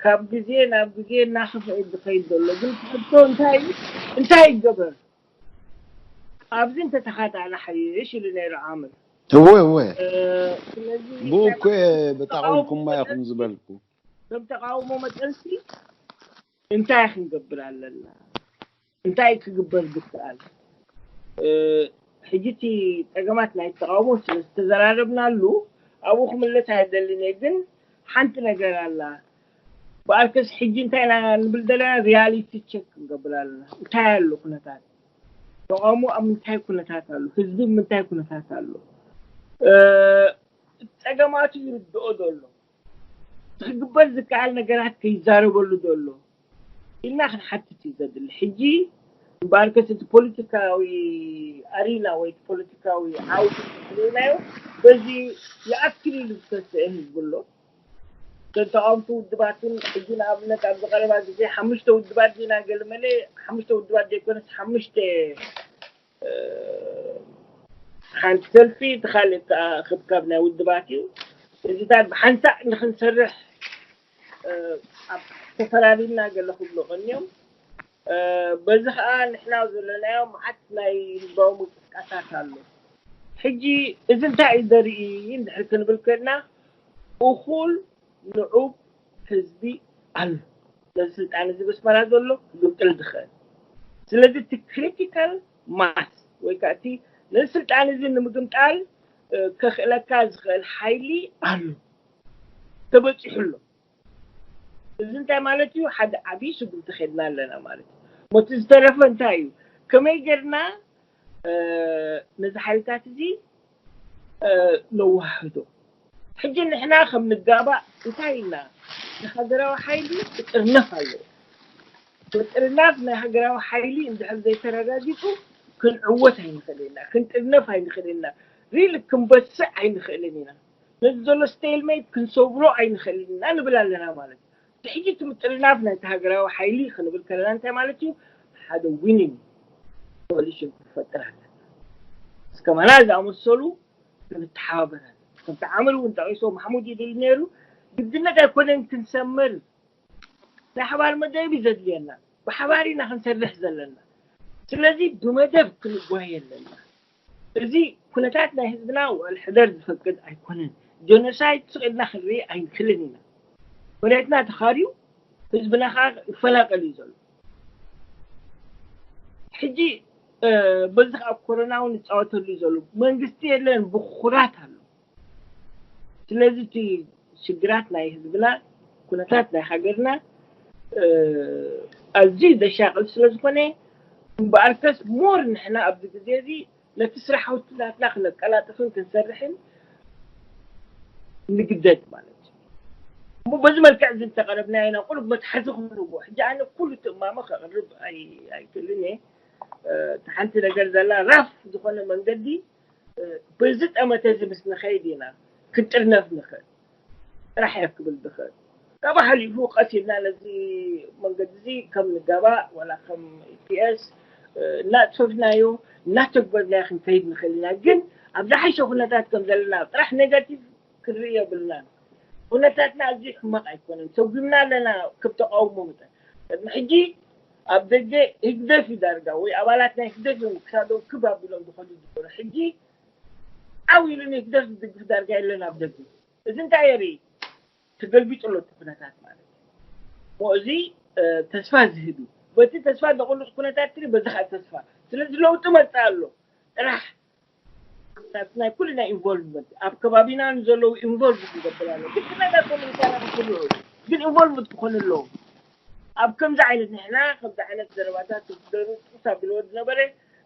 ካብ ግዜ ናብ ግዜ እናኸፍአ ዝኸይድ ዘሎ ግን ትሕቶ እንታይ እንታይ ይገበር ኣብዚ እንተተኻታዕና ሓይሽ ኢሉ ነይሩ ዓምር እወ እወ ስለዚህ ብኡ እኮ በጣቂልኩማ ኢኹም ዝበልኩ ከም ተቃውሞ መጠንሲ እንታይ ክንገብር ኣለና እንታይ ክግበር ዝከኣል ሕጂ እቲ ፀገማት ናይ ተቃውሞ ስለዝተዘራረብናሉ ኣብኡ ክምለስ ኣይደልን እየ ግን ሓንቲ ነገር ኣላ በኣርከስ ሕጂ እንታይ ኢና ንብል ዘለና ሪያሊቲ ቸክ ክንገብር ኣለና እንታይ ኣሎ ኩነታት ተቃውሞ ኣብ ምንታይ ኩነታት ኣሎ ህዝቢ ምንታይ ኩነታት ኣሎ ፀገማቱ ይርድኦ ዶ ኣሎ ክግበር ዝከኣል ነገራት ከይዛረበሉ ዘሎ ኢልና ክንሓትት እዩ ዘድሊ ሕጂ እምበኣርከስ እቲ ፖለቲካዊ ኣሪና ወይ ፖለቲካዊ ዓውዲ ስለናዮ በዚ ይኣክል ኢሉ ዝተስአ ህዝቢ ኣሎ ተቃወምቲ ውድባትን ሕጂ ንኣብነት ኣብዚ ቀረባ ግዜ ሓሙሽተ ውድባት ዲና ገለመለ ሓሙሽተ ውድባት ዘይኮነስ ሓሙሽተ ሓንቲ ሰልፊ እቲ ካልእ ከዓ ክብካብ ናይ ውድባት እዩ እዚታት ብሓንሳእ ንክንሰርሕ ኣብ ተፈላሊና ገለ ክብሉ ቀኒዮም በዚ ከዓ ንሕና ዘለናዮ መዓት ናይ ህዝባዊ ምንቅስቃሳት ኣሎ ሕጂ እዚ እንታይ እዩ ዘርኢ እንድሕር ክንብል ከልና እኹል ንዑብ ህዝቢ ኣሎ ነዚ ስልጣን እዚ በስመራ ዘሎ ክግምጥል ዝኽእል ስለዚ እቲ ክሪቲካል ማስ ወይ ከዓ እቲ ነዚ ስልጣን እዚ ንምግምጣል ከኽእለካ ዝኽእል ሓይሊ ኣሎ ተበፂሑ ኣሎ እዚ እንታይ ማለት እዩ ሓደ ዓብዪ ስጉምቲ ኸድና ኣለና ማለት እዩ ሞቲ ዝተረፈ እንታይ እዩ ከመይ ጌርና ነዚ ሓይልታት እዚ ነዋህዶ ሕጂ ንሕና ከም ንጋባእ እንታይ ኢልና ንሃገራዊ ሓይሊ ክጥርነፍ ኣለዎ ምጥርናፍ ናይ ሃገራዊ ሓይሊ እንድሕር ዘይተረጋጊፁ ክንዕወት ኣይንኽእል ኢና ክንጥርነፍ ኣይንኽእል ኢና ሪል ክንበስዕ ኣይንኽእልን ኢና ነዚ ዘሎ ስቴልሜት ክንሰብሮ ኣይንኽእልን ኢና ንብል ኣለና ማለት እዩ ሕጂ እቲ ምጥርናፍ ናይቲ ሃገራዊ ሓይሊ ክንብል ከለና እንታይ ማለት እዩ ሓደ ዊኒንግ ኮሊሽን ክንፈጥር ኣለና። እስከ ማና ዝኣመሰሉ ክንተሓባበር ኣለና። ከምቲ ዓምር እውን ጠቒሶ ማሕሙድ ይብል ነይሩ፣ ግድነት ኣይኮነን ክንሰምር፣ ናይ ሓባር መደብ እዩ ዘድልየና። ብሓባር ኢና ክንሰርሕ ዘለና። ስለዚ ብመደብ ክንጓየ ኣለና። እዚ ኩነታት ናይ ህዝብና ውዕል ሕደር ዝፈቅድ ኣይኮነን። ጀኖሳይድ ስቕ ኢልና ክንርኢ ኣይንክልን ኢና። መሬትና ተኻርዩ ህዝብና ከዓ ይፈናቀል እዩ ዘሎ። ሕጂ በዚ ከዓ ኮሮና እውን ይፃወተሉ እዩ ዘሎ። መንግስቲ የለን፣ ብኩራት ኣሎ። ስለዚ እቲ ሽግራት ናይ ህዝብና፣ ኩነታት ናይ ሃገርና ኣዝዩ ዘሻቅል ስለዝኾነ፣ እምበኣርከስ ሞር ንሕና ኣብዚ ግዜ እዚ ነቲ ስራሕትታትና ክነቀላጥፍን ክንሰርሕን ንግደድ ማለት እዩ። እሞ በዚ መልክዕ እዚ እንተቀረብና ኢና ቁሩብ መትሓዚ ክንህቦ። ሕጂ ኣነ ኩሉ ትእማመ ከቅርብ ኣይክእልን እየ። እቲ ሓንቲ ነገር ዘላ ራፍ ዝኾነ መንገዲ በዚ ጠመተ እዚ ምስ ንኸይድ ኢና ክንጥርነፍ ንኽእል። ጥራሕ እየ ክብል ዝኽእል። ካብ ሓሊፉ ቀስ ኢልና ነዚ መንገዲ እዚ ከም ንጋባእ ዋላ ከም ኢፒኤስ እናፅፈፍናዮ እናተግበርናዮ ክንከይድ ንኽእል ኢና። ግን ኣብ ዝሓሸ ኩነታት ከም ዘለና ጥራሕ ኔጋቲቭ ክንርኢ የብልናን። ኩነታትና ኣዝዩ ሕማቕ ኣይኮነን። ሰጒምና ኣለና ከም ተቃውሞ መጠን። ቅድሚ ሕጂ ኣብ ደገ ህግደፍ እዩ ዳርጋ ወይ ኣባላት ናይ ህግደፍ እዮም ክሳዶም ክብ ኣቢሎም ዝኸዱ ዝነበሩ። ሕጂ ዓው ኢሉ ንህግደፍ ዝድግፍ ዳርጋ የለን ኣብ ደገ። እዚ እንታይ የርኢ? ተገልቢጡ ኣሎ እቲ ኩነታት ማለት እዩ። እሞ እዚ ተስፋ ዝህብ እዩ። በቲ ተስፋ ዘቑርፅ ኩነታት ትሪ በዚ ከዓ ተስፋ። ስለዚ ለውጢ መፅእ ኣሎ ጥራሕ። ናይ ኩልና ኢንቮልቭመንት ኣብ ከባቢና ንዘለዉ ኢንቮልቭ ክገብር ኣሎ። ግድነት ኣይኮነ ምሳና ክስርዑ ግን ኢንቮልቭ ክኾኑ ኣለዎም። ኣብ ከምዚ ዓይነት ንሕና ከምዚ ዓይነት ዘረባታት ክደሩ ጡስ ኣብልዎ ዝነበረ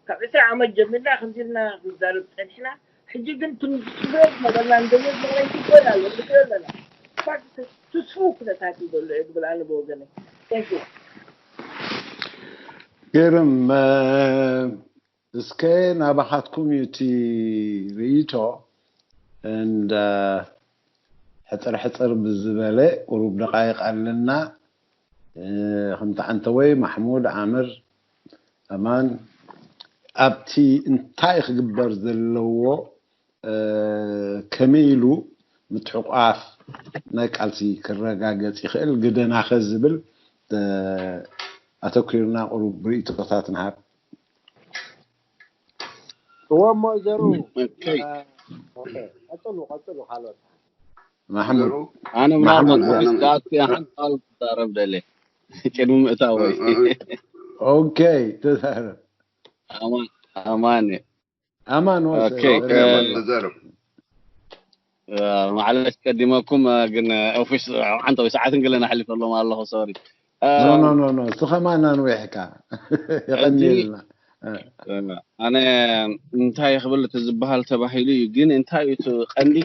ካብ ዕስራ ዓመት ጀሚርና ከምዚ ኢልና ክንዛረብ ፀኒሕና። ሕጂ ግን ትንስበት መበልና እንደሚት መቕረይ ትበል ኣሎ ትክእል ኣለና። ትስፉ ኩነታት እዩ ዘሎ እየ ዝብል ኣነ ብወገነ። Thank you። ግርም እስከ ናባኻትኩም እዩ እቲ ርእይቶ እንደ ሕፅር ሕፅር ብዝበለ ቁሩብ ደቃይቅ ኣለና። ከምቲ ዓንተወይ ማሕሙድ ዓምር ኣማን ኣብቲ እንታይ ክግበር ዘለዎ ከመይ ኢሉ ምትሕቋፍ ናይ ቃልሲ ክረጋገፅ ይኽእል ግደናኸ ዝብል ኣተኲርና ቁሩብ ርእይቶታት ንሃብ። እወ እሞ ዘሩ ኦኬ። ኦኬ፣ ቀጽሉ ቀጽሉ ካልኦት። ማሕሙድ ኣነ ማሕሙድ ምናልባት ኦፊስ ክኣቱ እየ፣ ሓንቲ ቃል ክዛረብ ደልየ ቅድሚ ምእታወይ። ኦኬ፣ ተዛረብ። ኣማን ኣማን እየ። ኣማን ወሰ ኦኬ፣ ኦኬ። እ፣ ማዕለሽ ቀዲመኩም፣ እ፣ ግን፣ እ፣ ኦፊስ ሓንቲ ወይ ሰዓትን ገለን ኣሕሊፈ ኣሎም ኣለኹ፣ ሶሪ። እ፣ ኖ ኖ ኖ ኖ እስኻ ማና ንዊሕካ የቐኒልና። እ፣ ኣነ እንታይ ክብል እቲ ዝበሃል ተባሂሉ እዩ፣ ግን እንታይ እዩ እቲ ቀንዲ?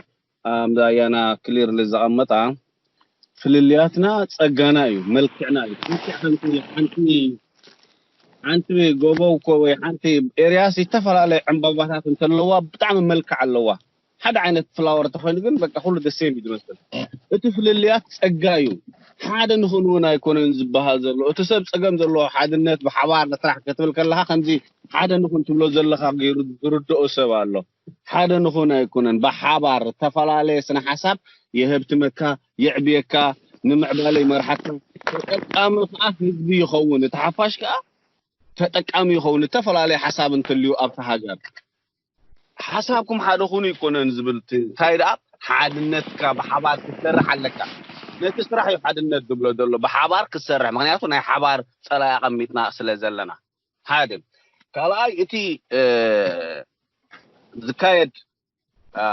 ኣምዳ ኣያና ክሊርሊ ዘቐመጣ ፍልልያትና ጸጋና እዩ፣ መልክዕና እዩ። ሓንቲ ሓንቲ ሓንቲ ሓንቲ ጎቦ እኮ ወይ ሓንቲ ኤርያስ ዝተፈላለየ ዕምባባታት እንተለዋ ብጣዕሚ መልክዕ ኣለዋ። ሓደ ዓይነት ፍላወር ተኾይኑ ግን በቃ ኩሉ ደሴም እዩ ዝመስል። እቲ ፍልልያት ጸጋ እዩ። ሓደ ንኹን እውን ኣይኮነን ዝበሃል ዘሎ። እቲ ሰብ ጸገም ዘለዎ ሓድነት ብሓባር ንስራሕ ክትብል ከለኻ ከምዚ ሓደ ንኹን ትብሎ ዘለኻ ገይሩ ዝርድኦ ሰብ ኣሎ። ሓደ ንኹን ኣይኮነን ብሓባር ዝተፈላለየ ስነ ሓሳብ የህብትመካ፣ የዕብየካ፣ ንምዕባለ ይመርሓካ። ተጠቃሚ ከዓ ህዝቢ ይኸውን። እቲ ሓፋሽ ከዓ ተጠቃሚ ይኸውን። ዝተፈላለየ ሓሳብ እንትልዩ ኣብቲ ሃገር ሓሳብኩም ሓደ ኩኑ ይኮነን ዝብል እቲ እንታይ ደኣ ሓድነትካ ብሓባር ክትሰርሕ ኣለካ። ነቲ ስራሕ እዩ ሓድነት ዝብሎ ዘሎ ብሓባር ክትሰርሕ፣ ምክንያቱ ናይ ሓባር ጸላኢ ኣቐሚጥና ስለ ዘለና ሓደ። ካልኣይ እቲ እ፣ ዝካየድ እ፣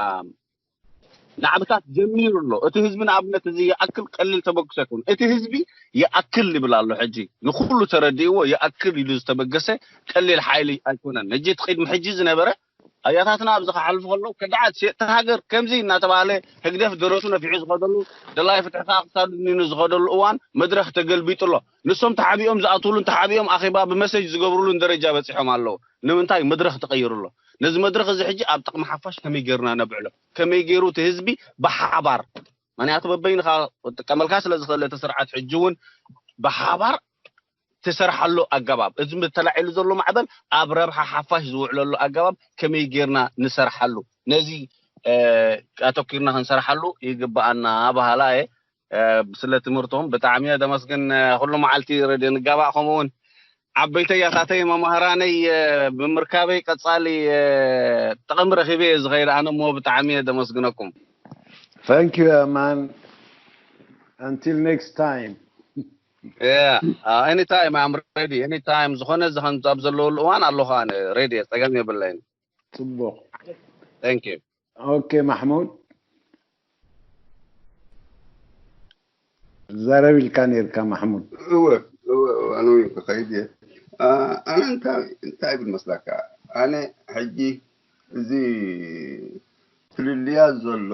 ናዕብታት ጀሚሩ ኣሎ። እቲ ህዝቢ ንኣብነት እዚ ይኣክል ቀሊል ተበግሶ ኣይኮነ። እቲ ህዝቢ ይኣክል ይብል ኣሎ። ሕጂ ንኩሉ ተረዲእዎ ይኣክል ኢሉ ዝተበገሰ ቀሊል ሓይሊ ኣይኮነን። ሕጂ እቲ ቅድሚ ሕጂ ዝነበረ ኣያታትና ኣብዚ ክሓልፉ ከለዉ ከዳዓት ሸየጥቲ ሃገር ከምዚ እናተባህለ ህግደፍ ደረቱ ነፊሑ ዝኸደሉ ደላይ ፍትሒ ከዓ ክሳዱ ድኒኑ ዝኸደሉ እዋን መድረኽ ተገልቢጡ ኣሎ። ንሶም ተሓቢኦም ዝኣትውሉን ተሓቢኦም ኣኼባ ብመሰጅ ዝገብሩሉን ደረጃ በፂሖም ኣለዉ። ንምንታይ መድረኽ ተቐይሩ ኣሎ። ነዚ መድረኽ እዚ ሕጂ ኣብ ጥቕሚ ሓፋሽ ከመይ ገይርና ነብዕሎ፣ ከመይ ገይሩ እቲ ህዝቢ ብሓባር፣ ምክንያቱ በበይንኻ ክጥቀመልካ ስለ ዝኽእል እቲ ስርዓት ሕጂ እውን ብሓባር ትሰርሓሉ ኣገባብ፣ እዚ ተላዒሉ ዘሎ ማዕበል ኣብ ረብሓ ሓፋሽ ዝውዕለሉ ኣገባብ ከመይ ጌርና ንሰርሓሉ፣ ነዚ ኣተኪርና ክንሰርሓሉ ይግብኣና በሃላ እየ። ስለ ትምህርቶም ብጣዕሚ እየ ደመስግን። ኩሉ መዓልቲ ሬድዮ ንጋባእ፣ ከምኡ እውን ዓበይተይ ኣታተይ መማህራነይ ብምርካበይ ቀፃሊ ጠቐሚ ረኺበ እየ ዝኸይድ። ኣነ እሞ ብጣዕሚ እየ ደመስግነኩም። Thank you, man. Until next time. Yeah, uh, anytime I'm ready. Anytime ዝኾነ ዝኸን ኣብ ዘለወሉ እዋን ኣለኹ ኣነ ሬዲ፣ ፀገም የብለይን። ፅቡቕ። Thank you. ኦኬ ማሕሙድ፣ ዛረብ ኢልካ ነርካ ማሕሙድ። እወ እወ እወ፣ ኣነ እውን ክኸይድ እየ። ኣ፣ ኣነ እንታይ እንታይ ይብል መስለካ? ኣነ ሕጂ እዚ ፍልልያት ዘሎ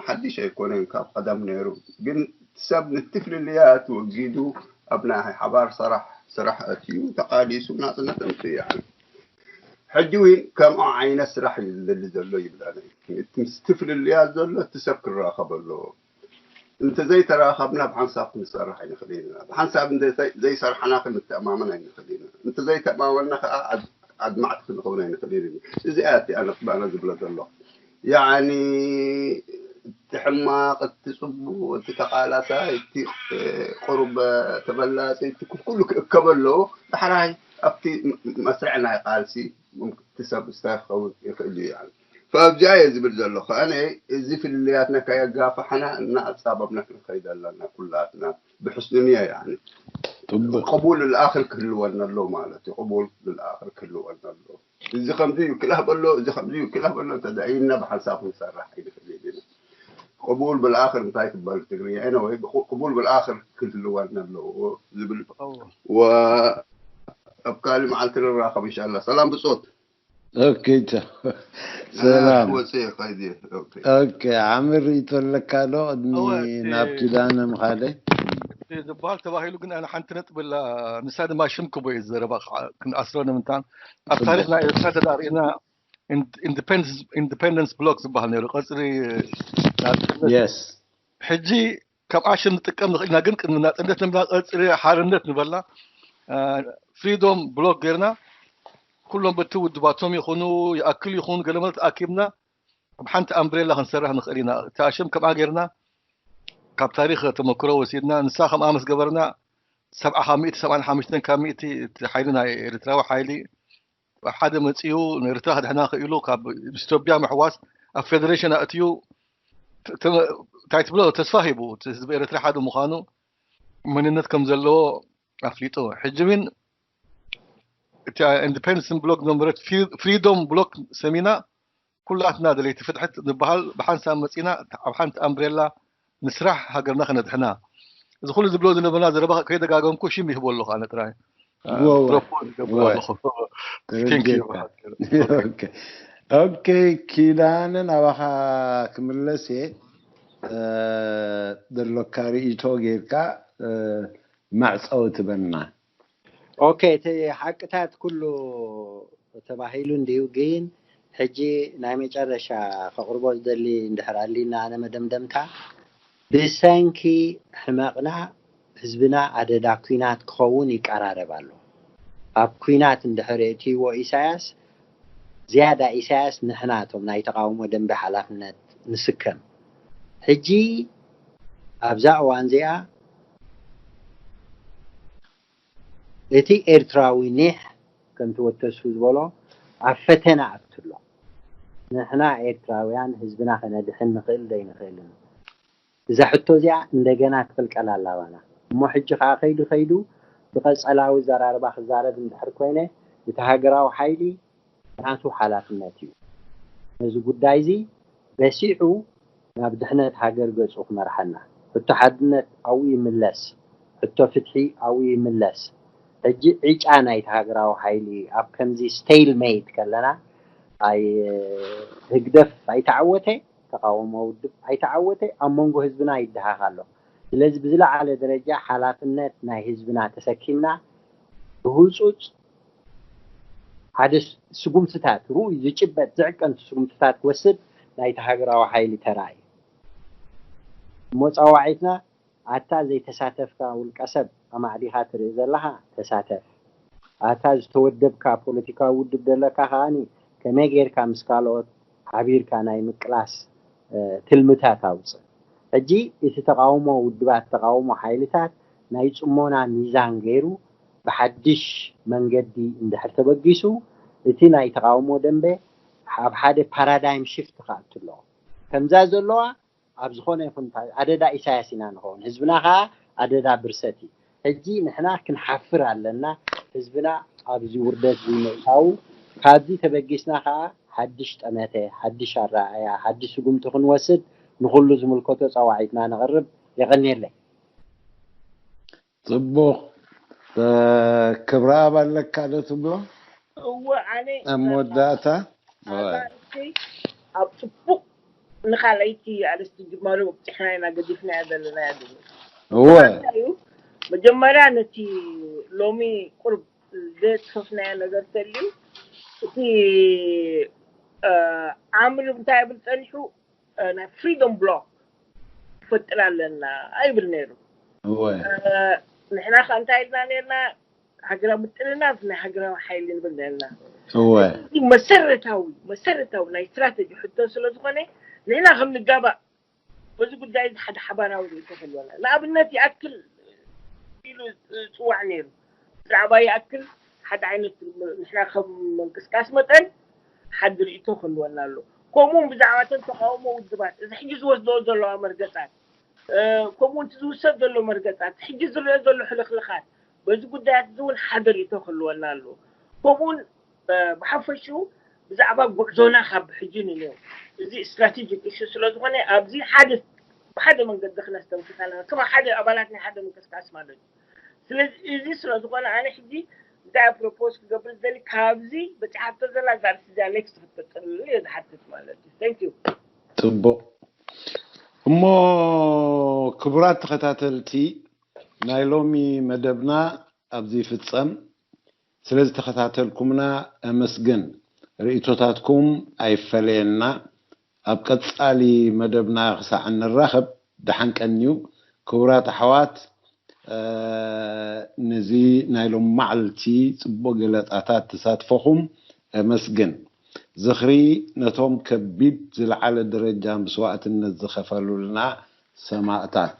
ሓድሽ ኣይኮነን፣ ካብ ቀደም ነይሩ። ግን ሰብ ነቲ ፍልልያት ወጊዱ ኣብ ናይ ሓባር ስራሕ ስራሕ ኣትዩ ተቓሊሱ ናፅነት ኣምፅኡ። ያኒ ሕጂ እውን ከምኡ ዓይነት ስራሕ እዩ ዝደሊ ዘሎ ይብል። ኣነ እቲ ምስቲ ፍልልያት ዘሎ እቲ ሰብ ክራኸብ ኣለዎ። እንተዘይተራኸብና ብሓንሳብ ክንሰርሕ ኣይንኽእል ኢና። ብሓንሳብ እንተ ዘይሰርሓና ክንተኣማመን ኣይንኽእል ኢና። እንተዘይተኣማመንና ከዓ ኣድ- ኣድማዕቲ ክንኸውን ኣይንኽእል ኢና። እዚኣ እያ ኣነ ባና ዝብሎ ዘሎ። ያኒ እቲ ሕማቕ፣ እቲ ፅቡቕ፣ እቲ ተቓላሳይ፣ እቲ ቁሩብ ተበላፂ፣ እቲ ኩሉ ክእከብ ኣለዎ። ዳሕራይ ኣብቲ መስርዕ ናይ ቃልሲ እቲ ሰብ ስታይ ክኸውን ይኽእል እዩ። ያኒ ፈኣብዚኣ እየ ዝብል ዘለኹ። ኣነ እዚ ፍልልያትና ከየጋፋሕና እናኣጻበብና ክንኸይድ ኣለና ኩላትና ብሕስንንያ። ያኒ ፅቡቅ። ቅቡል ልኣኽል ክህልወና ኣሎ ማለት እዩ። ቅቡል ልኣኽል ክህልወና ኣሎ። እዚ ከምዚ እዩ ክላህ በሎ፣ እዚ ከምዚ እዩ ክላህ በሎ እንተደኢና ብሓንሳብ ክንሰርሕ ኣይንኽእል ኢና። ቅቡል ብልኣኽል እንታይ ትበል ትግርኛ? ኤነወይ ቅቡል ብልኣኽል ክህልወና ኣለዎ ዝብል ወ ኣብ ካልእ መዓልቲ ንራኸብ እንሻላ። ሰላም ብጾት። ኦኬ፣ ቻው። ሰላም። ወጽእ ኸይድ እየ። ኦኬ። ኦኬ፣ ዓምር ርእይቶ ኣለካ ዶ ቅድሚ እወ፣ እቲ- ናብ ኪዳነ ምኻደ? እቲ ዝበሃል ተባሂሉ ግን ኣነ ሓንቲ ነጥቢ ኣላ፣ ንሳ ድማ ሽም ክቦ እዩ ዘረባ ከዓ ክንኣስሮ ንምንታን ኣብ ታሪኽ ናይ ኤርትራ ተዳሪእና ኢንዲፔንደንስ ብሎክ ዝበሃል ነይሩ ቀፅሪ ናፅነት። የስ። ሕጂ ካብ ዓሽር ንጥቀም ንኽእል ኢና፣ ግን ቅድሚ ናፅነት ንብላ ቀፅሪ ሓርነት ንበላ ፍሪዶም ብሎክ ጌርና ኩሎም በቲ ውድባቶም ይኹኑ ይኣክል ይኹን ገለመለ ተኣኪብና ኣብ ሓንቲ ኣምብሬላ ክንሰርሕ ንኽእል ኢና። እቲ ኣሽም ከምኣ ጌርና ካብ ታሪኽ ተመክሮ ወሲድና ንሳ ከምኣ ምስ ገበርና ሰብዓ ካብ ሚእቲ ሰብዓን ሓሙሽተን ካብ ሚእቲ እቲ ሓይሊ ናይ ኤርትራዊ ሓይሊ ሓደ መፂኡ ንኤርትራ ክድሕና ክኢሉ ካብ ምስ ኢትዮጵያ ምሕዋስ ኣብ ፌደሬሽን ኣእትዩ ተ- ተ- እንታይ ትብሎ ተስፋ ሂቡ እቲ ህዝቢ ኤርትራ ሓደ ምዃኑ መንነት ከም ዘለዎ ኣፍሊጡ። ሕጂ እውን እቲ ኢንዲፔንደንስ ብሎክ ዝነበረት ፍሪ- ፍሪዶም ብሎክ ሰሚና ኩላትና ደለይቲ ፍትሕት ንበሃል ብሓንሳብ መፂና ኣብ ሓንቲ ኣምብሬላ ንስራሕ ሃገርና ከነድሕና። እዚ ኩሉ ዝብሎ ዝነበርና ዘረባ ከይደጋገምኩ ሽም ይህቦ ኣለኹ ኣነ ጥራይ። እወ፣ እወ። ፕሮፖዝ ይገብር እወ። ኣለኹ። Thank you። ተረዲእካ። ኦኬ። ኦኬ፣ ኪዳነ ናባኻ ክምለስ እየ። እ፣ ዘሎካ ርእይቶ ጌርካ፣ እ፣ መዕጸዊ ትበና። ኦኬ፣ እቲ ሓቅታት ኩሉ ተባሂሉ እንድዩ፣ ግን ሕጂ ናይ መጨረሻ ከቕርቦ ዝደሊ እንድሕር ኣሊና ኣነ መደምደምታ ብሰንኪ ሕመቕና ህዝብና ኣደዳ ኲናት ክኸውን ይቀራረብ ኣሎ። ኣብ ኲናት እንድሕር የእትይዎ ኢሳያስ ዝያዳ ኢሳያስ ንሕና እቶም ናይ ተቓውሞ ደንቢ ሓላፍነት ንስከም። ሕጂ ኣብዛ እዋን እዚኣ እቲ ኤርትራዊ ኒሕ ከምቲ ወተሱ ዝበሎ ኣብ ፈተና ኣትሎ። ንሕና ኤርትራውያን ህዝብና ከነድሕን ንኽእል ዘይንኽእልን እዛ ሕቶ እዚኣ እንደገና ትቕልቀል ኣላ ባና። እሞ ሕጂ ከዓ ከይዱ ከይዱ ብቐጸላዊ ዘራርባ ክዛረብ እንድሕር ኮይነ እቲ ሃገራዊ ሓይሊ ናቱ ሓላፍነት እዩ። ነዚ ጉዳይ እዚ በሲዑ ናብ ድሕነት ሃገር ገጹ ክመርሓና። ሕቶ ሓድነት ኣብኡ ይምለስ፣ ሕቶ ፍትሒ ኣብኡ ይምለስ። ሕጂ ዕጫ ናይቲ ሃገራዊ ሓይሊ ኣብ ከምዚ ስቴል ሜት ከለና ኣይ ህግደፍ ኣይተዓወተ፣ ተቃውሞ ውድብ ኣይተዓወተ፣ ኣብ መንጎ ህዝብና ይደሃኽ ኣሎ። ስለዚ ብዝለዓለ ደረጃ ሓላፍነት ናይ ህዝብና ተሰኪምና ብህፁፅ ሓደ ስጉምትታት ርኡይ ዝጭበጥ ዝዕቀን ስጉምትታት ክወስድ ናይቲ ሃገራዊ ሓይሊ ተራ እዩ። እሞ ፃዋዒትና ኣታ ዘይተሳተፍካ ውልቀ ሰብ ኣማዕዲኻ ትርኢ ዘለኻ ተሳተፍ። ኣታ ዝተወደብካ ፖለቲካዊ ውድብ ዘለካ ከኣኒ ከመይ ጌርካ ምስ ካልኦት ሓቢርካ ናይ ምቅላስ ትልምታት ኣውፅእ። ሕጂ እቲ ተቃውሞ ውድባት ተቃውሞ ሓይልታት ናይ ፅሞና ሚዛን ገይሩ ብሓድሽ መንገዲ እንድሕር ተበጊሱ እቲ ናይ ተቃውሞ ደንበ ኣብ ሓደ ፓራዳይም ሽፍት ክኣቱ ኣለዎ። ከምዛ ዘለዋ ኣብ ዝኾነ ይኹን ኣደዳ ኢሳያስ ኢና ንኸውን። ህዝብና ከዓ ኣደዳ ብርሰት እዩ። ሕጂ ንሕና ክንሓፍር ኣለና። ህዝብና ኣብዚ ውርደት ዝመእታው ካብዚ ተበጊስና ከዓ ሓድሽ ጠመተ፣ ሓድሽ ኣረኣእያ፣ ሓድሽ ስጉምቲ ክንወስድ ንኹሉ ዝምልከቶ ጸዋዒትና ነቕርብ። የቐንየለይ። ጽቡቕ። ክብረ ኣብ ኣለካ ዶ ትብሎ? እወ ኣነ ኣብ መወዳእታ ኣባልቲ ኣብ ጽቡቕ ንኻልኣይቲ ኣርእስቲ ጅማሮ ኣብፅሕና ኢና ገዲፍናያ ዘለና ያ ድብል እወ እዩ። መጀመርያ ነቲ ሎሚ ቁርብ ዘፅፈፍናዮ ነገር ተልዩ እቲ ዓምር እንታይ ብል ፀኒሑ ናይ ፍሪዶም ብሎክ ክፈጥር ኣለና ኣይብል ነይሩ። እወ ንሕና ከ እንታይ ኢልና ነርና? ሃገራዊ ምጥንናፍ ናይ ሃገራዊ ሓይሊ ንብል ነርና። እወ እዚ መሰረታዊ መሰረታዊ ናይ ስትራተጂ ሕቶ ስለ ዝኾነ ንሕና ከም ንጋባእ በዚ ጉዳይ እዚ ሓደ ሓባራዊ ርእይቶ ክህልወና። ንኣብነት ይኣክል ኢሉ ዝፅዋዕ ነይሩ። ብዛዕባ ይኣክል ሓደ ዓይነት ንሕና ከም ምንቅስቃስ መጠን ሓደ ርእይቶ ክህልወና ኣሎ። ከምኡውን ብዛዕባ እተን ተቃውሞ ውድባት እዚ ሕጂ ዝወስደኦ ዘለዋ መርገፃት ከምኡ እቲ ዝውሰድ ዘሎ መርገፃት ሕጂ ዝረአ ዘሎ ሕልኽልኻት በዚ ጉዳያት እዚ እውን ሓደ ርእይቶ ክህልወና ኣለዎ። ከምኡውን ብሓፈሽኡ ብዛዕባ ጉዕዞና ካብ ሕጂ ንንዮ እዚ ስትራቴጂክ ኢሹ ስለ ዝኾነ ኣብዚ ሓደ ብሓደ መንገዲ ክነስተንክፍ ኣለና። ከም ሓደ ኣባላት ናይ ሓደ ምንቅስቃስ ማለት እዩ። ስለዚ እዚ ስለ ዝኾነ ኣነ ሕጂ እንታይ ፕሮፖዝ ክገብር ዝደሊ ካብዚ በፂሓቶ ዘላ እዛ ርእሲ እዚኣ ኔክስት ክትቅፅል እየ ዝሓትት ማለት እዩ። Thank you። ጽቡቕ። እሞ ክቡራት ተኸታተልቲ ናይ ሎሚ መደብና ኣብዚ ይፍጸም። ስለ ዝተኸታተልኩምና ኣመስግን። ርእይቶታትኩም ኣይፈለየና። ኣብ ቀጻሊ መደብና ክሳዕ እንራኸብ ደሓን ቀንዩ። ክቡራት ኣሕዋት ነዚ ናይ ሎም መዓልቲ ጽቡቕ ገለጻታት ተሳትፎኹም ኣመስግን። ዝኽሪ ነቶም ከቢድ ዝለዓለ ደረጃ መስዋእትነት ዝኸፈሉልና ሰማእታት።